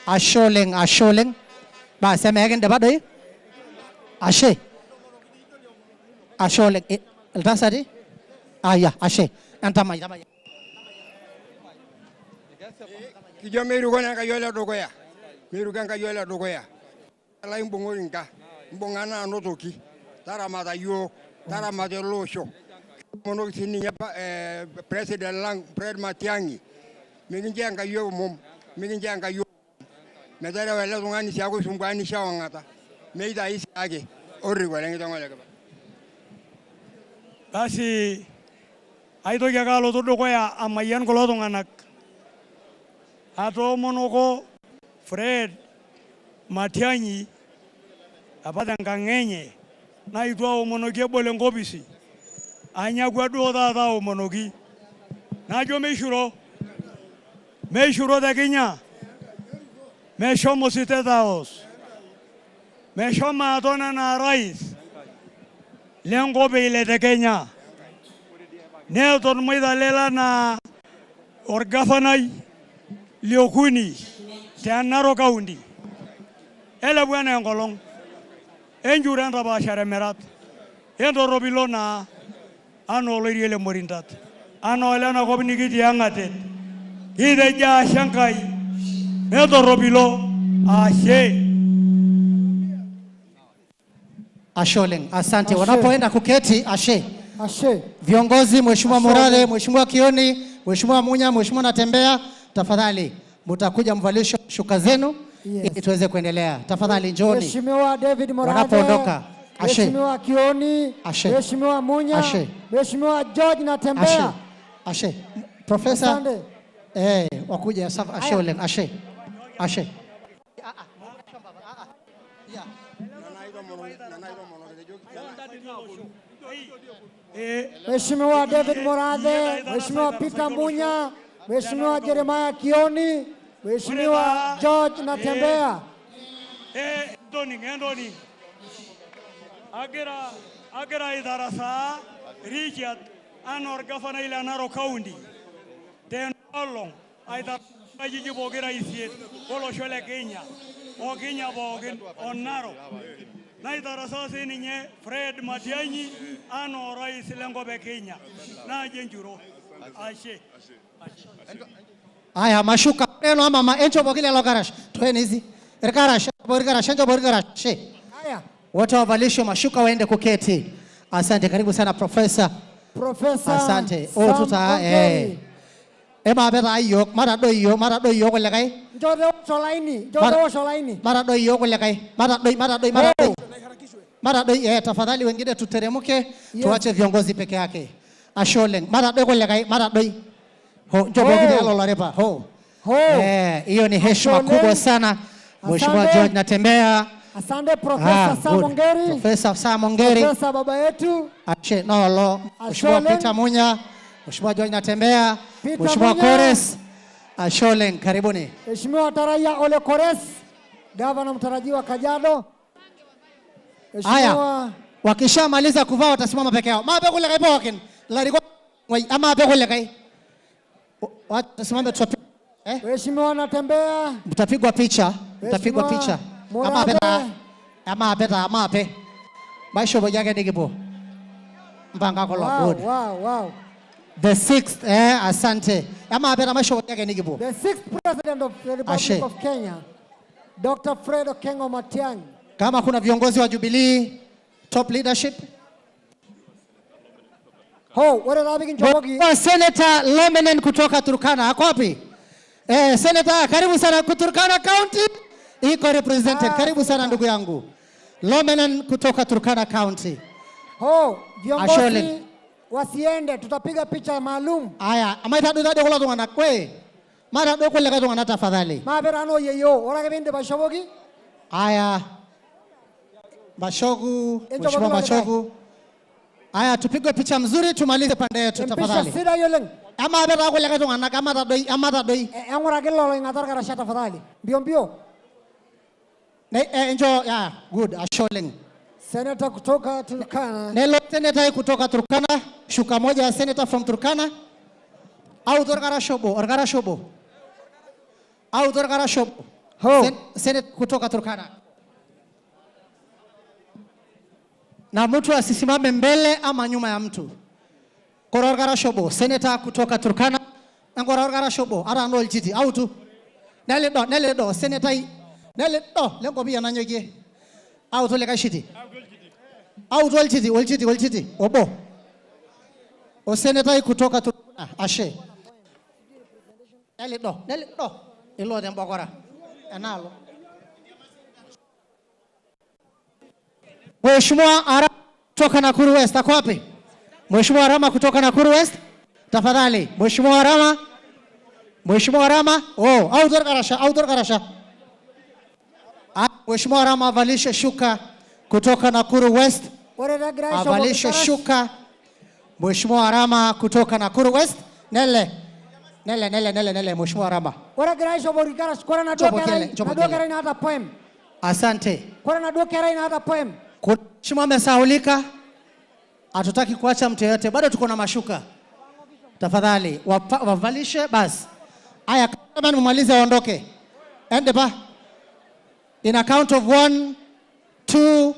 Ashe oleng, ashe oleng. Bas, emeekindipa doi? Ashe. Ashe oleng. Iltasati? Aya, ashe. Entamai, tamai. Kijo meiruko Enkai ole dukuya, meiruko Enkai ole dukuya. Lai mbung'oki nka, mbung'a naanotoki, taramata yiok, taramata ele osho. Kiomonoki sininye president lang Fred Matiang'i, mikincho Enkai omom, mikincho Enkai omom. Meterewa ele tung'ani siaku aisumbuanisho ewang'ata, meitayu siake orriko lenkiteng' olekipa. Basi aitoki ake alotu dukuya amayian kulo tung'anak. Atoomonoko Fred Matiang'i apa tenkang enye naitu aomonoki ebol enkopisi. Anyakua duo taata aomonoki. Najo meishuro. Meishuro te Kenya. Meshomo State House. Meshomo aton enaa rais lenkop eile te Kenya. Neton Moitalel anaa orgavanai liokuni te Narok County. Elepu enaa enkolong. Enchuro entapaashare mirat. Entorropilo naa anaa oloirie le morintat. Anaa olenakop nikitii Ang'atet. Kitejo ashe Enkai. Netorropilo. Ashe. Ashe oleng. Asante. Ashe. Wanapoenda kuketi, ashe. Ashe. Viongozi, Mheshimiwa Ashe. Murale, Mheshimiwa Kioni, Mheshimiwa Munya, Mheshimiwa Natembea, tafadhali mtakuja mvalishe shuka zenu ili tuweze kuendelea. Tafadhali njooni. Mheshimiwa David Morale, Wanapoondoka. Ashe. Mheshimiwa Kioni, Ashe. Mheshimiwa Munya, Ashe. Mheshimiwa George Natembea. Ashe. Ashe. Profesa Asante. Wakuja safa. Ashe oleng. Ashe. Ashe. Mheshimiwa David Morathe, Mheshimiwa Peter Munya, Mheshimiwa Jeremiah Kioni, Mheshimiwa George Natembea. Entoni. Agira aitarasaa Richard anaa orgavanai le Narok County tenolong aitarasaa nkajijik pokira isiet olosho le Kenya o Kenya pookin o Narok. Naitarasaa sininye Fred Matiang'i anaa orais lenkop e Kenya. Naaji enchuro. Ashe. Aya, mashuka neno ama encho bokile lo karash. Toeni hizi. Irkarash, borikarash, encho borikarash. She. Haya. Wote wavalishwe mashuka waende kuketi. Asante, karibu sana Profesa. Profesa Asante. Sam Tuta Ongeri. Ema beta ayo, mara do iyo, mara do iyo kulekai. Njoo osho laini, njoo osho laini. Mara do iyo kulekai. Mara do, mara do, mara do. Mara do, tafadhali wengine tuteremke, Yes. tuache viongozi peke yake. Asholeng, mara do kulekai, mara do. Ho, njoo bokile lo lorepa. Ho. Ho. Hiyo ni heshima Asholeng. kubwa sana. Mheshimiwa Asante. George Natembea. Asante Profesa Sam Good. Ongeri. Profesa Sam Ongeri. Profesa baba yetu. Ashe nolo. Mheshimiwa Asholeng. Peter Munya, Mheshimiwa George Natembea, Peter Mheshimiwa Munya. Kores. Asholeng, karibuni. Mheshimiwa Taraya Ole Kores, gavana mtarajiwa Kajiado. Haya. Mheshimiwa Wakishamaliza kuvaa watasimama peke yao. Mape kule kai pokin. Lariko ama ape kule kai. Watasimama tutapigwa. Mheshimiwa Natembea. Mtapigwa picha, mtapigwa Mheshimiwa picha. Ama Murathe. ape ama ape ama ape. Maisho bojake nikipo. Mpanga kolo Wow, good. wow, wow. The sixth, asante. Ama ape maisho bojake nikipo. The sixth president of the Republic Ashe. of Kenya, Dr. Fred Okengo Matiang'i. Kama kuna viongozi wa Jubilee top leadership. Ho, ore taa pikinchopoki. Mheshimiwa Senator Lomenen kutoka Turkana, ako wapi? Senator, karibu sana Turkana County. Iko represented. Karibu sana ndugu yangu. Lomenen kutoka Turkana County. Ho, viongozi Asholeng. wasiende, tutapiga picha maalum. Aya, amaita do do kula tungana kwe. Mara do kule tungana tafadhali. Maapera ano yeyo, ore ake piindip aishopoki. Aya. Bashogu, Encho Mheshimiwa bokila Bashogu. Aya, tupigwe picha mzuri tumalize pande yetu Empisha tafadhali. sidai oleng. Ama abeta kule tungana ama tadoi ama tadoi. Eng'uraki lelo oing'ata orkarasha tafadhali. Mbio mbio. Ne, enjo ya good asholeng. Senator kutoka Turkana. Nelo senator kutoka Turkana, shuka moja ya senator from Turkana. Au orkarashobo, orkarashobo. Au orkarashobo. Senator kutoka Turkana. Na mtu asisimame mbele ama nyuma ya mtu. Kora orkarashobo, senator kutoka Turkana. Ngora orkarashobo, ara no ljiti au tu. Nele do, nele do, senator nele do, lengo bia nanyokie. Au tu lekashiti. Au tu oljiti, oljiti, oljiti. Obo. O senator kutoka Turkana, ashe. Nele do, nele do. Ilo tembokora. Enalo. Mheshimiwa Arama kutoka Nakuru West, ako wapi? Mheshimiwa Arama kutoka Nakuru West, tafadhali. Mheshimiwa Arama. Mheshimiwa Arama, oh, au dorgarasha, au dorgarasha. Mheshimiwa Arama avalishe shuka kutoka Nakuru West. Ore taa egira aishopoki Avalishe irkarash. shuka. Mheshimiwa Arama kutoka Nakuru West. Nele. Nele, nele, nele, nele, Mheshimiwa Arama. Ore egira aishopoki irkarash, kore enaduo Chopo kerai, kele, chopo enaduo kele. kerai naata poem. Asante. Kore enaduo kerai naata poem. Kuna Mheshimiwa amesahaulika. Hatutaki kuacha mtu yeyote, bado tuko na mashuka. Tafadhali wavalishe basi. Aya, kama nimalize waondoke. Ende pa. In a count of 1 2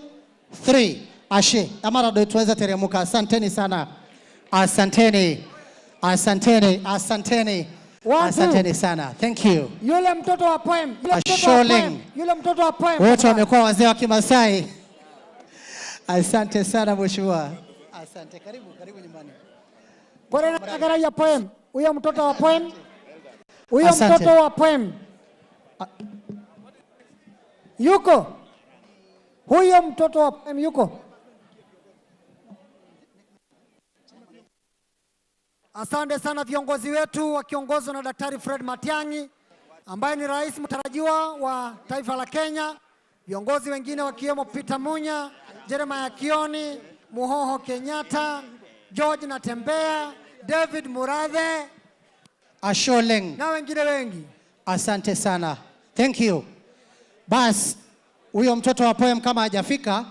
3. Ashe. Amara do tuweze teremuka. Asanteni sana. Asanteni. Asanteni. Asanteni. One, two. Asanteni sana. Thank you. Yule mtoto wa poem, yule mtoto wa Asholeng. poem, yule mtoto wa poem. Wote wamekuwa wazee wa Kimasai. Asante sana mheshimiwa. Asante. Karibu, karibu nyumbani. Kore na kerai ya poem, huyo mtoto wa poem. Huyo Asante. mtoto wa poem. Yuko. Huyo mtoto wa poem yuko. Asante sana viongozi wetu wakiongozwa na Daktari Fred Matiang'i ambaye ni rais mtarajiwa wa taifa la Kenya, viongozi wengine wakiwemo Peter Munya, Jeremiah Kioni, Muhoho Kenyatta, George Natembeya, David Murathe Asholeng. na wengine wengi. Asante sana. Thank you. Bas, huyo mtoto wa poem kama hajafika,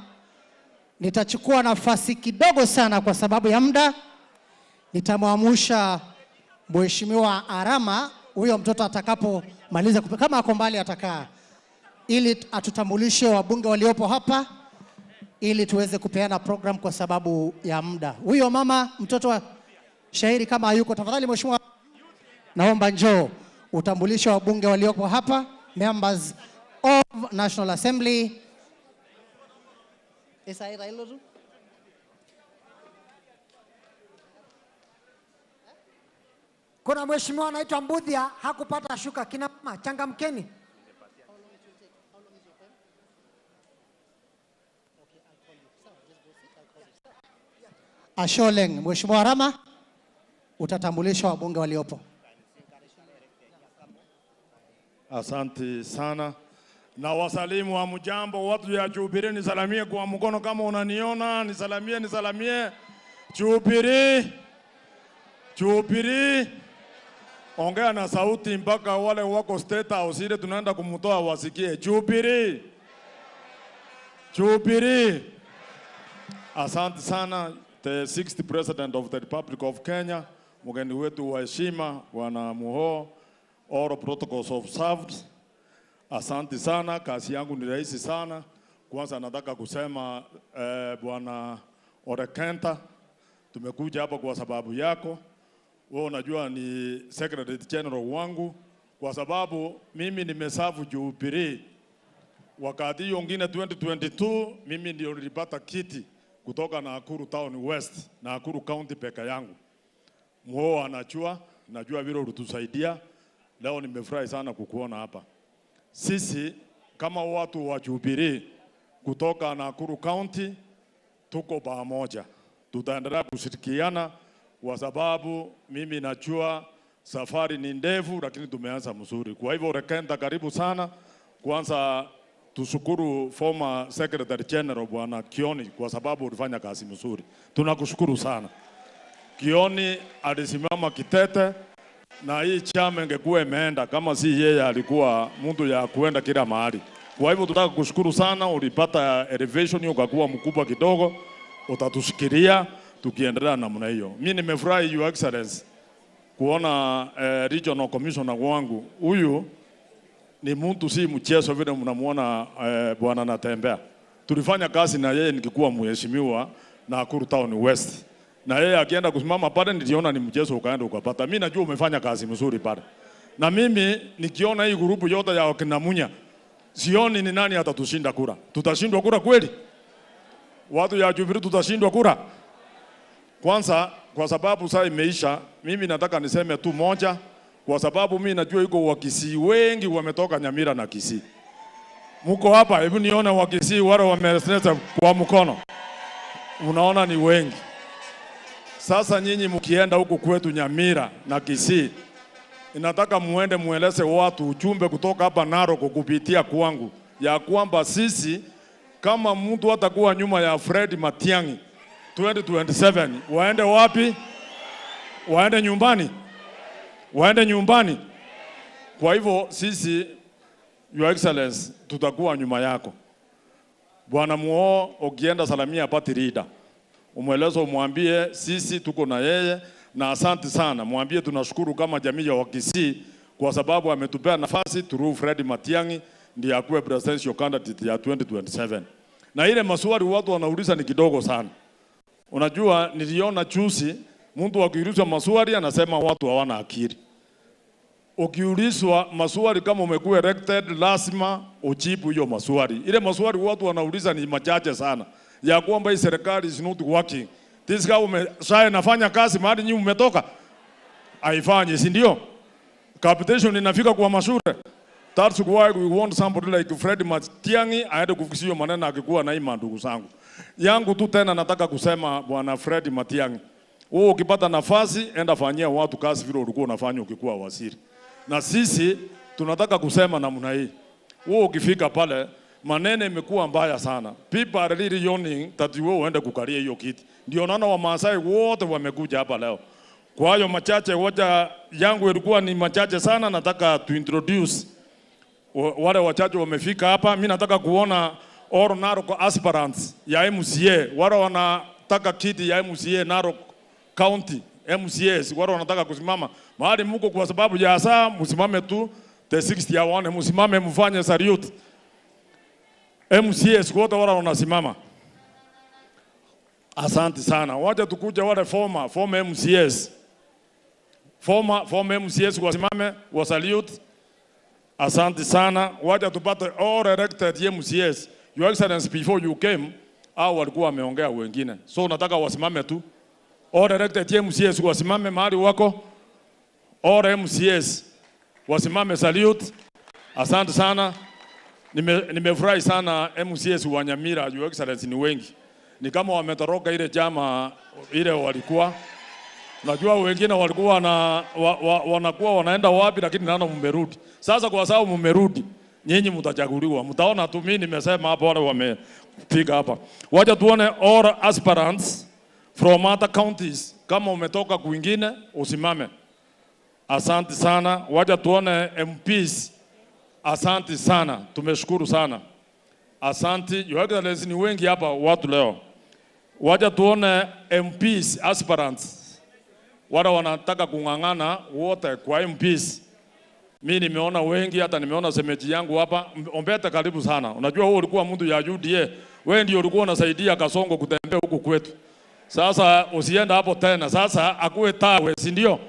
nitachukua nafasi kidogo sana kwa sababu ya muda. Nitamwamusha Mheshimiwa Arama, huyo mtoto atakapomaliza, kama ako mbali atakaa, ili atutambulishe wabunge waliopo hapa ili tuweze kupeana program kwa sababu ya muda. Huyo mama mtoto wa shairi kama hayuko, tafadhali mheshimiwa, naomba njoo utambulishe wabunge waliopo hapa, members of National Assembly. Kuna mheshimiwa anaitwa Mbudhia hakupata shuka. Kina mama changamkeni. Asholeng, Mheshimiwa Rama, utatambulisha wabunge waliopo. Asante sana na wasalimu wa mjambo, watu ya Jubilee, nisalamie kwa mkono kama unaniona, nisalamie, nisalamie. Jubilee, Jubilee, ongea na sauti mpaka wale wako State House ile tunaenda kumtoa wasikie. Jubilee, Jubilee. Asante sana the 6th President of the Republic of Kenya, mgeni wetu wa heshima Bwana Muhoo, all protocols observed. Asante sana, kazi yangu ni rahisi sana. Kwanza nataka kusema Bwana Orekenta, tumekuja hapa kwa sababu yako. Wewe unajua ni Secretary General wangu, kwa sababu mimi nimeserve Jubilee. Wakati hiyo ngine 2022 mimi ndio nilipata kiti kutoka Nakuru Town West, Nakuru County peke yangu. Muhoo anajua, najua vile ulitusaidia. Leo nimefurahi sana kukuona hapa. Sisi kama watu wa Jubilee kutoka Nakuru County tuko pamoja. Tutaendelea kushirikiana kwa sababu mimi najua safari ni ndefu, lakini tumeanza mzuri. Kwa hivyo Rekenta, karibu sana. Kwanza tushukuru former Secretary General Bwana Kioni kwa sababu ulifanya kazi mzuri. Tunakushukuru sana. Kioni alisimama kitete na hii chama ingekuwa imeenda kama si yeye alikuwa mtu ya kuenda kila mahali. Kwa hivyo tunataka kushukuru sana, ulipata elevation ukakuwa mkubwa kidogo, utatushikilia tukiendelea namna hiyo. Mimi nimefurahi Your Excellency kuona Regional Commissioner wangu huyu ni mtu si mchezo vile mnamuona bwana Natembeya. Tulifanya kazi na yeye nikikuwa mheshimiwa Nakuru Town West. Na yeye akienda kusimama pale niliona ni mchezo ukaenda ukapata. Mimi najua umefanya kazi mzuri pale. Na mimi nikiona hii grupu yote ya wakina Munya, sioni ni nani atatushinda kura. Tutashindwa kura kweli? Watu ya Jubilee tutashindwa kura? Kwanza kwa sababu saa imeisha, mimi nataka niseme tu moja, kwa sababu mimi najua iko Wakisii wengi wametoka Nyamira na Kisii. Mko hapa, hebu nione Wakisii wale wameleta kwa mkono. Unaona ni wengi. Sasa nyinyi mkienda huku kwetu Nyamira na Kisii, inataka muende mueleze watu ujumbe kutoka hapa Narok kupitia kwangu ya kwamba sisi kama mtu atakuwa nyuma ya Fred Matiang'i 2027 waende wapi? Waende nyumbani. Waende nyumbani. Kwa hivyo sisi, Your Excellency, tutakuwa nyuma yako. Bwana Muhoo, ukienda salamia party leader, umweleze, umwambie sisi tuko na yeye na asante sana. Mwambie tunashukuru kama jamii ya Wakisii kwa sababu ametupea nafasi through Fred Matiang'i ndiye akuwe presidential candidate ya 2027. Na ile maswali watu wanauliza ni kidogo sana. Unajua niliona juzi mtu akiulizwa maswali anasema watu hawana akili. Ukiulizwa maswali kama umekuwa elected, lazima ujibu hiyo maswali. Ile maswali watu wanauliza ni machache sana, ya kwamba hii serikali is not working. This government sasa inafanya kazi mahali nyinyi mmetoka, haifanyi, si ndio? Capitation inafika kwa mashule. That's why we want somebody like Fred Matiang'i aende kufikisha hiyo maneno akikuwa na ima, ndugu zangu. Yangu tu tena nataka kusema bwana Fred Matiang'i, wewe ukipata nafasi enda fanyia watu kazi vile ulikuwa unafanya ukikuwa waziri. Na sisi tunataka kusema namna hii. Wewe ukifika pale maneno imekuwa mbaya sana. People are really yawning that wewe uende kukalia hiyo kiti. Ndio naona Wamasai wote wamekuja hapa leo. Kwa hayo machache, wacha yangu ilikuwa ni machache sana, nataka to introduce wale wachache wamefika hapa. Mi nataka kuona all Narok aspirants ya MCA, wale wanataka kiti ya MCA Narok County MCAs, wale wanataka kusimama mahali muko kwa sababu ya saa, msimame tu the 60 ya one, msimame mfanye salute. MCAs wote wale wanasimama. Asante sana. Wacha tukuja wale former MCAs. Former MCAs wasimame, wa salute. Asante sana. Wacha tupate all elected MCAs. Your Excellency, before you came, hao walikuwa wameongea wengine. So nataka wasimame tu. All elected MCAs wasimame mahali wako. All MCAs wasimame salute. Asante sana. Nimefurahi sana MCAs wa Nyamira, Your Excellency, ni wengi. Ni kama wametoroka ile chama ile walikuwa. Najua wengine walikuwa wanakuwa wanaenda wapi, lakini naona mmerudi. Sasa kwa sababu mmerudi, nyinyi mtachaguliwa. Mtaona tu mimi nimesema hapo, wale wamefika hapa. Wacha tuone all aspirants from other counties. Kama umetoka kwingine usimame. Asante sana. Wacha tuone MPs. Asante sana. Tumeshukuru sana. Asante. Your Excellency, ni wengi hapa watu leo. Wacha tuone MPs aspirants. Wale wanataka kung'ang'ana wote kwa MPs. Mimi nimeona wengi, hata nimeona semeji yangu hapa. Ombeta, karibu sana. Unajua wewe ulikuwa mtu ya UDA. Wewe ndio ulikuwa unasaidia Kasongo kutembea huku kwetu. Sasa usienda hapo tena. Sasa akuwe tawe, si ndio?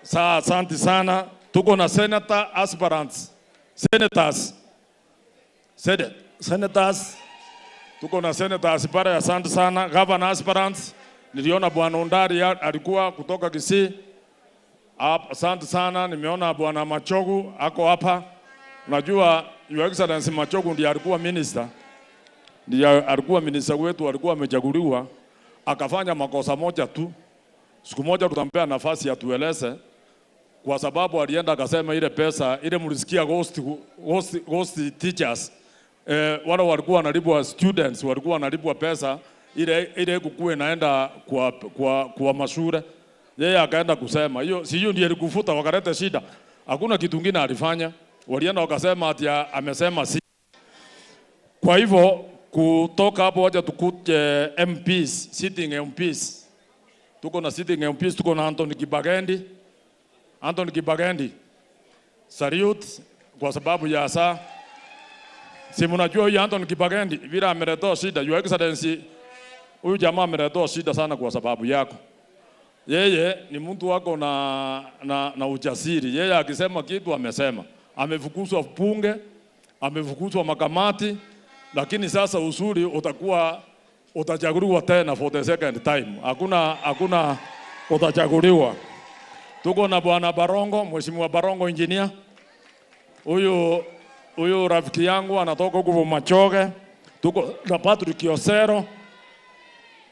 Sasa asante sana. Tuko na senator aspirants. Senators. Senators. Tuko na senators pale, asante sana. Governor aspirants. Niliona Bwana Ondari alikuwa kutoka Kisii. Asante sana. Nimeona Bwana Machogu ako hapa. Unajua Your Excellency Machogu ndiye alikuwa minister. Ndiye alikuwa minister wetu, alikuwa amechaguliwa. Akafanya makosa moja tu. Siku moja tutampea nafasi atueleze, kwa sababu alienda akasema ile pesa ile mlisikia ghost teachers, wale walikuwa wanalipwa, students walikuwa wanalipwa pesa ile kukue naenda kwa mashule. Yeye akaenda kusema hiyo, si hiyo ndiye alikufuta wakaleta shida. Hakuna kitu kingine alifanya. Walienda wakasema ati amesema si. Kwa hivyo kutoka hapo wacha tukute MPs, sitting MPs. Tuko na sitting MPs, tuko na Anthony Kibagendi. Anthony Kibagendi. Salute kwa sababu ya saa. Si mnajua huyu Anthony Kibagendi vile ameletoa shida. Your Excellency, huyu jamaa ameletoa shida sana kwa sababu yako. Yeye ni mtu wako na ujasiri. Yeye akisema kitu amesema. Amefukuzwa bunge, amefukuzwa makamati, lakini sasa usuri utakuwa utachaguliwa tena for the second time. Hakuna utachaguliwa. Tuko na Bwana Barongo, Mheshimiwa Barongo engineer. Huyu rafiki yangu anatoka huko Machoge. Tuko na Patrick Osero.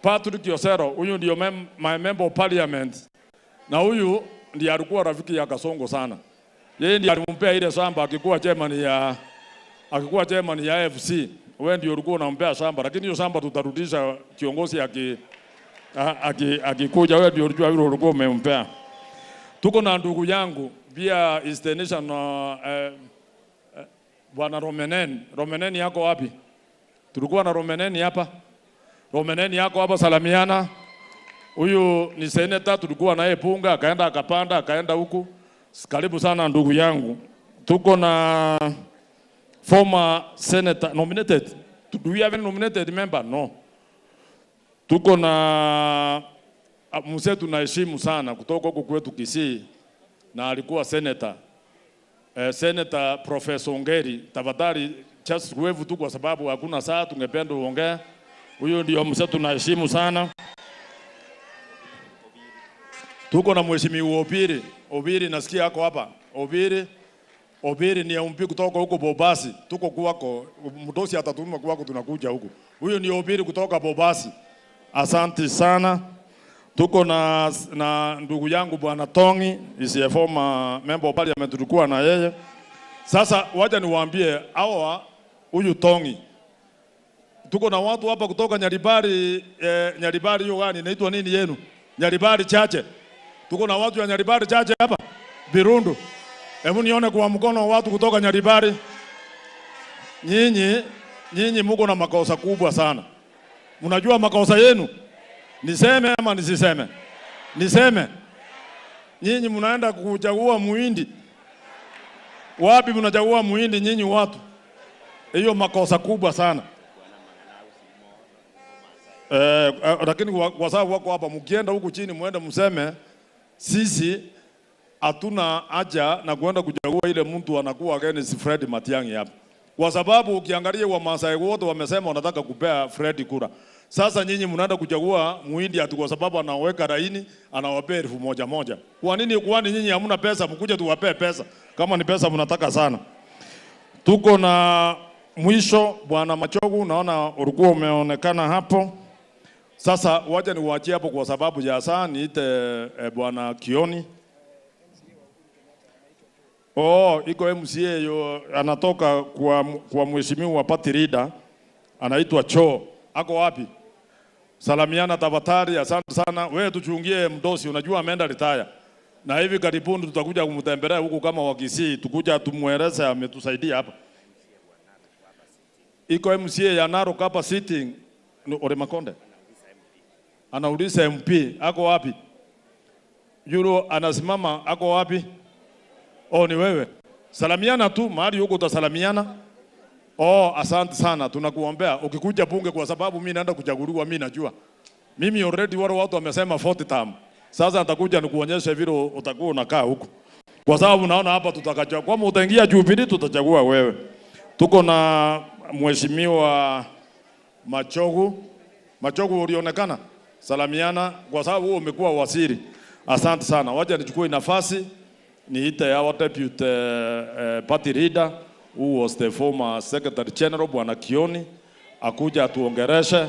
Patrick Osero, huyu ndio my member of parliament. Na huyu ndiye alikuwa rafiki ya Kasongo sana. Yeye ndiye alimpea ile shamba akikuwa chairman ya AFC. Wewe ndio ulikuwa unampea shamba, lakini hiyo shamba tutarudisha kiongozi akikuja. Wewe ndio ulijua yule ulikuwa umempea. Tuko na ndugu yangu pia is the national Bwana Romenen. Romenen yako wapi? Tulikuwa na Romenen hapa. Romenen yako hapa, salamiana. Huyu ni senator, tulikuwa naye Punga, akaenda akapanda, akaenda huku. Karibu sana ndugu yangu. Tuko na former senator nominated. Do we have any nominated member? No. Tuko na mzee tunaheshimu sana kutoka huku kwetu Kisii, na alikuwa senator. Senator Professor Ongeri, tafadhali just wave tu kwa sababu hakuna saa, tungependa uongee. Huyu ndio mzee tunaheshimu sana. Tuko na Mheshimiwa Obiri. Obiri nasikia yako hapa. Obiri ni MP kutoka huko Bobasi. Tuko kwako, mdosi atatuma kwako, tunakuja huko. Huyu ni Obiri kutoka Bobasi. Asante sana. Tuko na ndugu yangu Bwana Tongi, is a former member of parliament, tulikuwa na yeye. Sasa wacha niwaambie hawa, huyu Tongi. Tuko na watu hapa kutoka Nyaribari, Nyaribari hiyo gani inaitwa nini yenu? Nyaribari Chache. Tuko na watu wa Nyaribari Chache hapa Birundu. Hebu nione kwa mkono watu kutoka Nyaribari. Nyinyi mko na makosa kubwa sana. Mnajua makosa yenu? Niseme ama nisiseme? Niseme. Nyinyi mnaenda kuchagua muhindi. Wapi mnachagua muhindi nyinyi watu? Hiyo makosa kubwa sana. Lakini kwa sababu wako hapa, mkienda huku chini muende mseme sisi hatuna haja na kuenda kuchagua ile mtu anakuwa against Fred Matiang'i hapa. Kwa sababu ukiangalia wa Maasai wote wamesema wanataka kupea Fred kura. Sasa nyinyi mnaenda kuchagua muhindi ati kwa sababu anaweka laini, anawapea 1,000. Kwa nini? Kwani nyinyi hamna pesa? Mkuje tuwapee pesa. Kama ni pesa mnataka sana. Tuko na mwisho Bwana Machogu, naona ulikuwa umeonekana hapo. Sasa wacha niwaachie hapo kwa sababu ya saa, niite Bwana Kioni. Oh, iko MCA yo anatoka kwa mheshimiwa party leader, anaitwa Cho. Ako wapi? Salamiana tafadhali, asante sana. Wewe tuchungie mdosi, unajua ameenda retire. Na hivi karibuni tutakuja kumtembelea huku kama wa Kisii, tukuja tumueleze ametusaidia hapa. Iko MCA ya Narok hapa sitting, Ole Makonde. Anauliza MP, ako wapi? Yule anasimama, ako wapi? Oh, ni wewe. Salamiana tu, mahali huko utasalamiana. Oh, asante sana, tunakuombea. Ukikuja bunge, kwa sababu mimi naenda kuchaguliwa, mimi najua. Mimi already wale watu wamesema 40 term. Sasa nitakuja nikuonyeshe vile utakuwa unakaa huko. Kwa sababu naona hapa tutakachagua. Kama utaingia Jubilee tutachagua wewe. Tuko na Mheshimiwa Machogu. Machogu ulionekana? Salamiana kwa sababu wewe umekuwa waziri. Asante sana. Wacha nichukue nafasi niite our deputy party leader who was the former secretary general Bwana Kioni akuja atuongereshe.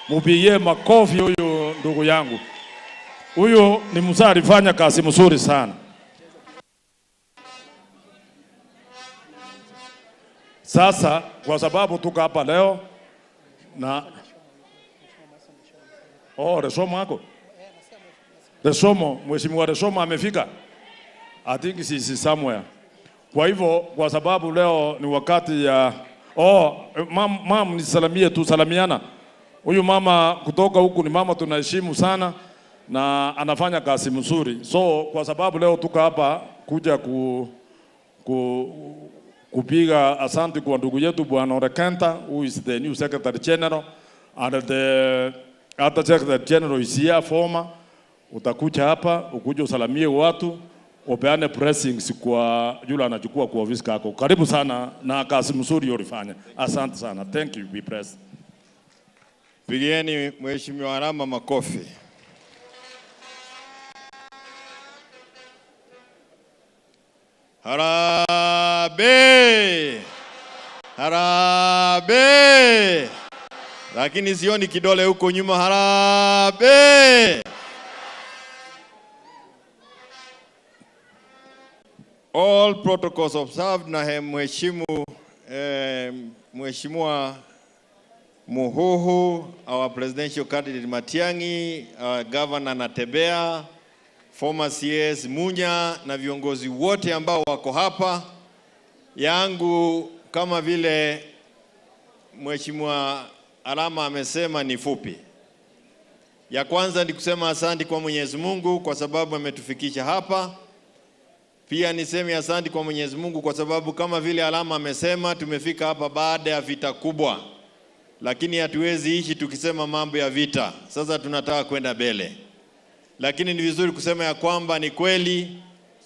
Mupigie makofi huyu ndugu yangu. Huyu ni mzee alifanya kazi mzuri sana. Sasa kwa sababu tuko hapa leo na oh, Resomo ako. Resomo, Mheshimiwa Resomo amefika. I think he's somewhere. Kwa hivyo kwa sababu leo ni wakati ya oh, mam nisalamie tu, salamiana. Huyu mama kutoka huku ni mama tunaheshimu sana na anafanya kazi mzuri. So kwa sababu leo tuko hapa kuja kupiga asante kwa ndugu yetu Bwana Orekenta, who is the new Secretary General, and the other Secretary General is here, former. Utakuja hapa ukuje usalamie watu, upeane blessings kwa yule anachukua kwa ofisi kako. Karibu sana na kazi mzuri ulifanya. Asante sana. Thank you, be blessed. Pigieni Mheshimiwa Arama makofi. Harambee! Harambee! Lakini sioni kidole huko nyuma. Harambee! All protocols observed na mheshimu Mheshimiwa Muhuhu, our presidential candidate Matiang'i, our governor Natembea, former CS Munya na viongozi wote ambao wako hapa. Yangu kama vile Mheshimiwa Arama amesema ni fupi. Ya kwanza ni kusema asante kwa Mwenyezi Mungu kwa sababu ametufikisha hapa. Pia niseme asante kwa Mwenyezi Mungu kwa sababu kama vile Arama amesema tumefika hapa baada ya vita kubwa. Lakini hatuwezi ishi tukisema mambo ya vita. Sasa tunataka kwenda mbele. Lakini ni vizuri kusema ya kwamba ni kweli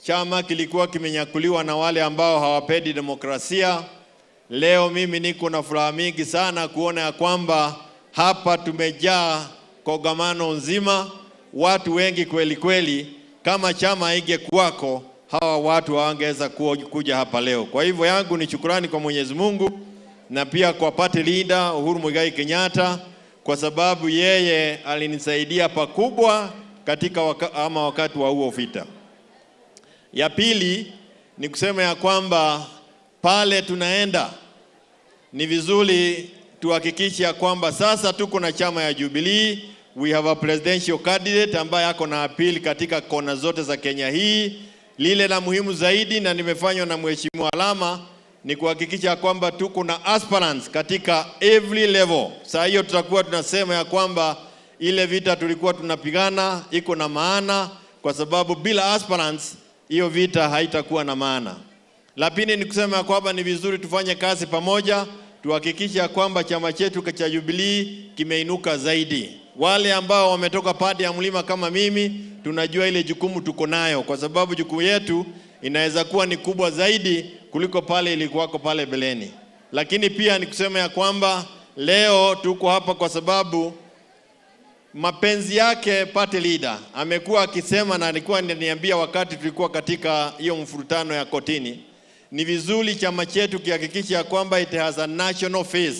Chama kilikuwa kimenyakuliwa na wale ambao hawapendi demokrasia. Leo mimi niko na furaha mingi sana kuona ya kwamba hapa tumejaa kongamano nzima, watu wengi kweli kweli. Kama chama ingekuwako, hawa watu hawangeweza kuja hapa leo. Kwa hivyo yangu ni shukrani kwa Mwenyezi Mungu na pia kwa party leader Uhuru Muigai Kenyatta, kwa sababu yeye alinisaidia pakubwa katika wakati wa huo vita. Ya pili ni kusema ya kwamba pale tunaenda ni vizuri tuhakikishe ya kwamba sasa tuko na chama ya Jubilee. We have a presidential candidate ambaye ako na appeal katika kona zote za Kenya hii. Lile la muhimu zaidi na nimefanywa na Mheshimiwa Alama ni kuhakikisha kwamba tuko na aspirants katika every level. Saa hiyo tutakuwa tunasema ya kwamba ile vita tulikuwa tunapigana iko na maana, kwa sababu bila aspirants hiyo vita haitakuwa na maana. La pili ni kusema kwamba ni vizuri tufanye kazi pamoja, tuhakikishe kwamba chama chetu cha Jubilee kimeinuka zaidi. Wale ambao wametoka pande ya mlima kama mimi, tunajua ile jukumu tuko nayo, kwa sababu jukumu yetu inaweza kuwa ni kubwa zaidi kuliko pale ilikuwako pale beleni. Lakini pia ni kusema ya kwamba leo tuko hapa kwa sababu mapenzi yake party leader amekuwa akisema, na alikuwa ananiambia wakati tulikuwa katika hiyo mfurutano ya kotini, ni vizuri chama chetu kihakikisha kwamba it has a national face.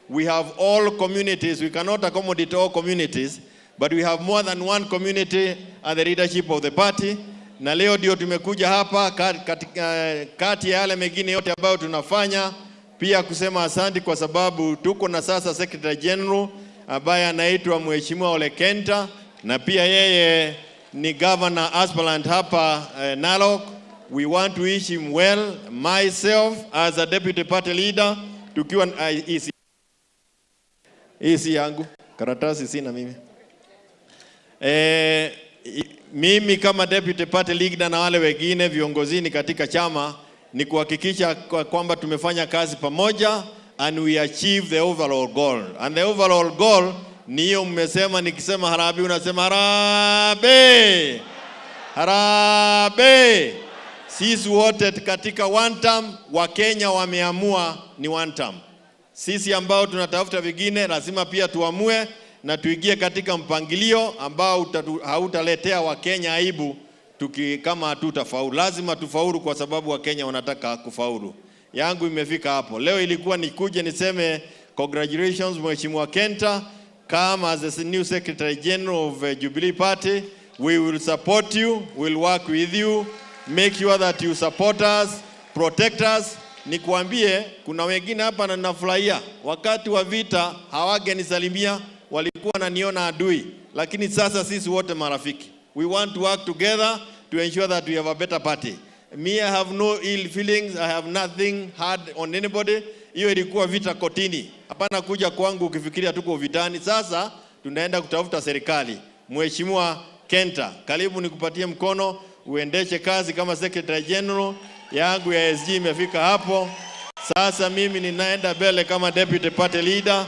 We have all communities. We cannot accommodate all communities, but we have more than one community at the leadership of the party. Na leo ndio tumekuja hapa kati ya yale mengine yote ambayo tunafanya, pia kusema asante kwa sababu tuko na sasa Secretary General ambaye anaitwa Mheshimiwa Ole Kenta, na pia yeye ni governor aspirant hapa Narok. We want to wish him well. Myself as a deputy party leader, tukiwa hii yangu karatasi sina mimi. Mimi kama deputy party leader na wale wengine viongozini katika chama ni kuhakikisha kwamba tumefanya kazi pamoja and we achieve the overall goal. And the overall goal ni hiyo mmesema, nikisema harambee unasema harambee. Harambee. Sisi wote katika one term, Wakenya wameamua ni one term. Sisi ambao tunatafuta vingine lazima pia tuamue na tuingie katika mpangilio ambao hautaletea Wakenya aibu kama hatutafaulu. Lazima tufaulu kwa sababu Wakenya wanataka kufaulu. Yangu imefika hapo. Leo ilikuwa nikuje niseme congratulations Mheshimiwa Kenta, come as the new Secretary General of Jubilee Party. We will support you, we'll work with you, make sure that you support us, protect us. Nikuambie kuna wengine hapa na ninafurahia, wakati wa vita hawangenisalimia, walikuwa wananiona adui, lakini sasa sisi wote marafiki. We want to work together to ensure that we have a better party. Me, I have no ill feelings, I have nothing hard on anybody. Hiyo ilikuwa vita kotini. Hapana kuja kwangu ukifikiria tuko vitani. Sasa tunaenda kutafuta serikali. Mheshimiwa Kenta, karibu nikupatie mkono uendeshe kazi kama Secretary General. Yangu ya SG imefika hapo. Sasa mimi ninaenda mbele kama Deputy Party Leader.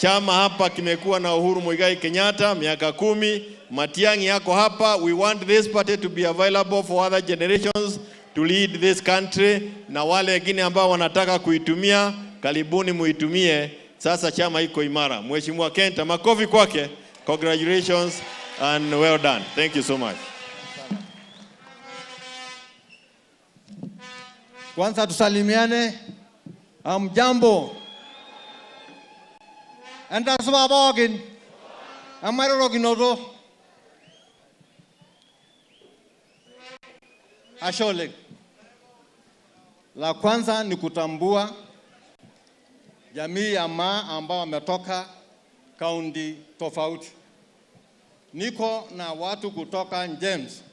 Chama hapa kimekuwa na Uhuru Muigai Kenyatta miaka 10. Matiang'i yako hapa. We want this party to be available for other generations to lead this country, na wale wengine ambao wanataka kuitumia, karibuni muitumie. Sasa chama iko imara. Mheshimiwa Kenta, makofi kwake. Congratulations and well done. Thank you so much. Kwanza tusalimiane. Amjambo. Entasupa pookin. Emairorokinoto. Ashe oleng. La kwanza ni kutambua jamii ya Maa ambao wametoka kaunti tofauti. Niko na watu kutoka James.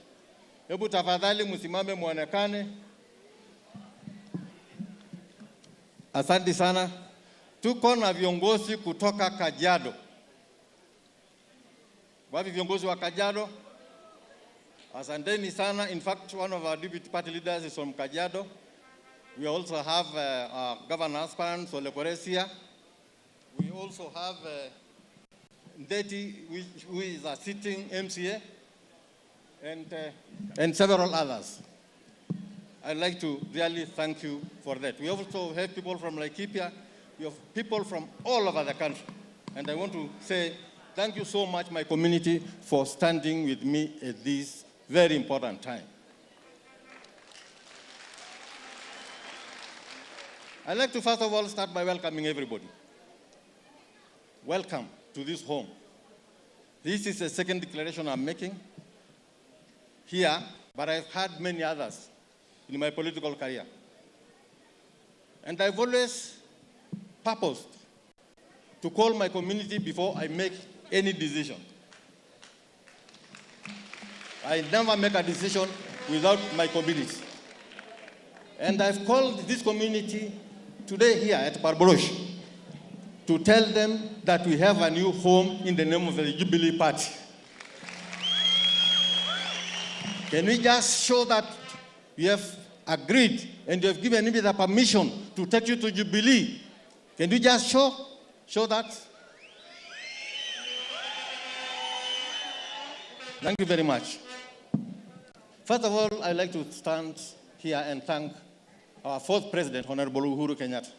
Hebu tafadhali msimame muonekane. Asante sana. Tuko na viongozi kutoka Kajiado. Wapi viongozi wa Kajiado? Asanteni sana. In fact, one of our deputy party leaders is from Kajiado. We also have Governor aspirant Ole Koresia. We also have Ndeti, who is a sitting MCA, and several others. I'd like to really thank you for that. We also have people from Laikipia. We have people from all over the country. And I want to say thank you so much, my community, for standing with me at this very important time. I'd like to first of all start by welcoming everybody. Welcome to this home. This is the second declaration I'm making here, but I've had many others in my political career. And I've always purposed to call my community before I make any decision. I never make a decision without my community. And I've called this community today here at Barborosh to tell them that we have a new home in the name of the Jubilee Party. Can we just show that we have agreed and you have given me the permission to take you to Jubilee? Can you just show that? Thank you very much. First of all, I'd like to stand here and thank our fourth president, Honorable Uhuru Kenyatta.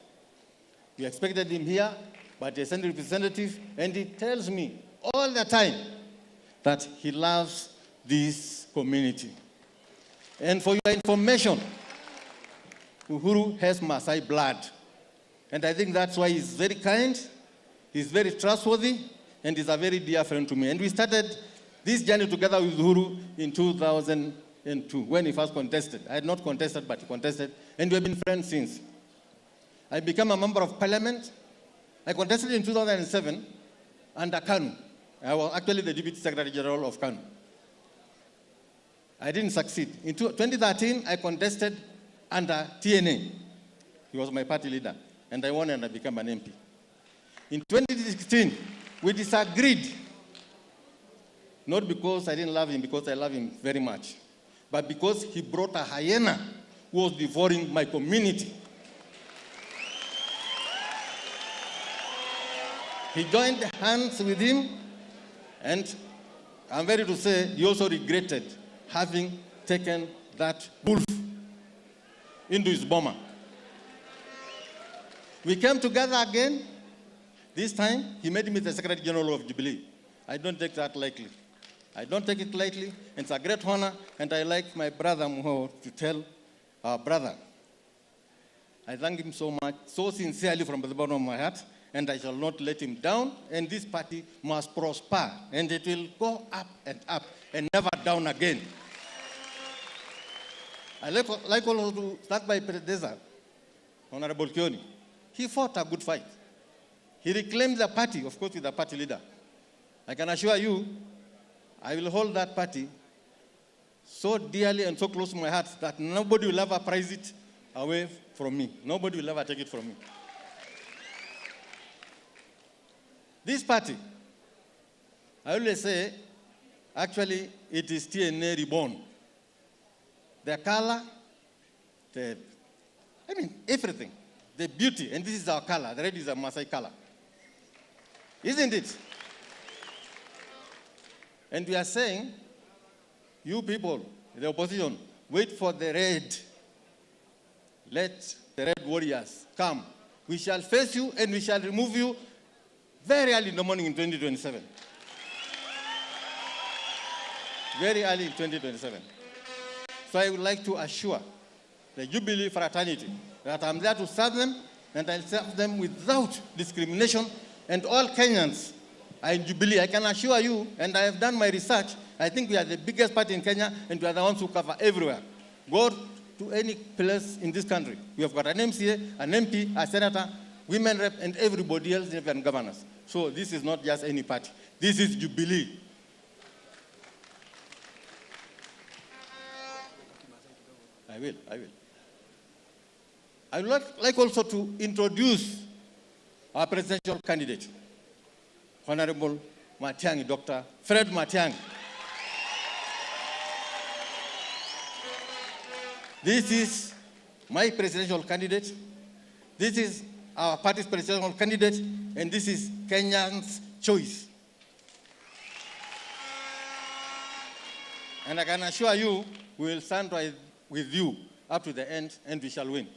We expected him here, but he sent a representative, and he tells me all the time that he loves this community. And for your information, Uhuru has Maasai blood. And I think that's why he's very kind, he's very trustworthy, and he's a very dear friend to me. And we started this journey together with Uhuru in 2002, when he first contested. I had not contested, but he contested, and we have been friends since. I became a member of parliament. I contested in 2007 under KANU. I was actually the Deputy Secretary General of KANU. I didn't succeed. In 2013, I contested under TNA. He was my party leader, and I won and I became an MP. In 2016, we disagreed. Not because I didn't love him, because I love him very much, but because he brought a hyena who was devouring my community. He joined hands with him, and I'm very to say he also regretted having taken that wolf into his bomber. We came together again. This time, he made me the Secretary General of Jubilee. I don't take that lightly. I don't take it lightly. It's a great honor, and I like my brother Muho to tell our brother. I thank him so much, so sincerely from the bottom of my heart, and I shall not let him down, and this party must prosper, and it will go up and up and never down again. I like also to start by predecessor, Honorable Kioni. He fought a good fight. He reclaimed the party, of course, with the party leader. I can assure you, I will hold that party so dearly and so close to my heart that nobody will ever prize it away from me. Nobody will ever take it from me. This party, I always say, actually, it is TNA reborn. The color, everything. The beauty, and this is our color. The red is a Maasai color. Isn't it? And we are saying, you people, the opposition, wait for the red. Let the red warriors come. We shall face you and we shall remove you very early in the morning in 2027. Very early in 2027. So I would like to assure the Jubilee fraternity that I'm there to serve them, and I'll serve them without discrimination, and all Kenyans are in Jubilee. I can assure you, and I have done my research, I think we are the biggest party in Kenya, and we are the ones who cover everywhere. Go to any place in this country. We have got an MCA, an MP, a senator, women rep, and everybody else, even governors. So this is not just any party. This is Jubilee. I will. I would like also to introduce our presidential candidate, Honorable Matiang'i, Dr. Fred Matiang'i. This is my presidential candidate. This is our party's presidential candidate, and this is Kenyan's choice. And I can assure you, we will stand with you up to the end, and we shall win.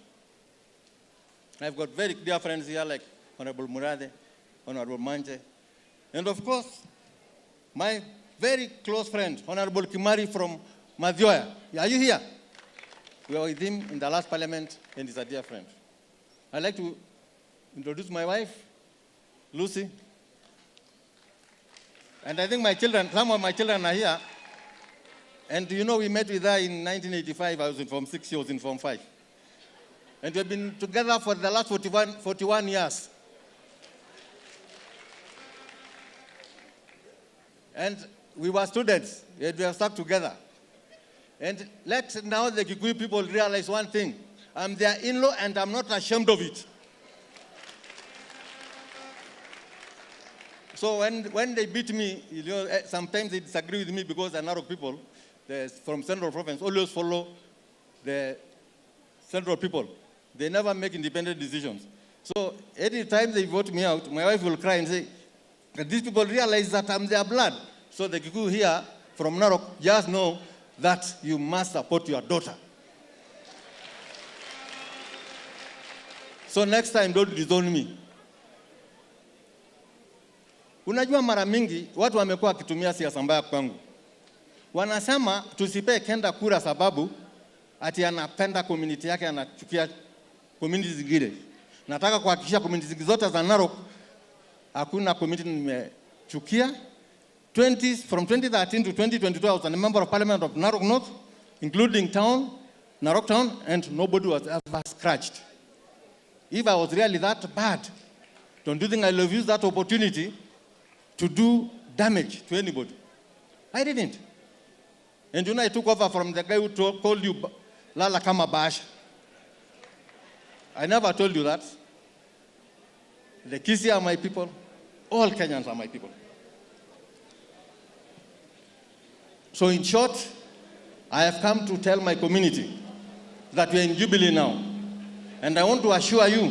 I've got very dear friends here like Honorable Murathe, Honorable Manje, and of course, my very close friend, Honorable Kimari from Mathioya. Are you here? We were with him in the last parliament, and he's a dear friend. I'd like to introduce my wife, Lucy. And I think my children, some of my children are here. And you know, we met with her in 1985. I was in Form 6, she was in Form 5. And we've been together for the last 41 years. And we were students, and we have stuck together. And let now the Kikuyu people realize one thing. I'm their in-law and I'm not ashamed of it. So when they beat me, you know, sometimes they disagree with me because the Narok people from Central Province always follow the Central people. They never make independent decisions. So every time they vote me out, my wife will cry and say, these people realize that I'm their blood. So the Kikuyu here from Narok just know that you must support your daughter. So next time, don't disown me. Unajua mara mingi watu wamekuwa wakitumia siasa mbaya kwangu. Wanasema tusipee Kenda kura sababu ati anapenda community yake, anachukia community zingine. Nataka kuhakikisha community zote za Narok hakuna community nimechukia. From 2013 to 2022, I was a member of parliament of Narok North, including town, Narok town, and nobody was ever scratched. If I was really that bad, don't you think I will have used that opportunity to do damage to anybody? I didn't. And you know, I took over from the guy who called you Lala Kama Basha. I never told you that. The Kisii are my people. All Kenyans are my people. So in short, I have come to tell my community that we are in Jubilee now. And I want to assure you,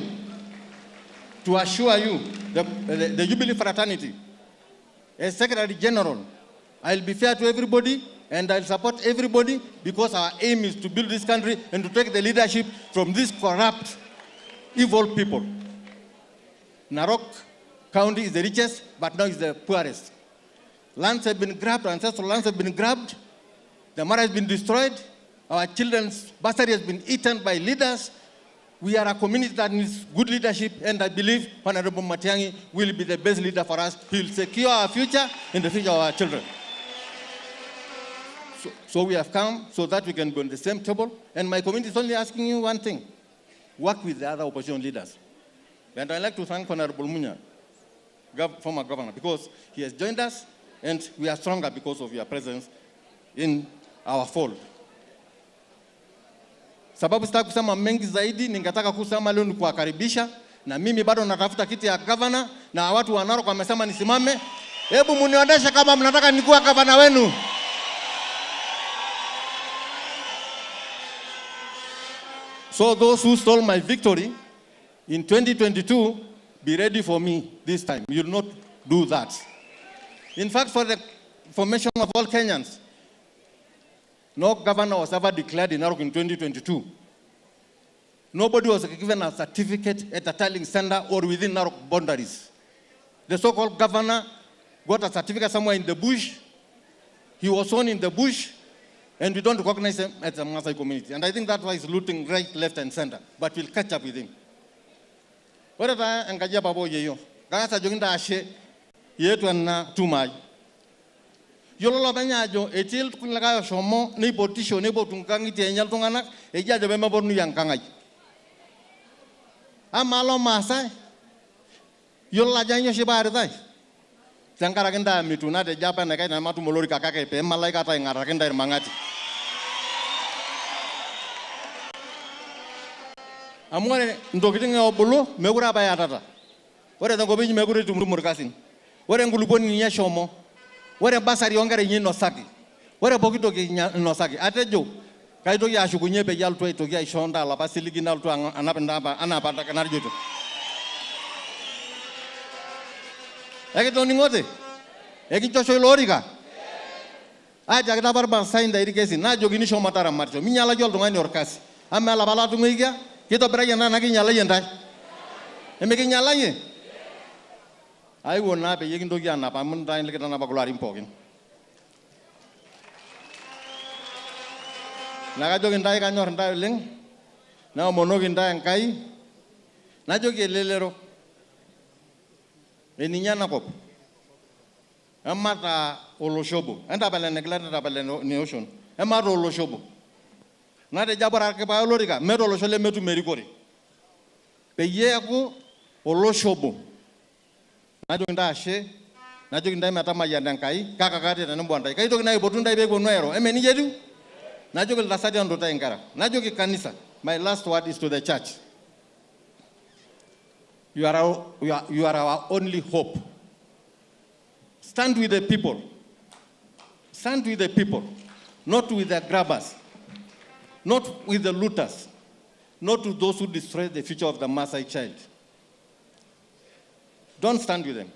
the Jubilee fraternity, as Secretary General, I'll be fair to everybody and I'll support everybody because our aim is to build this country and to take the leadership from these corrupt, evil people. Narok County is the richest, but now it's the poorest. Lands have been grabbed, ancestral lands have been grabbed. The Mara has been destroyed. Our children's bursary has been eaten by leaders. We are a community that needs good leadership, and I believe Honorable Matiang'i will be the best leader for us. He will secure our future and the future of our children. So we have come so that we can be on the same table. And my community is only asking you one thing. Work with the other opposition leaders. And I'd like to thank Honorable Munya, former governor, because he has joined us, and we are stronger because of your presence in our fold. Sababu sitaki kusema mengi zaidi, ningetaka kusema leo ni kuwakaribisha, na mimi bado natafuta kiti ya governor, na watu wa Narok wamesema nisimame. Hebu munionyeshe kama mnataka nikuwa governor wenu. So those who stole my victory in 2022, be ready for me this time. You will not do that. In fact, for the formation of all Kenyans, no governor was ever declared in Narok in 2022. Nobody was given a certificate at a tallying center or within Narok boundaries. The so-called governor got a certificate somewhere in the bush. He was sworn in the bush, and we don't recognize him as a Maasai community. And I think that's why he's looting right, left, and center. But we'll catch up with him. Ore enkaji papa yeyo. Kang'as ajoki ntae ashe yetu ena tumo ai. Yiolo olopeny ajo etii likae oshomo neipotisho neipotu nkang'itie enye iltung'anak eji ajo pemeponunui enkang ai. Amaa lomaasai yiolo ajo ainyoo oshi paaritae? Tenkaraki ntae amitu natejo apa enaikash tenematum olorika kake peemalo aikata aing'araki ntae irmang'ati. Amu ore ntokitin ebulu mekure apa eatata. Ore tenkop inyi mekure itumutumu irkasin. Ore enkulupuoni ninye eshomo. Ore basari oonkera inyi inosaki. Ore pooki toki inosaki. Atejo kaitoki ashukunye peyie alotu aitoki aisho ntae olapa siligi nalotu anap intae anaa apa enatejoito. Ekitoning'ote? Ekinchosho ilo orika? Atiakita apa irmaasai ntae irkesin naajokini shomo taramatisho. Minyalaki oltung'ani orkasi. Amaa lapa latung'uikia kitobirayie ntae tenaa kinyalayie ntae? Emikinyalayie? Aiwuo naa peyie kintoki anap amu ntae likitanapa kulo arin pookin. Naa kajoki ntae kanyor ntae oleng, naomonoki ntae Enkai, najoki elelero eninye enakop emataa olosho obo, entapal enegila nitapal ene ocean, emataa olosho obo. Natejo apa ore ake paaya olorika, meeta olosho lemetum erikore. Peyie eeku olosho obo. Najoki ntae ashe, najoki ntae metamayiana Enkai, kake katii tenebo ntae. Kaitoki naa aipotu ntae peekiponu airo, eme nejia etiu? Najoki iltasati entutai inkera, najoki kanisa, my last word is to the church. You are our only hope. Stand with the people. Stand with the people, not with the grabbers, not with the looters, not with those who destroy the future of the Maasai child. Don't stand with them.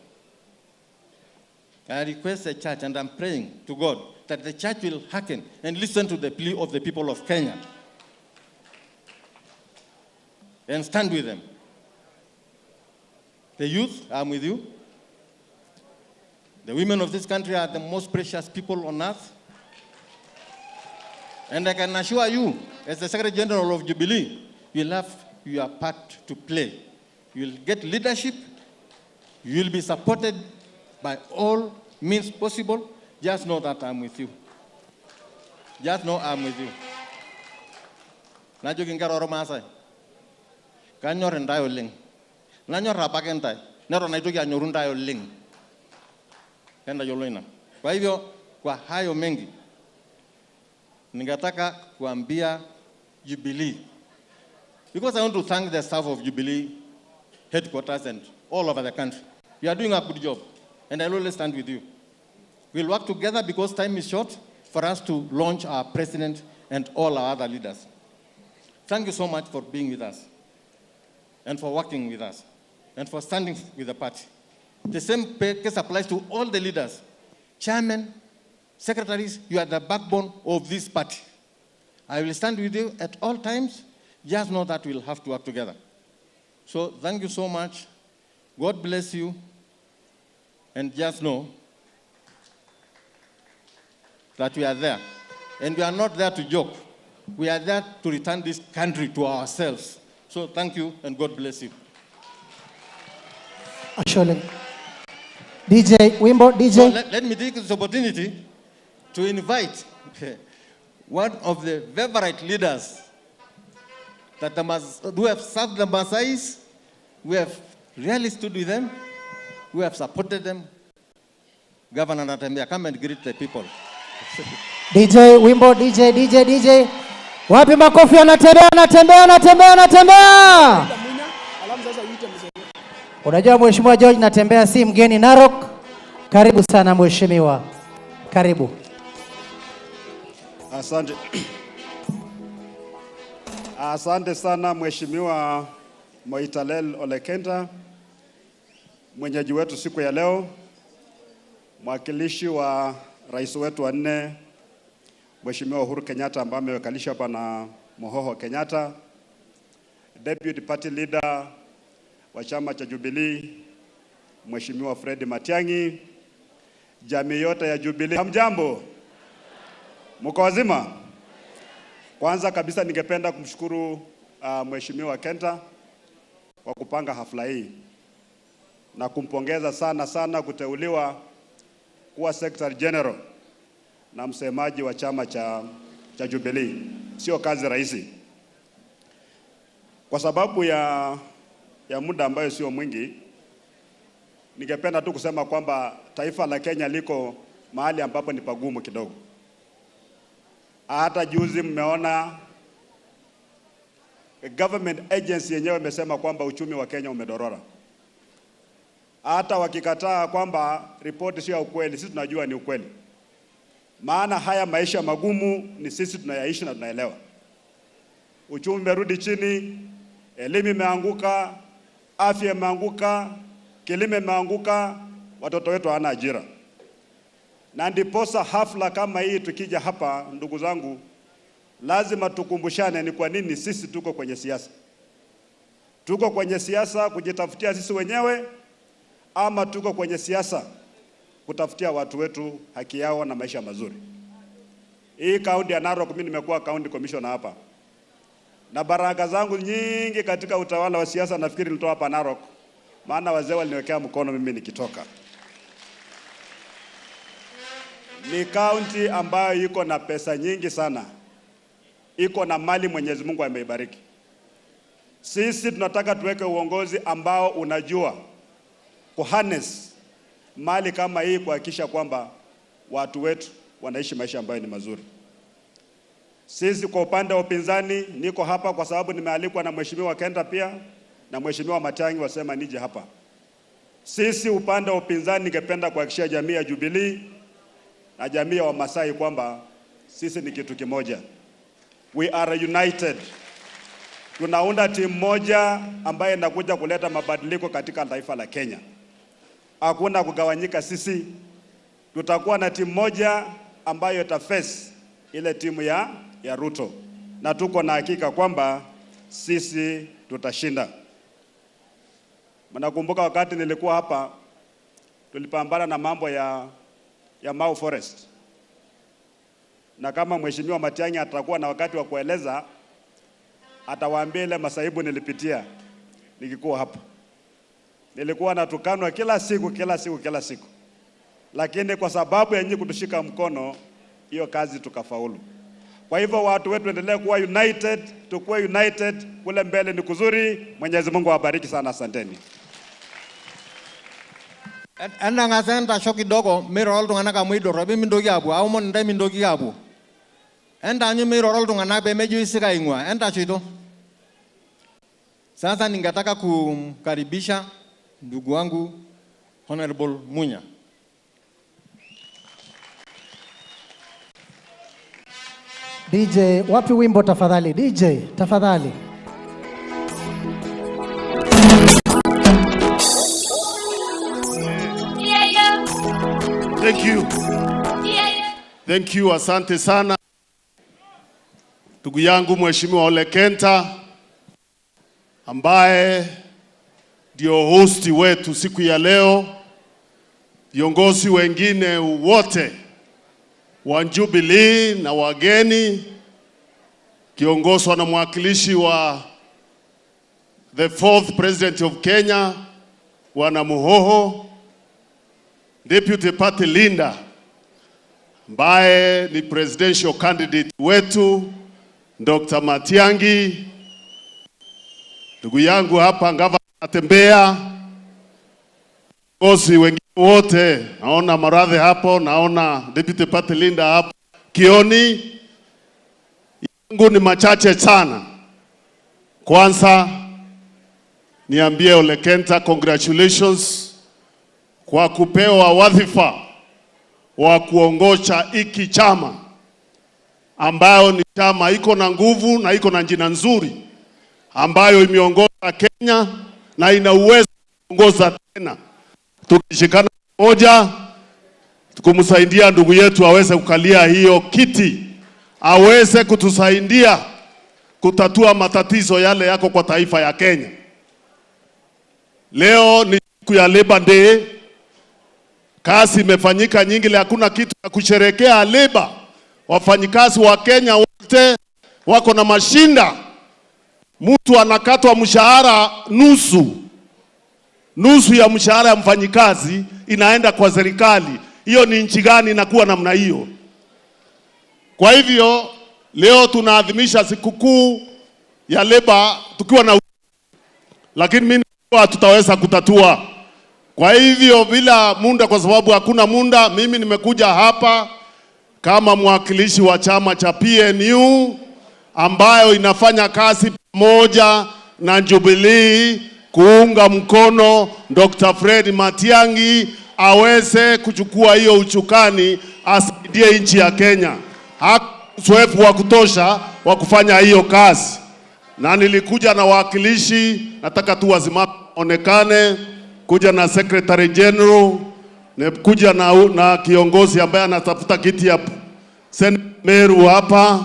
I request the church, and I'm praying to God, that the church will hearken and listen to the plea of the people of Kenya and stand with them. The youth, I'm with you. The women of this country are the most precious people on earth. And I can assure you, as the Secretary General of Jubilee, you'll have your part to play. You'll get leadership. You'll be supported by all means possible. Just know that I'm with you. Just know I'm with you. Najoki inkera ormaasai, kanyor intae oleng. Nanyor apake intae. Neton aitoki anyoru intae oleng. Entayiolo ina. Kwa hivyo, kwa hayo mengi, ningetaka kuambia Jubilee, because I want to thank the staff of Jubilee headquarters and all over the country. You are doing a good job, and I will always stand with you. We'll work together because time is short for us to launch our president and all our other leaders. Thank you so much for being with us and for working with us and for standing with the party. The same case applies to all the leaders, chairmen, secretaries. You are the backbone of this party. I will stand with you at all times. Just know that we'll have to work together. So thank you so much. God bless you. And just know that we are there. And we are not there to joke. We are there to return this country to ourselves. So thank you and God bless you. Ashe oleng. DJ, wimbo, DJ. So let me take this opportunity to invite one of the favorite leaders that who have served the Maasais, we have really stood with them, we have supported them. Governor Natembeya, come and greet the people. DJ, wimbo, DJ, DJ, DJ. Wapi makofi? Anatembea, anatembea, anatembea, anatembea. Unajua Mheshimiwa George Natembeya si mgeni Narok. Karibu sana mheshimiwa. Karibu. Asante. Asante sana Mheshimiwa Moitalel Ole Kenta, mwenyeji wetu siku ya leo, mwakilishi wa rais wetu wa nne Mheshimiwa Uhuru Kenyatta ambaye amewakalishwa hapa na Muhoho Kenyatta, Deputy Party Leader wa chama cha Jubilee Mheshimiwa Fred Matiang'i, jamii yote ya Jubilee, hamjambo? Mko wazima? Kwanza kabisa ningependa kumshukuru Mheshimiwa Kenta kwa kupanga hafla hii na kumpongeza sana sana kuteuliwa kuwa Secretary General na msemaji wa chama cha Jubilee. Sio kazi rahisi. Kwa sababu ya muda ambayo sio mwingi, ningependa tu kusema kwamba taifa la Kenya liko mahali ambapo ni pagumu kidogo. Hata juzi mmeona government agency yenyewe imesema kwamba uchumi wa Kenya umedorora. Hata wakikataa kwamba ripoti sio ya ukweli, sisi tunajua ni ukweli. Maana haya maisha magumu ni sisi tunayaishi na tunaelewa. Uchumi umerudi chini, elimu imeanguka, afya imeanguka, kilimo imeanguka, watoto wetu hawana ajira. Na ndiposa hafla kama hii tukija hapa, ndugu zangu, Lazima tukumbushane ni kwa nini sisi tuko kwenye siasa. Tuko kwenye siasa kujitafutia sisi wenyewe ama tuko kwenye siasa kutafutia watu wetu haki yao na maisha mazuri? Hii kaunti ya Narok, mimi nimekuwa county commissioner hapa, na baraka zangu nyingi katika utawala wa siasa nafikiri nilitoa hapa Narok, maana wazee waliniwekea mkono mimi nikitoka. Ni kaunti ambayo iko na pesa nyingi sana, iko na mali Mwenyezi Mungu ameibariki. Sisi tunataka tuweke uongozi ambao unajua kuharness mali kama hii, kuhakikisha kwamba watu wetu wanaishi maisha ambayo ni mazuri. Sisi kwa upande wa upinzani, niko hapa kwa sababu nimealikwa na Mheshimiwa Kenda pia na Mheshimiwa Matiang'i, wasema nije hapa. Sisi upande wa upinzani, ningependa kuhakikishia jamii ya Jubilee na jamii ya Wamasai kwamba sisi ni kitu kimoja. We are united. Tunaunda timu moja ambayo inakuja kuleta mabadiliko katika taifa la Kenya. Hakuna kugawanyika sisi. Tutakuwa na timu moja ambayo itaface ile timu ya Ruto, na tuko na hakika kwamba sisi tutashinda. Mnakumbuka wakati nilikuwa hapa tulipambana na mambo ya Mau Forest, na kama Mheshimiwa Matiang'i atakuwa na wakati wa kueleza, atawaambia ile masaibu nilipitia nikikuwa hapa. Nilikuwa natukanwa kila siku kila siku kila siku, lakini kwa sababu ya nyinyi kutushika mkono, hiyo kazi tukafaulu. Kwa hivyo watu wetu endelee kuwa united, tukuwe united, kule mbele ni kuzuri. Mwenyezi Mungu awabariki sana, asanteni. Entang'asa entasho kidogo miroro iltung'anak amu idorropi mintoki aapuo, aomon intae mintoki aapuo. Entaanyu miroro iltung'anak peemejo isika aing'ua, entashoito. Sasa ningetaka kumkaribisha ndugu wangu Honorable Munya. DJ, wapi wimbo tafadhali? DJ, tafadhali. Thank you. Thank you, asante sana. Ndugu yangu Mheshimiwa Ole Kenta ambaye ndio hosti wetu siku ya leo, viongozi wengine wote wa Jubilee na wageni, kiongozwa na mwakilishi wa the fourth president of Kenya Bwana Muhoho, Deputy Party Leader ambaye ni presidential candidate wetu Dr. Matiang'i, ndugu yangu hapa Ngava Natembea, viongozi wengine wote, naona Maradhi hapo, naona Deputy Party Leader hapo, Kioni. Yangu ni machache sana. Kwanza niambie Ole Kenta, congratulations kwa kupewa wadhifa wa kuongoza hiki chama ambayo ni chama iko na nguvu na iko na jina nzuri, ambayo imeongoza Kenya na ina uwezo kuongoza tena. Tukishikana pamoja, tukumsaidia ndugu yetu aweze kukalia hiyo kiti, aweze kutusaidia kutatua matatizo yale yako kwa taifa ya Kenya. Leo ni siku ya Labor Day. Kazi imefanyika nyingi, hakuna kitu ya kusherekea labor. Wafanyikazi wa Kenya wote wako na mashinda. Mtu anakatwa mshahara nusu. Nusu ya mshahara ya mfanyikazi inaenda kwa serikali. Hiyo ni nchi gani inakuwa namna hiyo? Kwa hivyo leo tunaadhimisha sikukuu ya labor tukiwa na, lakini mimi tutaweza kutatua. Kwa hivyo bila muda, kwa sababu hakuna muda, mimi nimekuja hapa kama mwakilishi wa chama cha PNU ambayo inafanya kazi pamoja na Jubilee kuunga mkono Dr. Fred Matiang'i aweze kuchukua hiyo uchukani asaidie nchi ya Kenya. Uzoefu wa kutosha wa kufanya hiyo kazi. Na nilikuja na wakilishi, nataka tu wasimame onekane, kuja na Secretary General, kuja na kiongozi ambaye anatafuta kiti ya Senate Meru hapa,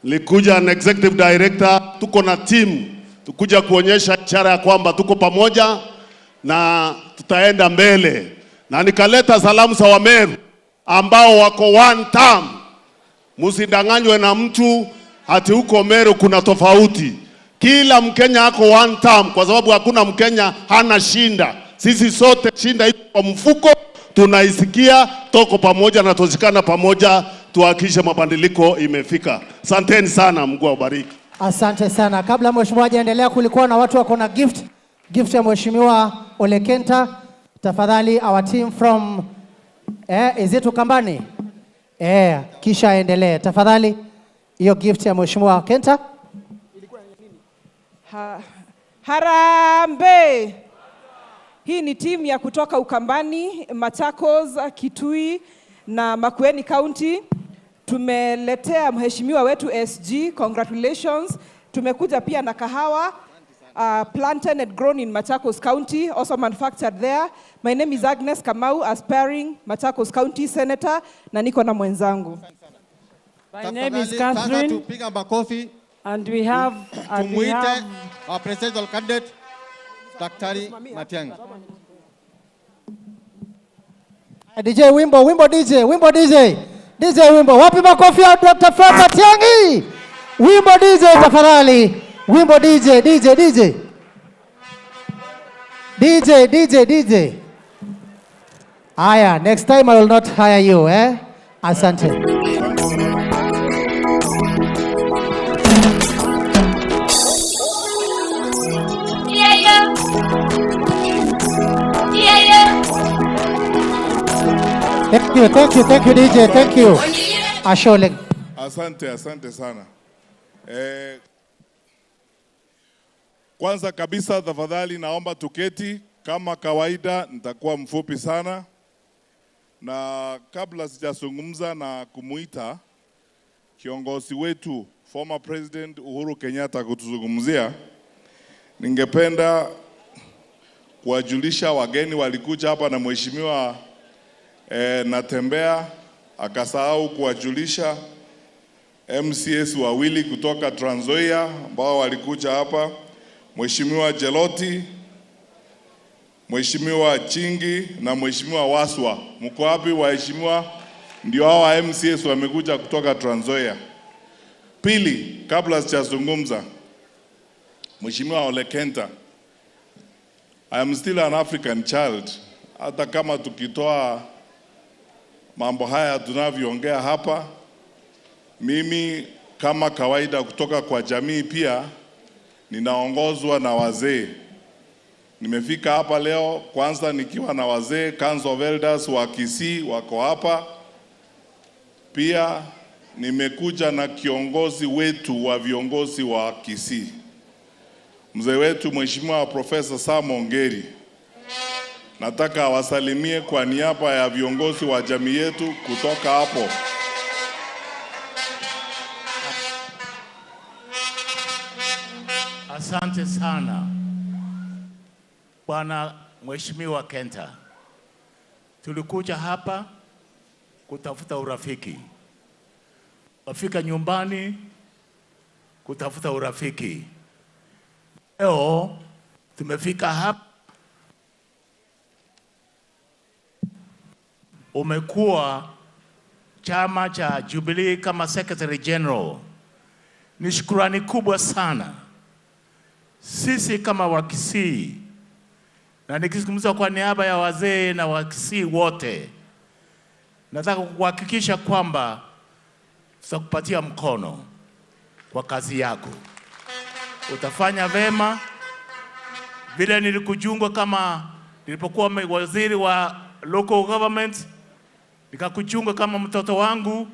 Nilikuja na executive director, tuko na team, tukuja kuonyesha ishara ya kwamba tuko pamoja na tutaenda mbele, na nikaleta salamu za Wameru ambao wako one term. Msidanganywe na mtu ati huko Meru kuna tofauti. Kila Mkenya ako one term, kwa sababu hakuna Mkenya hana shinda. Sisi sote shinda iko kwa mfuko, tunaisikia, toko pamoja na tushikana pamoja, tuhakikishe mabadiliko imefika. Asanteni sana, Mungu awabariki. Asante sana. Kabla mheshimiwa hajaendelea, kulikuwa na watu wako na gift. Gift ya Mheshimiwa Ole Kenta. Tafadhali our team from is it Ukambani? Kisha aendelee. Tafadhali hiyo gift ya Mheshimiwa Kenta. Harambee! Hii ni timu ya kutoka Ukambani, Machakos, Kitui na Makueni County. Tumeletea mheshimiwa wetu SG, congratulations. Tumekuja pia na kahawa planted and grown in Machakos County, also manufactured there. My name is Agnes Kamau, aspiring Machakos County Senator, na niko na mwenzangu. My name is Tafadhali, sasa Catherine. tupiga makofi. And we have, and we Tumuite have our presidential candidate Daktari Matiang'i. DJ Wimbo, Wimbo DJ, Wimbo DJ. DJ Wimbo, wapi makofi ya Dr. Fred Matiang'i? Wimbo DJ tafadhali. Wimbo DJ, DJ, DJ. DJ, DJ, DJ. Aya, next time I will not hire you, eh? Asante. Thank you, thank you, thank you DJ, thank you. Ashole. Asante, asante sana. Kwanza kabisa tafadhali naomba tuketi kama kawaida, nitakuwa mfupi sana. Na kabla sijazungumza na kumuita kiongozi wetu former President Uhuru Kenyatta kutuzungumzia, ningependa kuwajulisha wageni walikuja hapa na mheshimiwa Natembea akasahau kuwajulisha MCS wawili kutoka Trans Nzoia ambao walikuja hapa, Mheshimiwa Jeloti, Mheshimiwa Chingi na Mheshimiwa Waswa. Mko wapi waheshimiwa? Ndio hawa MCS wamekuja kutoka Trans Nzoia. Pili, kabla sijazungumza, Mheshimiwa Ole Kenta, I am still an African child. Hata kama tukitoa mambo haya tunavyoongea hapa, mimi kama kawaida kutoka kwa jamii pia ninaongozwa na wazee. Nimefika hapa leo kwanza nikiwa na wazee, Council of Elders wa Kisii wako hapa. Pia nimekuja na kiongozi wetu wa viongozi wa Kisii, mzee wetu Mheshimiwa Profesa Sam Ongeri. Nataka awasalimie kwa niaba ya viongozi wa jamii yetu kutoka hapo. Asante sana Bwana Mheshimiwa Kenta. Tulikuja hapa kutafuta urafiki. Wafika nyumbani kutafuta urafiki. Leo tumefika hapa, umekuwa chama cha Jubilee kama Secretary General. Ni shukrani kubwa sana sisi kama Wakisii, na nikizungumza kwa niaba ya wazee na Wakisii wote, nataka kuhakikisha kwamba tutakupatia mkono kwa kazi yako. Utafanya vema vile nilikujunga kama nilipokuwa waziri wa local government, nikakuchunga kama mtoto wangu.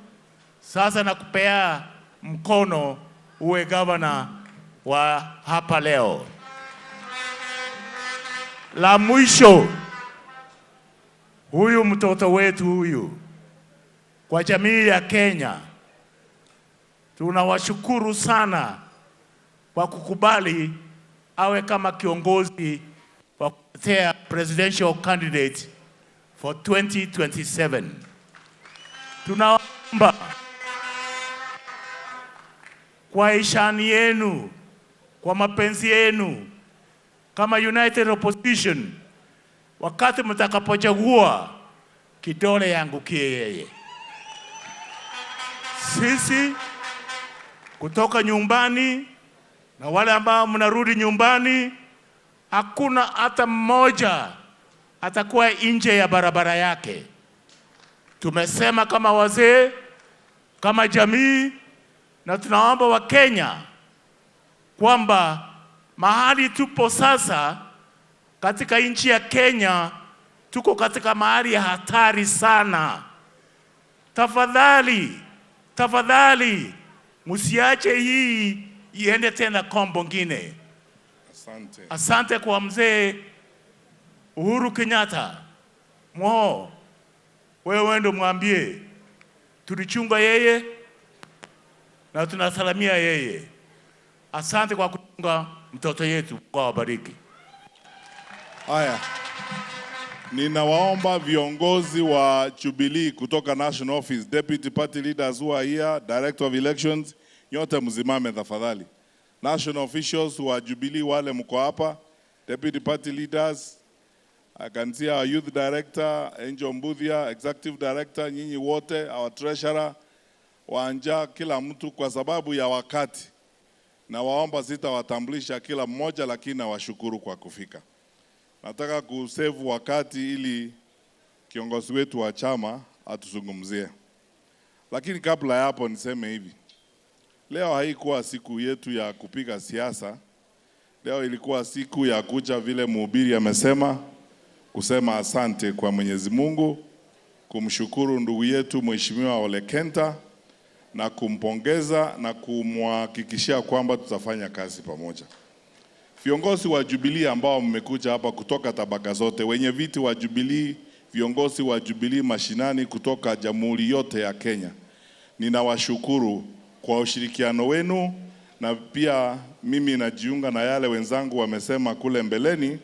Sasa nakupea mkono uwe governor wa hapa leo. La mwisho, huyu mtoto wetu huyu, kwa jamii ya Kenya, tunawashukuru sana kwa kukubali awe kama kiongozi wa kutetea presidential candidate for 2027. Tunaomba kwa ishani yenu, kwa mapenzi yenu, kama United Opposition, wakati mtakapochagua, kidole yangukie yeye. Sisi kutoka nyumbani na wale ambao mnarudi nyumbani, hakuna hata mmoja atakuwa nje ya barabara yake. Tumesema kama wazee, kama jamii, na tunaomba Wakenya kwamba mahali tupo sasa katika nchi ya Kenya, tuko katika mahali ya hatari sana. Tafadhali, tafadhali msiache hii iende tena kombo ngine. Asante. Asante kwa mzee Uhuru Kenyatta. Mwo, wewe ndo mwambie tulichunga yeye na tunasalamia yeye. Asante kwa kuchunga mtoto yetu. Mungu awabariki. Haya, ninawaomba viongozi wa Jubilee kutoka National Office, deputy party leaders who are here, director of elections, nyote mzimame tafadhali. National officials wa Jubilee wale mko hapa, deputy party leaders, I can see our youth director, Angel Mbuthia, executive director, nyinyi wote, our treasurer, Wanja, kila mtu, kwa sababu ya wakati. Na waomba sitawatambulisha kila mmoja, lakini nawashukuru kwa kufika. Nataka kusave wakati ili kiongozi wetu wa chama atuzungumzie. Lakini kabla ya hapo niseme hivi. Leo haikuwa siku yetu ya kupiga siasa. Leo ilikuwa siku ya kuja, vile mhubiri amesema, kusema asante kwa Mwenyezi Mungu, kumshukuru ndugu yetu Mheshimiwa Ole Kenta na kumpongeza na kumhakikishia kwamba tutafanya kazi pamoja. Viongozi wa Jubilee ambao mmekuja hapa kutoka tabaka zote, wenye viti wa Jubilee, viongozi wa Jubilee mashinani kutoka jamhuri yote ya Kenya, ninawashukuru kwa ushirikiano wenu, na pia mimi najiunga na yale wenzangu wamesema kule mbeleni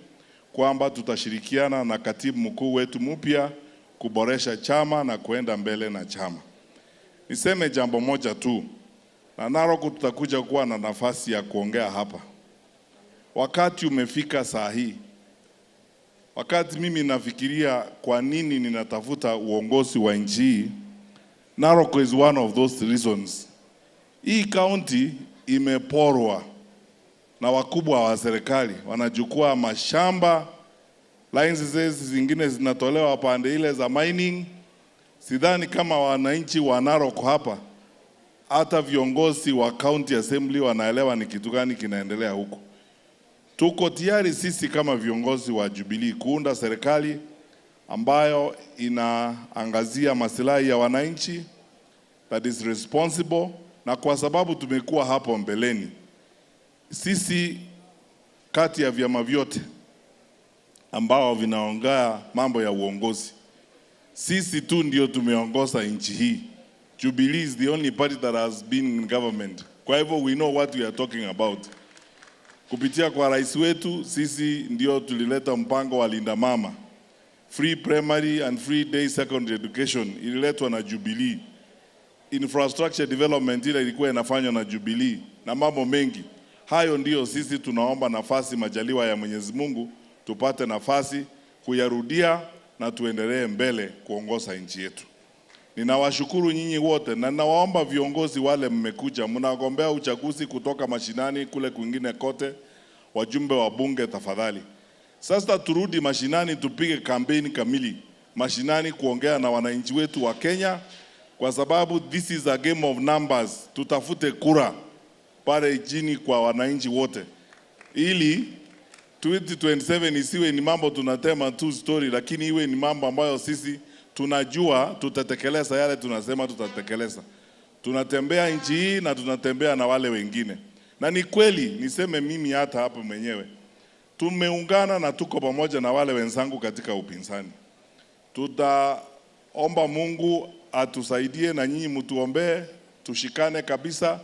kwamba tutashirikiana na katibu mkuu wetu mpya kuboresha chama na kuenda mbele na chama. Niseme jambo moja tu, na Narok tutakuja kuwa na nafasi ya kuongea hapa. Wakati umefika saa hii, wakati mimi nafikiria kwa nini ninatafuta uongozi wa nchi hii, Narok is one of those reasons. Hii county imeporwa na wakubwa wa serikali, wanachukua mashamba, licenses zingine zinatolewa pande ile za mining. Sidhani kama wananchi wa Narok hapa, hata viongozi wa county assembly wanaelewa ni kitu gani kinaendelea huko. Tuko tayari sisi kama viongozi wa Jubilee kuunda serikali ambayo inaangazia masilahi ya wananchi, that is responsible, na kwa sababu tumekuwa hapo mbeleni, sisi kati ya vyama vyote ambao vinaongea mambo ya uongozi, sisi tu ndio tumeongoza nchi hii. Jubilee is the only party that has been in government. Kwa hivyo we know what we are talking about. Kupitia kwa rais wetu, sisi ndio tulileta mpango wa Linda Mama. Free primary and free day secondary education ililetwa na Jubilee. Infrastructure development ile ilikuwa inafanywa na Jubilee na mambo mengi. Hayo ndiyo sisi tunaomba nafasi, majaliwa ya Mwenyezi Mungu, tupate nafasi kuyarudia na tuendelee mbele kuongoza nchi yetu. Ninawashukuru nyinyi wote na ninawaomba viongozi wale mmekuja, mnagombea uchaguzi kutoka mashinani kule kwingine kote, wajumbe wa bunge tafadhali. Sasa turudi mashinani tupige kampeni kamili mashinani kuongea na wananchi wetu wa Kenya, kwa sababu this is a game of numbers. Tutafute kura pale chini kwa wananchi wote, ili 2027 isiwe ni mambo tunatema tu story, lakini iwe ni mambo ambayo sisi tunajua tutatekeleza yale tunasema tutatekeleza. Tunatembea nchi hii na tunatembea na wale wengine, na ni kweli niseme mimi hata hapa mwenyewe tumeungana na tuko pamoja na wale wenzangu katika upinzani. Tutaomba Mungu atusaidie na nyinyi mtuombee, tushikane kabisa,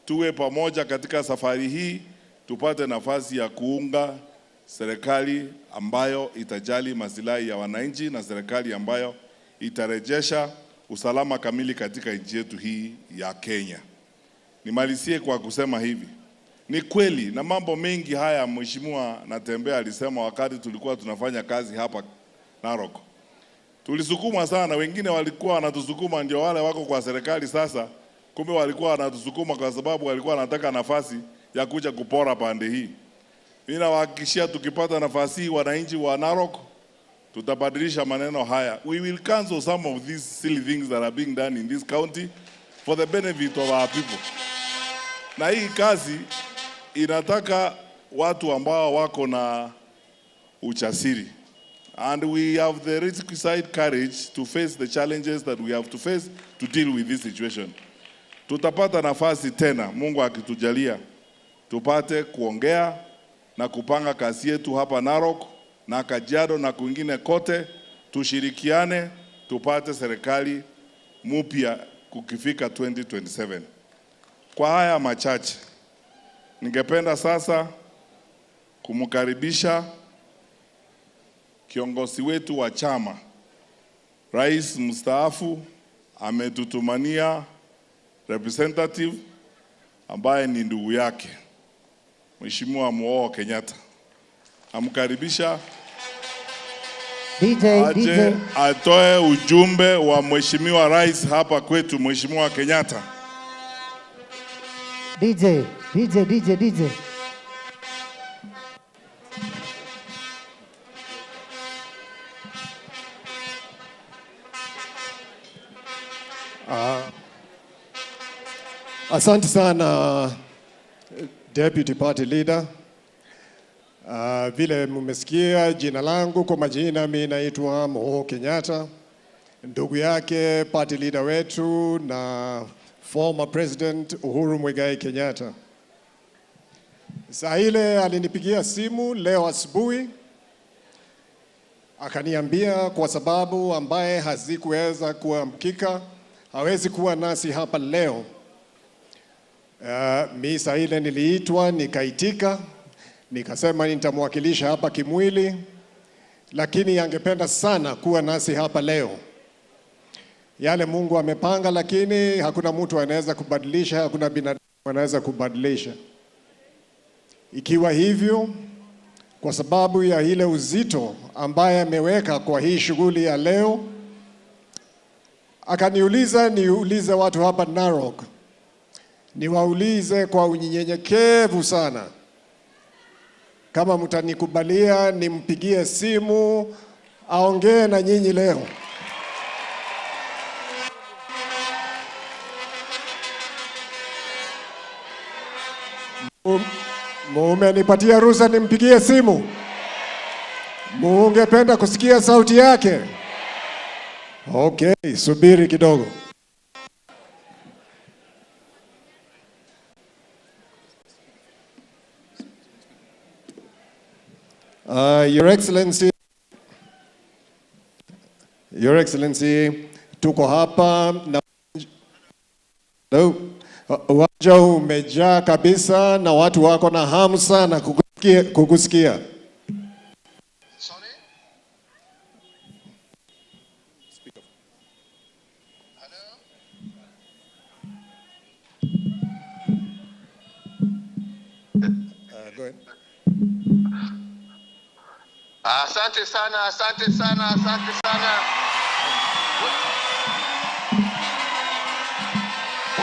tuwe pamoja katika safari hii, tupate nafasi ya kuunga serikali ambayo itajali masilahi ya wananchi na serikali ambayo itarejesha usalama kamili katika nchi yetu hii ya Kenya. Nimalizie kwa kusema hivi. Ni kweli na mambo mengi haya Mheshimiwa Natembeya alisema wakati tulikuwa tunafanya kazi hapa Narok. Tulisukumwa sana, wengine walikuwa wanatusukuma ndio wale wako kwa serikali sasa, kumbe walikuwa wanatusukuma kwa sababu walikuwa wanataka nafasi ya kuja kupora pande hii. Mimi nawahakikishia tukipata nafasi hii wananchi wa Narok tutabadilisha maneno haya. We will cancel some of these silly things that are being done in this county for the benefit of our people. Na hii kazi inataka watu ambao wako na ujasiri. And we have the requisite courage to face the challenges that we have to face to deal with this situation. Tutapata nafasi tena, Mungu akitujalia, tupate kuongea na kupanga kazi yetu hapa Narok na Kajiado na kwingine kote, tushirikiane tupate serikali mpya kukifika 2027. Kwa haya machache, ningependa sasa kumkaribisha kiongozi wetu wa chama, Rais mstaafu ametutumania representative ambaye ni ndugu yake, Mheshimiwa Muhoho Kenyatta. Amkaribisha DJ, aje DJ. atoe ujumbe wa Mheshimiwa Rais hapa kwetu, Mheshimiwa Kenyatta. DJ, DJ, DJ, DJ. Asante sana Deputy Party Leader. Vile mmesikia jina langu kwa majina, mimi naitwa Muhoho Kenyatta, ndugu yake party leader wetu na former President Uhuru Muigai Kenyatta. Saa ile alinipigia simu leo asubuhi akaniambia kwa sababu ambaye hazikuweza kuamkika hawezi kuwa nasi hapa leo. Mi saa ile niliitwa nikaitika, nikasema nitamwakilisha hapa kimwili, lakini angependa sana kuwa nasi hapa leo. Yale Mungu amepanga, lakini hakuna mtu anaweza kubadilisha, hakuna binadamu anaweza kubadilisha. Ikiwa hivyo, kwa sababu ya ile uzito ambaye ameweka kwa hii shughuli ya leo, akaniuliza niulize watu hapa Narok, niwaulize kwa unyenyekevu sana, kama mtanikubalia nimpigie simu aongee na nyinyi leo. Mumenipatia ruhusa nimpigie simu? Mungependa kusikia sauti yake? Okay, subiri kidogo. Your Excellency, tuko hapa na uwanja umejaa kabisa na watu wako na hamu sana kukusikia. Go ahead. Asante sana, asante sana, asante sana.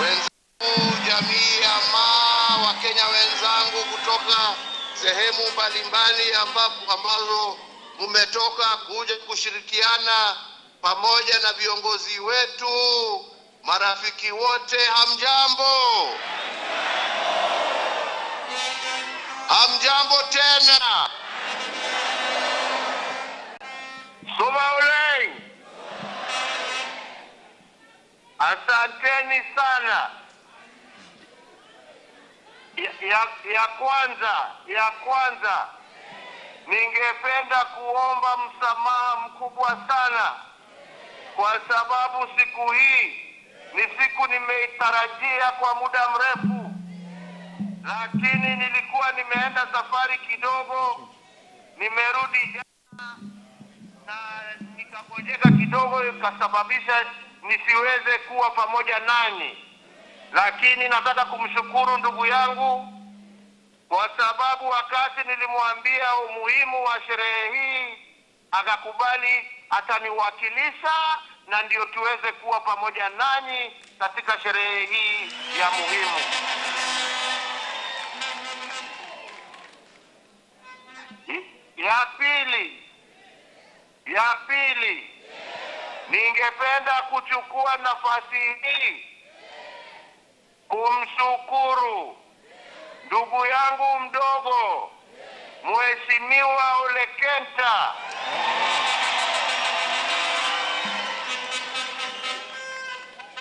Wenzangu, jamii ya Maa, Wakenya wenzangu kutoka sehemu mbalimbali ambazo mmetoka kuja kushirikiana pamoja na viongozi wetu, marafiki wote, hamjambo? Hamjambo tena. Sumauleng. Asanteni sana. Ya kwanza ningependa kuomba msamaha mkubwa sana kwa sababu siku hii ni siku nimeitarajia kwa muda mrefu, lakini nilikuwa nimeenda safari kidogo, nimerudi jana na nikagojeka kidogo, ikasababisha nisiweze kuwa pamoja nanyi. Lakini nataka kumshukuru ndugu yangu kwa sababu wakati nilimwambia umuhimu wa sherehe hii akakubali ataniwakilisha na ndio tuweze kuwa pamoja nanyi katika sherehe hii ya muhimu. Ya pili, ningependa kuchukua nafasi hii kumshukuru ndugu yangu mdogo Mheshimiwa Ole Kenta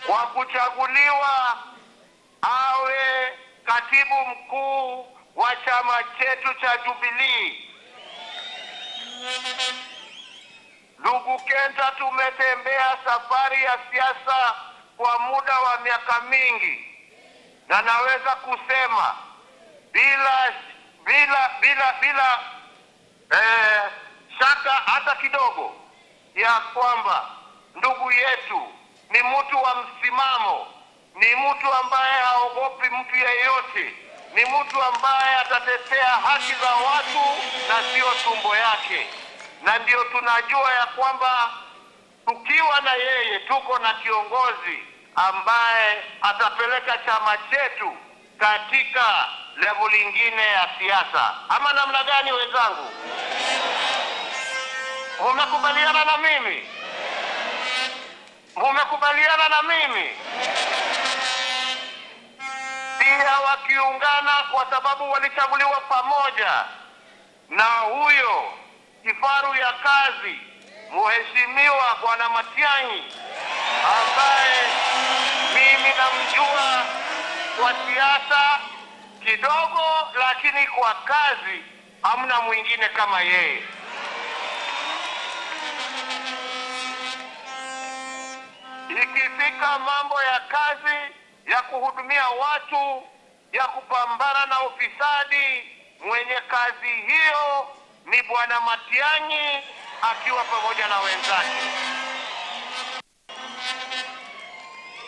kwa kuchaguliwa awe katibu mkuu wa chama chetu cha Jubilee. Ndugu Kenta, tumetembea safari ya siasa kwa muda wa miaka mingi, na naweza kusema bila shaka hata kidogo ya kwamba ndugu yetu ni mtu wa msimamo, ni mtu ambaye haogopi mtu yeyote, ni mtu ambaye atatetea haki za watu na sio tumbo yake. Na ndio tunajua ya kwamba tukiwa na yeye tuko na kiongozi ambaye atapeleka chama chetu katika level ingine ya siasa. Ama namna gani wenzangu? Mumekubaliana na mimi? Mumekubaliana na mimi? Pia wakiungana, kwa sababu walichaguliwa pamoja na huyo kifaru ya kazi Mheshimiwa Bwana Matiang'i, ambaye mimi namjua kwa siasa kidogo, lakini kwa kazi hamna mwingine kama yeye. Ikifika mambo ya kazi, ya kuhudumia watu, ya kupambana na ufisadi, mwenye kazi hiyo ni Bwana Matiang'i akiwa pamoja na wenzake.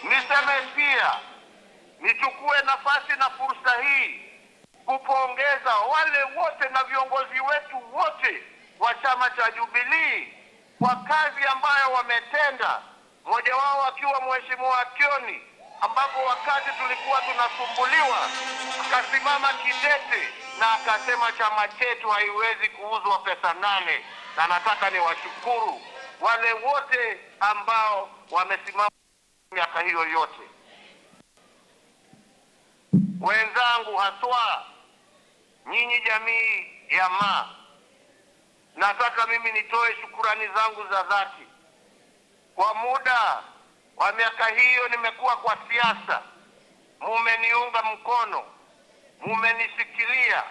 Niseme pia, nichukue nafasi na fursa hii kupongeza wale wote na viongozi wetu wote wa chama cha Jubilee kwa kazi ambayo wametenda, mmoja wao akiwa Mheshimiwa Kioni, ambapo wakati tulikuwa tunasumbuliwa akasimama kidete na akasema chama chetu haiwezi kuuzwa pesa 8. Na nataka niwashukuru wale wote ambao wamesimama miaka hiyo yote. Wenzangu, haswa nyinyi jamii ya Maa, nataka mimi nitoe shukurani zangu za dhati. Kwa muda wa miaka hiyo nimekuwa kwa siasa, mumeniunga mkono, mumenishikilia.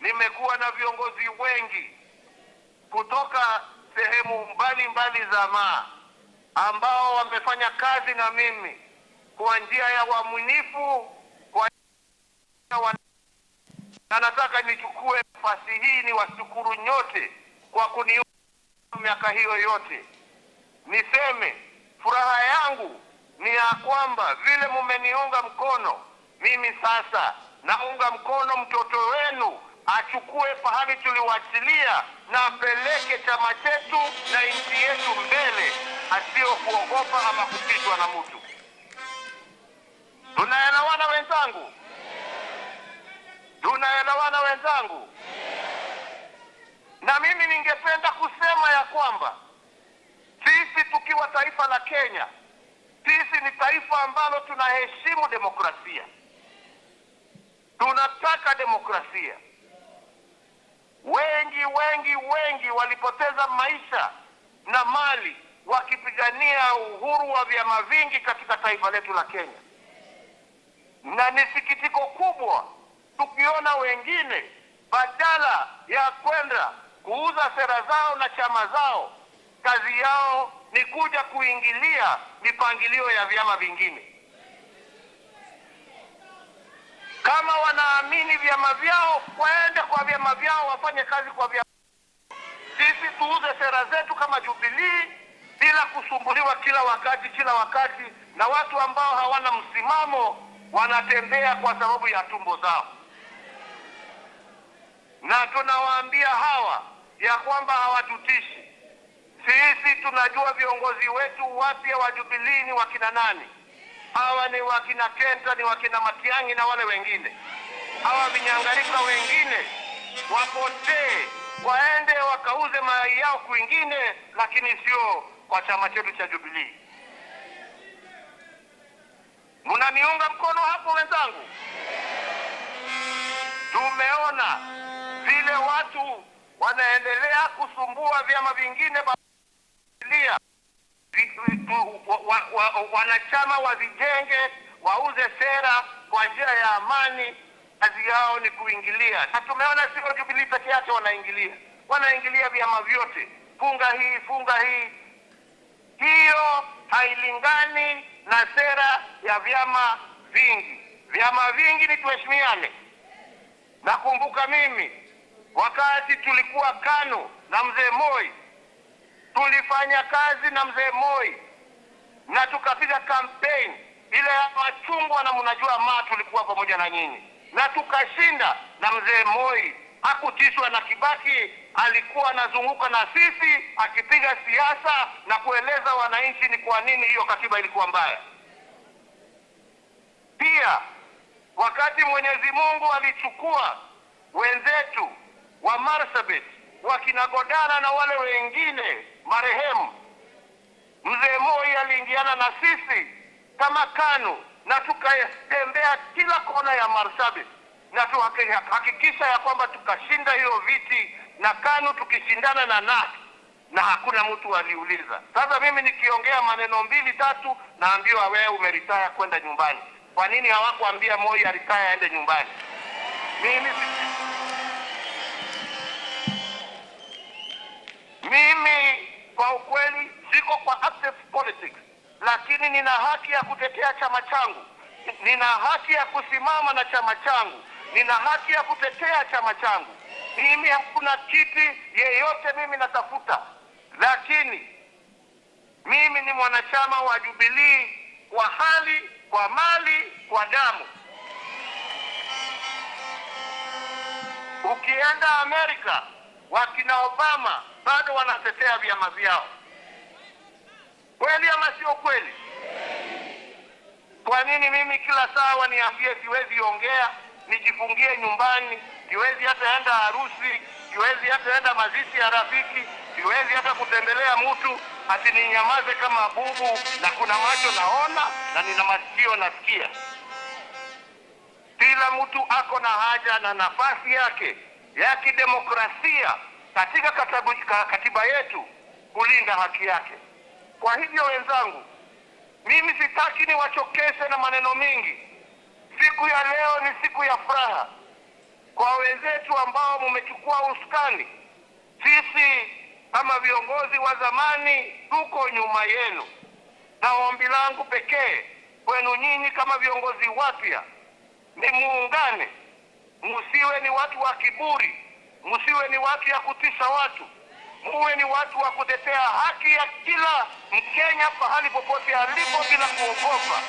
Nimekuwa na viongozi wengi kutoka sehemu mbalimbali za Maa ambao wamefanya kazi na mimi kwa njia ya uaminifu, kwa na nataka nichukue nafasi hii niwashukuru nyote kwa kuniunga miaka hiyo yote. Niseme furaha yangu ni ya kwamba vile mumeniunga mkono, mimi sasa naunga mkono mtoto wenu achukue pahali tuliwachilia na apeleke chama chetu na nchi yetu mbele, asio kuogopa ama kupitwa na mtu. Tunaelewana wenzangu? Tunaelewana wenzangu? Na mimi ningependa kusema ya kwamba sisi tukiwa taifa la Kenya, sisi ni taifa ambalo tunaheshimu demokrasia. Tunataka demokrasia. Wengi wengi wengi walipoteza maisha na mali wakipigania uhuru wa vyama vingi katika taifa letu la Kenya. Na ni sikitiko kubwa tukiona wengine badala ya kwenda kuuza sera zao na chama zao, kazi yao ni kuja kuingilia mipangilio ya vyama vingine. Kama wanaamini vyama vyao, waende kwa vyama vyao, wafanye kazi kwa vyama. Sisi tuuze sera zetu kama Jubilee bila kusumbuliwa kila wakati na watu ambao hawana msimamo Wanatembea kwa sababu ya tumbo zao. Na tunawaambia hawa ya kwamba hawatutishi. Sisi tunajua viongozi wetu wapya wa Jubilee ni wakina nani. Hawa ni wakina Kenta, ni wakina Matiang'i na wale wengine. Hawa vinyangarika wengine wapotee, waende wakauze mayai yao kwingine, lakini sio kwa chama chetu cha Jubilee. Mnaniunga mkono hapo wenzangu? Tumeona vile watu wanaendelea kusumbua vyama vingine badilia. Wanachama wazijenge, wauze sera kwa njia ya amani. Kazi yao ni kuingilia. Na tumeona sio Jubilee peke yake wanaingilia. Wanaingilia vyama vyote. Funga hii, funga hii. Hiyo hailingani na sera ya vyama vingi. Vyama vingi ni tuheshimiane. Nakumbuka mimi wakati tulikuwa KANU na Mzee Moi, tulifanya kazi na Mzee Moi na tukapiga campaign ile ya machungwa, na mnajua ma tulikuwa pamoja na nyinyi na tukashinda. Na Mzee Moi hakutishwa na Kibaki, alikuwa anazunguka na sisi akipiga siasa na kueleza wananchi ni kwa nini hiyo katiba ilikuwa mbaya. Pia wakati Mwenyezi Mungu alichukua wenzetu wa Marsabit, wakina Godana na wale wengine marehemu, Mzee Moi aliingiana na sisi kama KANU na tukatembea kila kona ya Marsabit na tuhakikisha ya kwamba tukashinda hiyo viti na KANU tukishindana na NAK, na hakuna mtu aliuliza. Sasa mimi nikiongea maneno mbili tatu naambiwa wewe umeritaya kwenda nyumbani. Kwa nini hawakuambia Moi aritaya aende nyumbani? Mimi kwa ukweli siko kwa active politics, lakini nina haki ya kutetea chama changu, nina haki ya kusimama na chama changu, nina haki ya kutetea chama changu. Mimi hakuna kiti yeyote mimi natafuta, lakini mimi ni mwanachama wa Jubilee kwa hali, kwa mali, kwa damu. Ukienda Amerika, wakina Obama bado wanatetea vyama vyao. Kweli ama sio kweli? Kwa nini mimi kila saa waniambie siwezi ongea, nijifungie nyumbani, siwezi hata enda harusi, siwezi hata enda mazishi ya rafiki, siwezi hata kutembelea mtu, ati ninyamaze kama bubu, na kuna macho naona na nina masikio nasikia. Kila mtu ako na haja na nafasi yake ya kidemokrasia katika katiba yetu kulinda haki yake. Kwa hivyo wenzangu, mimi sitaki niwachokeshe na maneno mingi. Siku ya leo ni siku ya furaha kwa wenzetu ambao mmechukua usukani. Sisi kama viongozi wa zamani tuko nyuma yenu, na ombi langu pekee kwenu nyinyi kama viongozi wapya ni muungane. Msiwe ni watu wa kiburi, msiwe ni watu ya kutisha watu, muwe ni watu wa kutetea haki ya kila Mkenya pahali popote alipo bila kuogopa.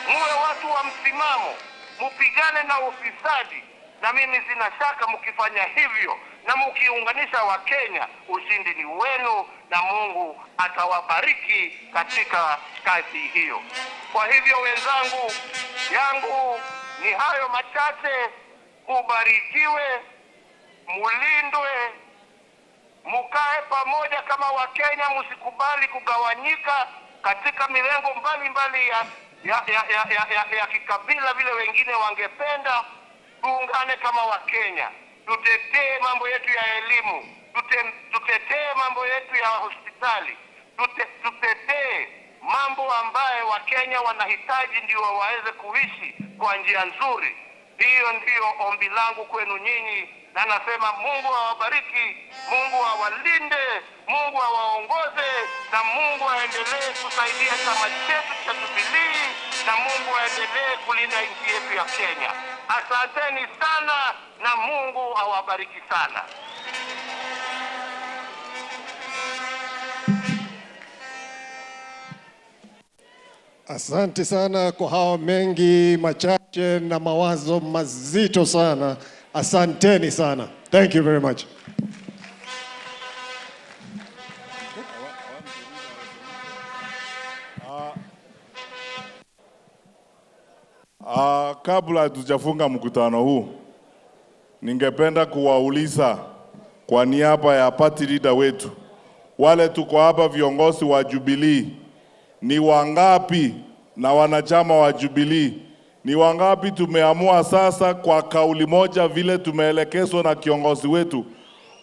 Muwe watu wa msimamo, mupigane na ufisadi, na mimi sina shaka mkifanya hivyo na mkiunganisha Wakenya, ushindi ni wenu na Mungu atawabariki katika kazi hiyo. Kwa hivyo wenzangu, yangu ni hayo machache. Mubarikiwe, mulindwe, mukae pamoja kama Wakenya, msikubali kugawanyika katika milengo mbalimbali ya kikabila vile wengine wangependa. Tuungane kama Wakenya, tutetee mambo yetu ya elimu, tutetee mambo yetu ya hospitali, tutetee mambo ambaye Wakenya wanahitaji ndio waweze kuishi kwa njia nzuri. Hiyo ndio ombi langu kwenu nyinyi, na nasema Mungu awabariki, Mungu awalinde, Mungu awaongoze, na Mungu aendelee kusaidia chama chetu cha Jubilee, na Mungu aendelee kulinda nchi yetu ya Kenya. Asanteni sana na Mungu awabariki sana. Asante sana kwa hao mengi machache na mawazo mazito sana. Asanteni sana. Thank you very much. Kabla hatujafunga mkutano huu, ningependa kuwauliza kwa niaba ya party leader wetu, wale tuko hapa viongozi wa Jubilee, ni wangapi na wanachama wa Jubilee, ni wangapi tumeamua sasa kwa kauli moja vile tumeelekezwa na kiongozi wetu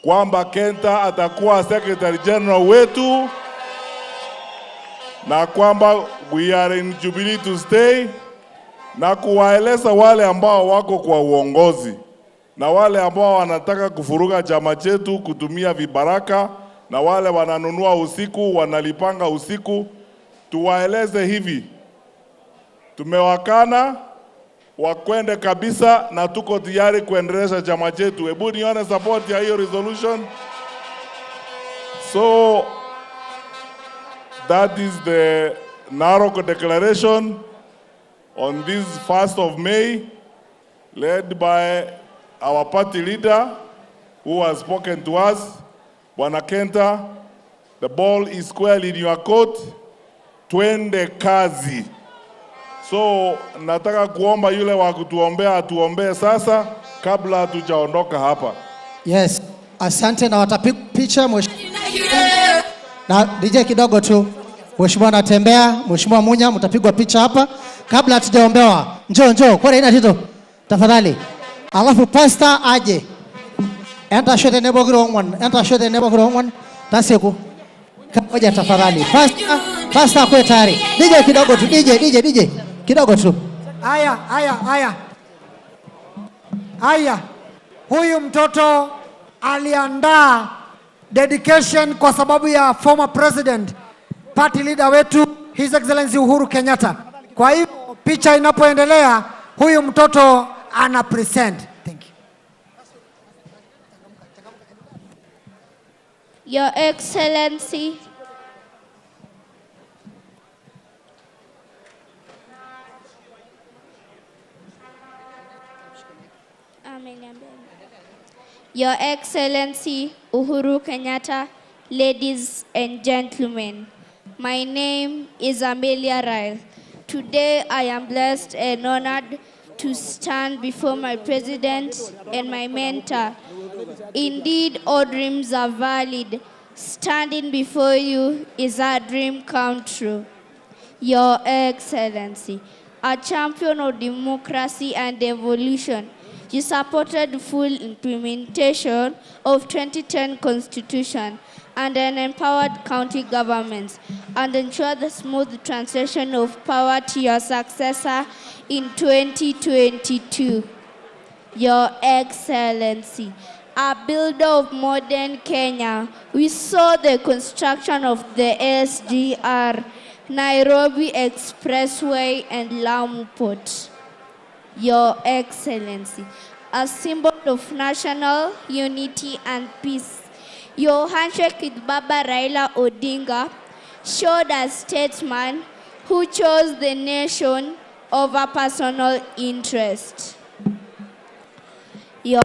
kwamba Kenta atakuwa Secretary General wetu na kwamba we are in Jubilee to stay, na kuwaeleza wale ambao wako kwa uongozi na wale ambao wanataka kufuruga chama chetu kutumia vibaraka na wale wananunua usiku, wanalipanga usiku, tuwaeleze hivi: tumewakana, wakwende kabisa, na tuko tayari kuendeleza chama chetu. Hebu nione support ya hiyo resolution. So that is the Narok Declaration on this 1st of May, led by our party leader who has spoken to us, Bwana Kenta. The ball is squarely in your court. Twende kazi. So nataka kuomba yule wa kutuombea atuombee sasa kabla hatujaondoka hapa. Yes, asante na watapiga picha mheshimiwa. Na DJ kidogo tu. Mheshimiwa anatembea, Mheshimiwa Munya mtapigwa picha hapa kabla hatujaombewa. Njoo njoo, kwa ina tito. Tafadhali. Alafu pastor aje. Enter shote nebo grongwan, enter shote nebo grongwan. Tasiku. Kamoja tafadhali. Pastor, pastor akwe tayari. DJ kidogo tu, DJ, DJ, DJ. Kidogo tu. Aya, aya, aya. Aya. Huyu mtoto aliandaa dedication kwa sababu ya former president, party leader wetu His Excellency Uhuru Kenyatta. Kwa hivyo picha inapoendelea, huyu mtoto ana present. Thank you. Your Excellency, Your Excellency Uhuru Kenyatta, ladies and gentlemen, my name is Amelia Ryle. Today I am blessed and honored to stand before my president and my mentor. Indeed, all dreams are valid. Standing before you is a dream come true. Your Excellency, a champion of democracy and evolution, you supported full implementation of 2010 Constitution and an empowered county governments, and ensured the smooth transition of power to your successor in 2022. Your Excellency, a builder of modern Kenya, we saw the construction of the SGR, Nairobi Expressway and Lamu Port. Your Excellency, a symbol of national unity and peace. Your handshake with Baba Raila Odinga showed a statesman who chose the nation over personal interest. Your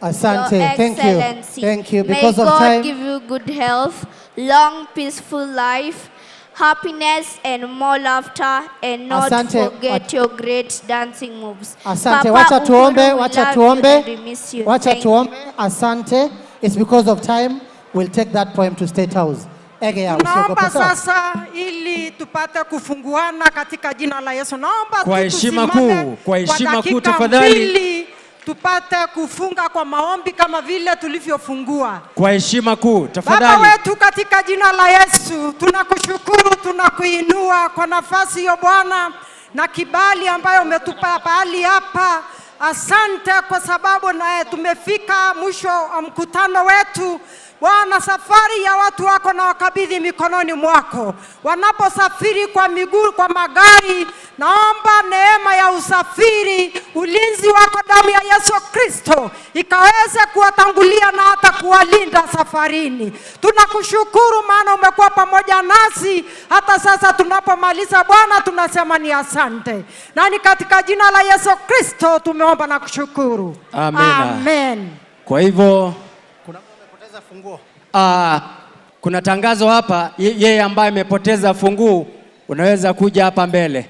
Asante. Your Thank you. Excellency, Thank you. May Because of God time. give you good health, long, peaceful life, happiness, and more laughter, and not Asante. forget your great dancing moves. Asante. Papa Wacha Uhuru, tuombe, we wacha love you tuombe. and we miss you. Wacha Thank you. tuombe. Asante. It's because of time. We'll take that poem to State House. Egea, usiogope. Naomba Sawa. sasa ili tupate kufunguana katika jina la Yesu. Naomba Kwa tu heshima tusimame kuu, kwa heshima kuu dakika tafadhali. mbili tupate kufunga kwa maombi kama vile tulivyofungua. Kwa heshima kuu Baba tafadhali. wetu katika jina la Yesu, tunakushukuru, tunakuinua kwa nafasi hiyo Bwana na kibali ambayo umetupa pahali hapa. Asante kwa sababu naye tumefika mwisho wa mkutano wetu. Bwana, safari ya watu wako na wakabidhi mikononi mwako. Wanaposafiri kwa miguu, kwa magari, naomba neema ya usafiri, ulinzi wako, damu ya Yesu Kristo ikaweze kuwatangulia na hata kuwalinda safarini. Tunakushukuru maana umekuwa pamoja nasi hata sasa tunapomaliza. Bwana, tunasema ni asante, na ni katika jina la Yesu Kristo tumeomba na kushukuru. Amina. Amen. Kwa hivyo kuna tangazo hapa, yeye ambaye amepoteza funguo unaweza kuja hapa mbele.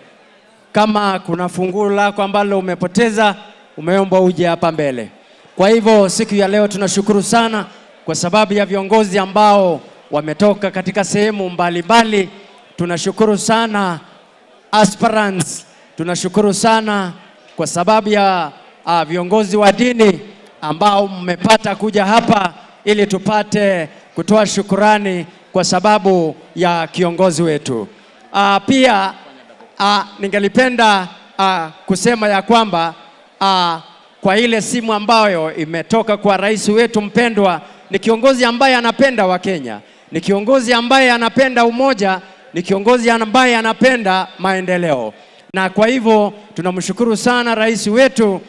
Kama kuna funguo lako ambalo umepoteza, umeomba uje hapa mbele. Kwa hivyo siku ya leo tunashukuru sana kwa sababu ya viongozi ambao wametoka katika sehemu mbalimbali. Tunashukuru sana aspirants, tunashukuru sana kwa sababu ya viongozi wa dini ambao mmepata kuja hapa ili tupate kutoa shukurani kwa sababu ya kiongozi wetu. Pia ningelipenda kusema ya kwamba kwa ile simu ambayo imetoka kwa rais wetu mpendwa, ni kiongozi ambaye anapenda Wakenya, ni kiongozi ambaye anapenda umoja, ni kiongozi ambaye anapenda maendeleo. Na kwa hivyo tunamshukuru sana rais wetu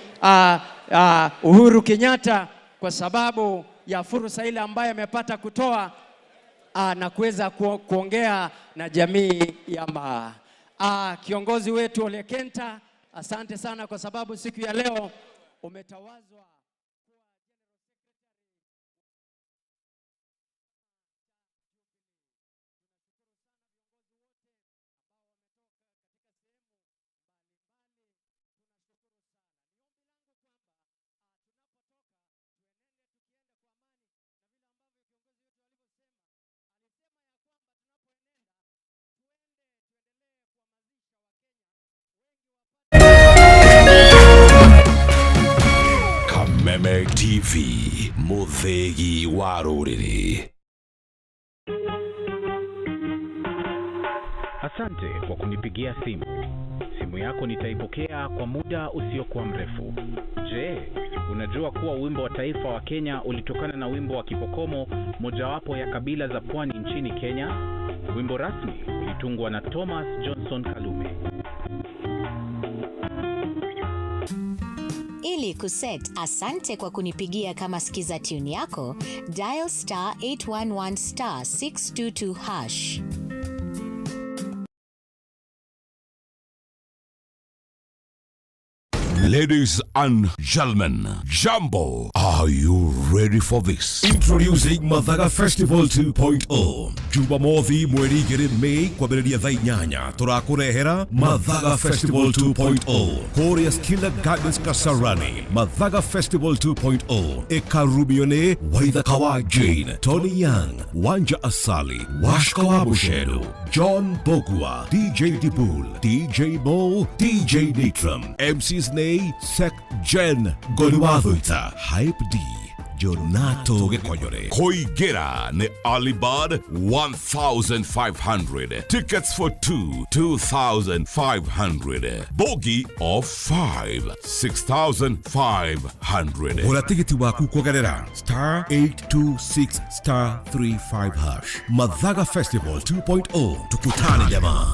Uhuru Kenyatta kwa sababu ya fursa ile ambayo amepata kutoa na kuweza kuongea na jamii ya Maa. Kiongozi wetu Ole Kenta, asante sana kwa sababu siku ya leo umetawazwa. Kameme TV, muthegi wa rũrĩrĩ. Asante kwa kunipigia simu. Simu yako nitaipokea kwa muda usiokuwa mrefu. Je, unajua kuwa wimbo wa taifa wa Kenya ulitokana na wimbo wa Kipokomo, mojawapo ya kabila za pwani nchini Kenya? Wimbo rasmi ulitungwa na Thomas Johnson Kalume. Ili kuset asante kwa kunipigia kama skiza tune yako, dial star 811 star 622 hash. Ladies and gentlemen, Jambo, are you ready for this? Introducing Mathaga Festival 2.0. Jumamothi mweri 2 Mei kwambĩrĩria thaa 8 tũrakũrehera Mathaga Festival 2.0 kũrĩa Skilla Gardens Kasarani. Mathaga Festival 2.0 ĩkarumio nĩ Waithaka wa Jane, Tony Young, Wanja Asali, Washka wa Busheru, John Bogua, DJ Dibul, DJ Mo, DJ Nitram, MCs Nay, Sek Jen, Goliwathuita, Hype D, Jonato Gĩkonyore. Kũingĩra nĩ Alibud 1500. Tickets for 2 2500. Bogey of 5 6500. Gũra tigiti waku kũgerera star 826 star 35 hash. Mathaga Festival 2.0, tukutane jamaa.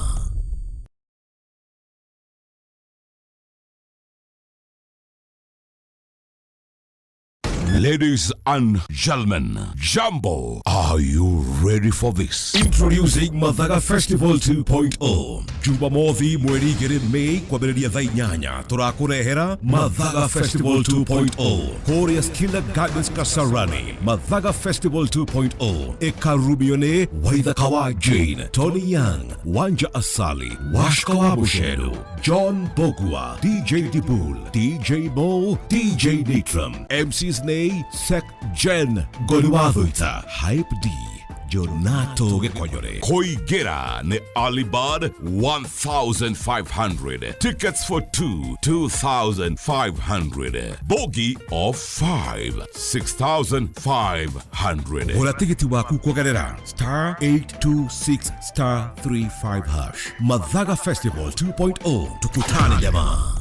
Ladies and gentlemen, Jambo, are you ready for this? Introducing Mathaga Festival 2.0. Jumamothi mweri 2 Mei kwambĩrĩria thaa 8 tũrakũrehera Mathaga Festival 2.0 kũrĩa Skilla Gardens Kasarani. Mathaga Festival 2.0 ĩkarumio nĩ Waithaka wa Jane, Tony Young, Wanja Asali, Washka wa Busheru, John Bogua, DJ Dibul, DJ Mo, DJ Nitram, MCs Nay, Sek Jen, Goliwathuita, Hype D, Jonato Gĩkonyore. Kũingĩra nĩ Alibud 1500. Tickets for 2 2500. Bogey of 5 6500. Gũra tigiti waku kũgerera star 826 star 35 hash. Mathaga Festival 2.0, tukutane jamaa.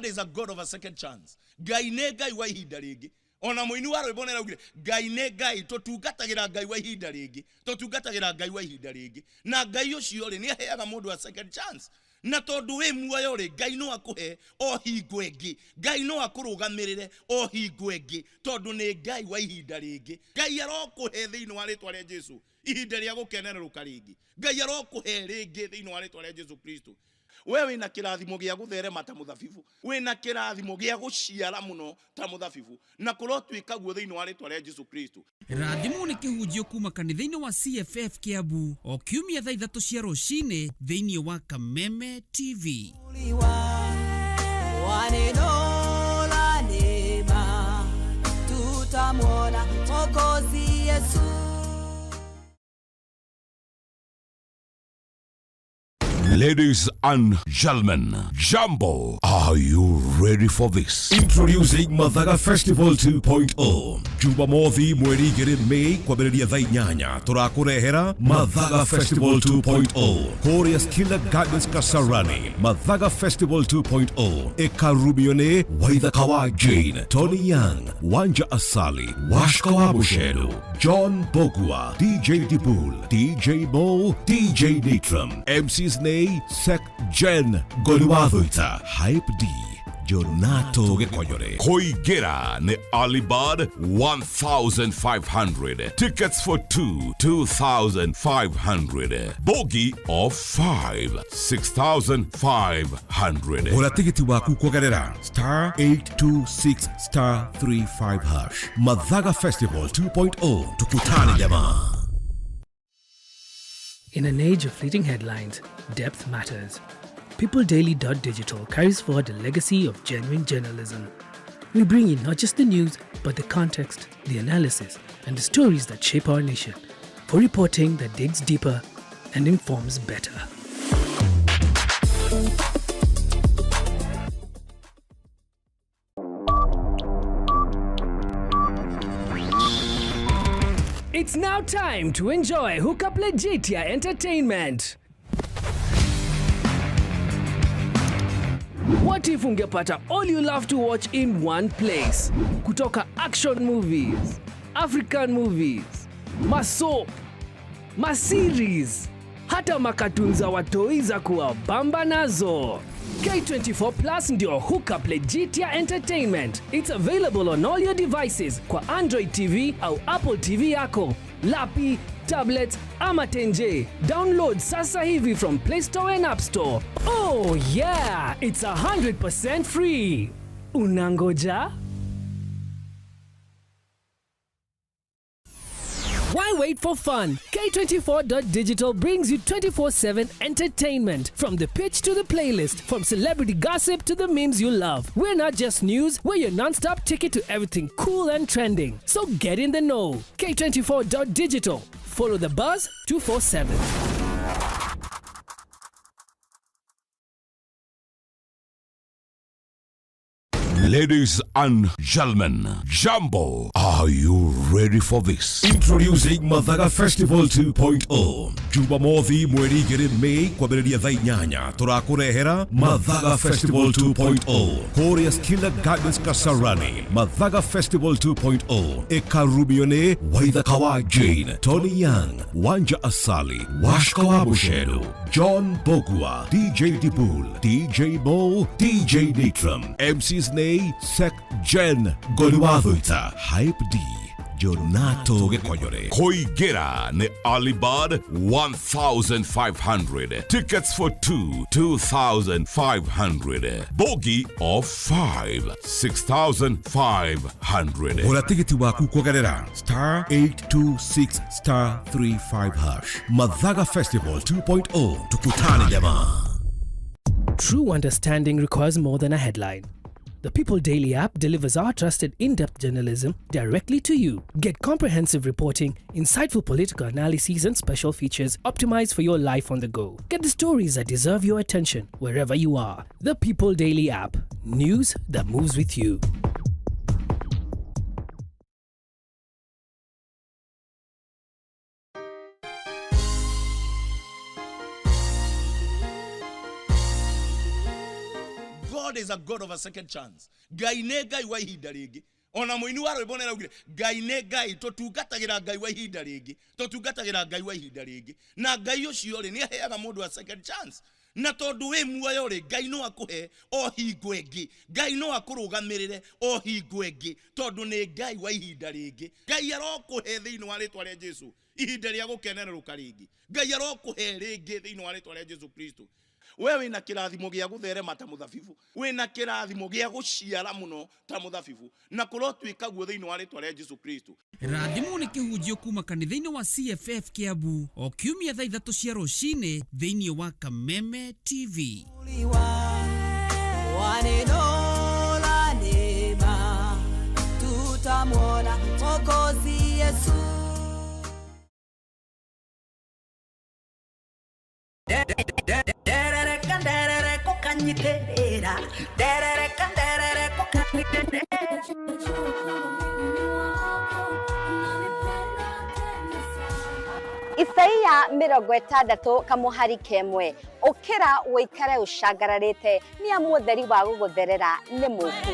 God is a God of a second chance. Ngai nĩ Ngai wa ihinda rĩngĩ. Ona mũini wa rwĩmbo nĩaraugire Ngai nĩ Ngai, tũtungatagĩra Ngai wa ihinda rĩngĩ, tũtungatagĩra Ngai wa ihinda rĩngĩ. Na Ngai ũcio rĩ, nĩ aheaga mũndũ a second chance. Na tondũ wĩ muoyo rĩ, Ngai no akũhe o hingo ĩngĩ, Ngai no akũrũgamĩrĩre o hingo ĩngĩ, tondũ nĩ Ngai wa ihinda rĩngĩ. Ngai arokũhe thĩinĩ wa rĩtwa rĩa Jesu ihinda rĩa gũkenererũka rĩngĩ. Ngai arokũhe rĩngĩ thĩinĩ wa rĩtwa rĩa Jesu Kristo. We wĩna kĩrathimo gĩa gũtherema ta mũthabibu, wĩna kĩrathimo gĩa gũciara mũno ta mũthabibu, na kũrotuĩka guo thĩinĩ wa rĩtwa rĩa Jesu Kristo. Rathimwo nĩ kĩhunjio kuma kanitha-inĩ wa CFF Kiambu o kiumia thaa 3 cia rũcinĩ thĩinĩ wa Kameme TV. Wa neno la neema tutamwona Mwokozi Yesu. Ladies and gentlemen, Jambo, are you ready for this? Introducing Mathaga Festival 2.0. Jumamothi mweri 2 Mei kwambĩrĩria thaa 8 tũrakũrehera Mathaga Festival 2.0 kũrĩa Skilla Gardens Kasarani. Mathaga Festival 2.0 ĩkarumio nĩ Waithaka wa Jane, Tony Young, Wanja Asali, Washka wa Busheru, John Bogua, DJ Dibul, DJ Mo, DJ Nitram, MCs nĩ Sek Jen Goliwathuita, Hype D, Jonato Gĩkonyore. Kũingĩra nĩ Alibud 1500. Tickets for 2, 2500. Bogie of 5, 6500. Gũra tigiti waku kũgerera star 826 star 35 hash. Mathaga Festival 2.0. Tukutane jamaa. In an age of fleeting headlines, depth matters. PeopleDaily.digital carries forward a legacy of genuine journalism. We bring you not just the news, but the context, the analysis, and the stories that shape our nation, for reporting that digs deeper and informs better. It's now time to enjoy Hookup Legitia Entertainment. What if ungepata all you love to watch in one place? Kutoka action movies, African movies, masoap, maseries, hata makatun za watoi za kuwabamba nazo. K24 Plus ndio Hookup Legitia Entertainment. It's available on all your devices kwa Android TV au Apple TV yako, lapi, tablet ama tenje. Download sasa hivi from Play Store and App Store. Oh yeah, it's 100% free. Unangoja? Why wait for fun? K24.digital brings you 24/7 entertainment. From the pitch to the playlist, from celebrity gossip to the memes you love. We're not just news, we're your non-stop ticket to everything cool and trending. So get in the know. K24.digital. Follow the buzz 247. Ladies and gentlemen, Jambo, are you ready for this? Introducing Mathaga Festival 2.0. Jumamothi mweri 2 Mei kwambĩrĩria thaa 8 tũrakũrehera Mathaga Festival 2.0 kũrĩa Skilla Gardens Kasarani. Mathaga Festival 2.0 ĩkarumio nĩ Waithaka wa Jane, Tony Young, Wanja Asali, Washka wa Busheru, John Bogua, DJ Dibul, DJ Mo, DJ Nitram, MCs nĩ Sek Jen Goliwathuita, Hype D, Jonato Gĩkonyore. Kũingĩra nĩ Alibud 1500. Tickets for 2, 2500. Bogie of 5, 6500. Gũra tigiti waku kũgerera star 826 star 35 hash. Mathaga Festival 2.0. Tukutane jamaa. True understanding requires more than a headline. The People Daily app delivers our trusted in-depth journalism directly to you. Get comprehensive reporting, insightful political analyses, and special features optimized for your life on the go. Get the stories that deserve your attention wherever you are. The People Daily app. News that moves with you. God is a God of a second chance. Ngai nĩ Ngai wa ihinda rĩngĩ. Ona mũini wa rwĩmbo nĩaraugire Ngai nĩ Ngai, tũtungatagĩra Ngai wa ihinda rĩngĩ, tũtungatagĩra Ngai wa ihinda rĩngĩ. Na Ngai ũcio rĩ, nĩ aheaga mũndũ a second chance. Na tondũ wĩ muoyo rĩ, Ngai no akũhe o hingo ĩngĩ, Ngai no akũrũgamĩrĩre o hingo ĩngĩ, tondũ nĩ Ngai wa ihinda rĩngĩ. Ngai arokũhe thĩinĩ wa rĩtwa rĩa Jesu ihinda rĩa gũkenererũka rĩngĩ. Ngai arokũhe rĩngĩ thĩinĩ wa rĩtwa rĩa Jesu Kristo. We wĩna kĩrathimo gĩa gũtherema ta mũthabibu, wĩna kĩrathimo gĩa gũciara mũno ta mũthabibu, na kũrotuĩka guo thĩinĩ wa rĩtwa rĩa Jesu Kristo. Rathimwo nĩ kĩhunjio kuma kanitha-inĩ wa CFF Kiambu o kiumia thaa 3 cia rũcinĩ thĩinĩ wa Kameme TV. Wa neno la neema tutamwona Mwokozi Yesu. Nderereka nderereko kanyiterera, nderereka nderereko kanyiterera. Isaia 60 kamuhari kemwe ukira wikare ucangararite ni amu utheri wa gugutherera ni muku.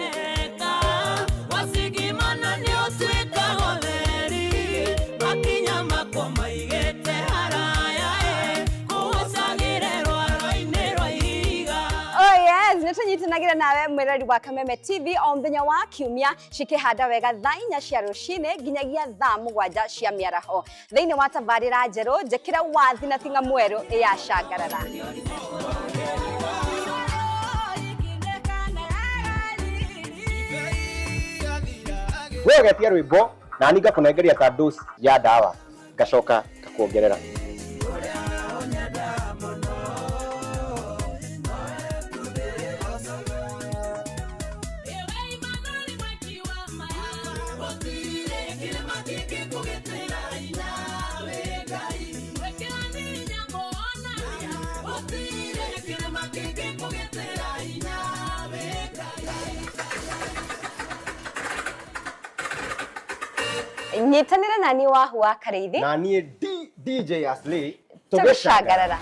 Wasigimana ni utuika utheri, makinya makwa maigite haraya, kucagire rwaro-inĩ rwa ihiga. Oh yes, nĩtũnyitanagĩra nawe mwĩrori wa Kameme TV o mũthenya wa kiumia cikĩhanda wega thaa 4 cia rũcinĩ nginyagia thaa 7 cia mĩaraho thĩinĩ wa tabarĩra njerũ njĩkĩra wathi na tinga mwerũ ya Cangarara. We ũgetia rwĩmbo na niĩ ngakũnengeria ta dose ya ndawa ngacoka ngakuongerera. Nyitanĩra na niĩ Wahu wa Karĩithi na niĩ DJ Aslay tũgĩcangarara.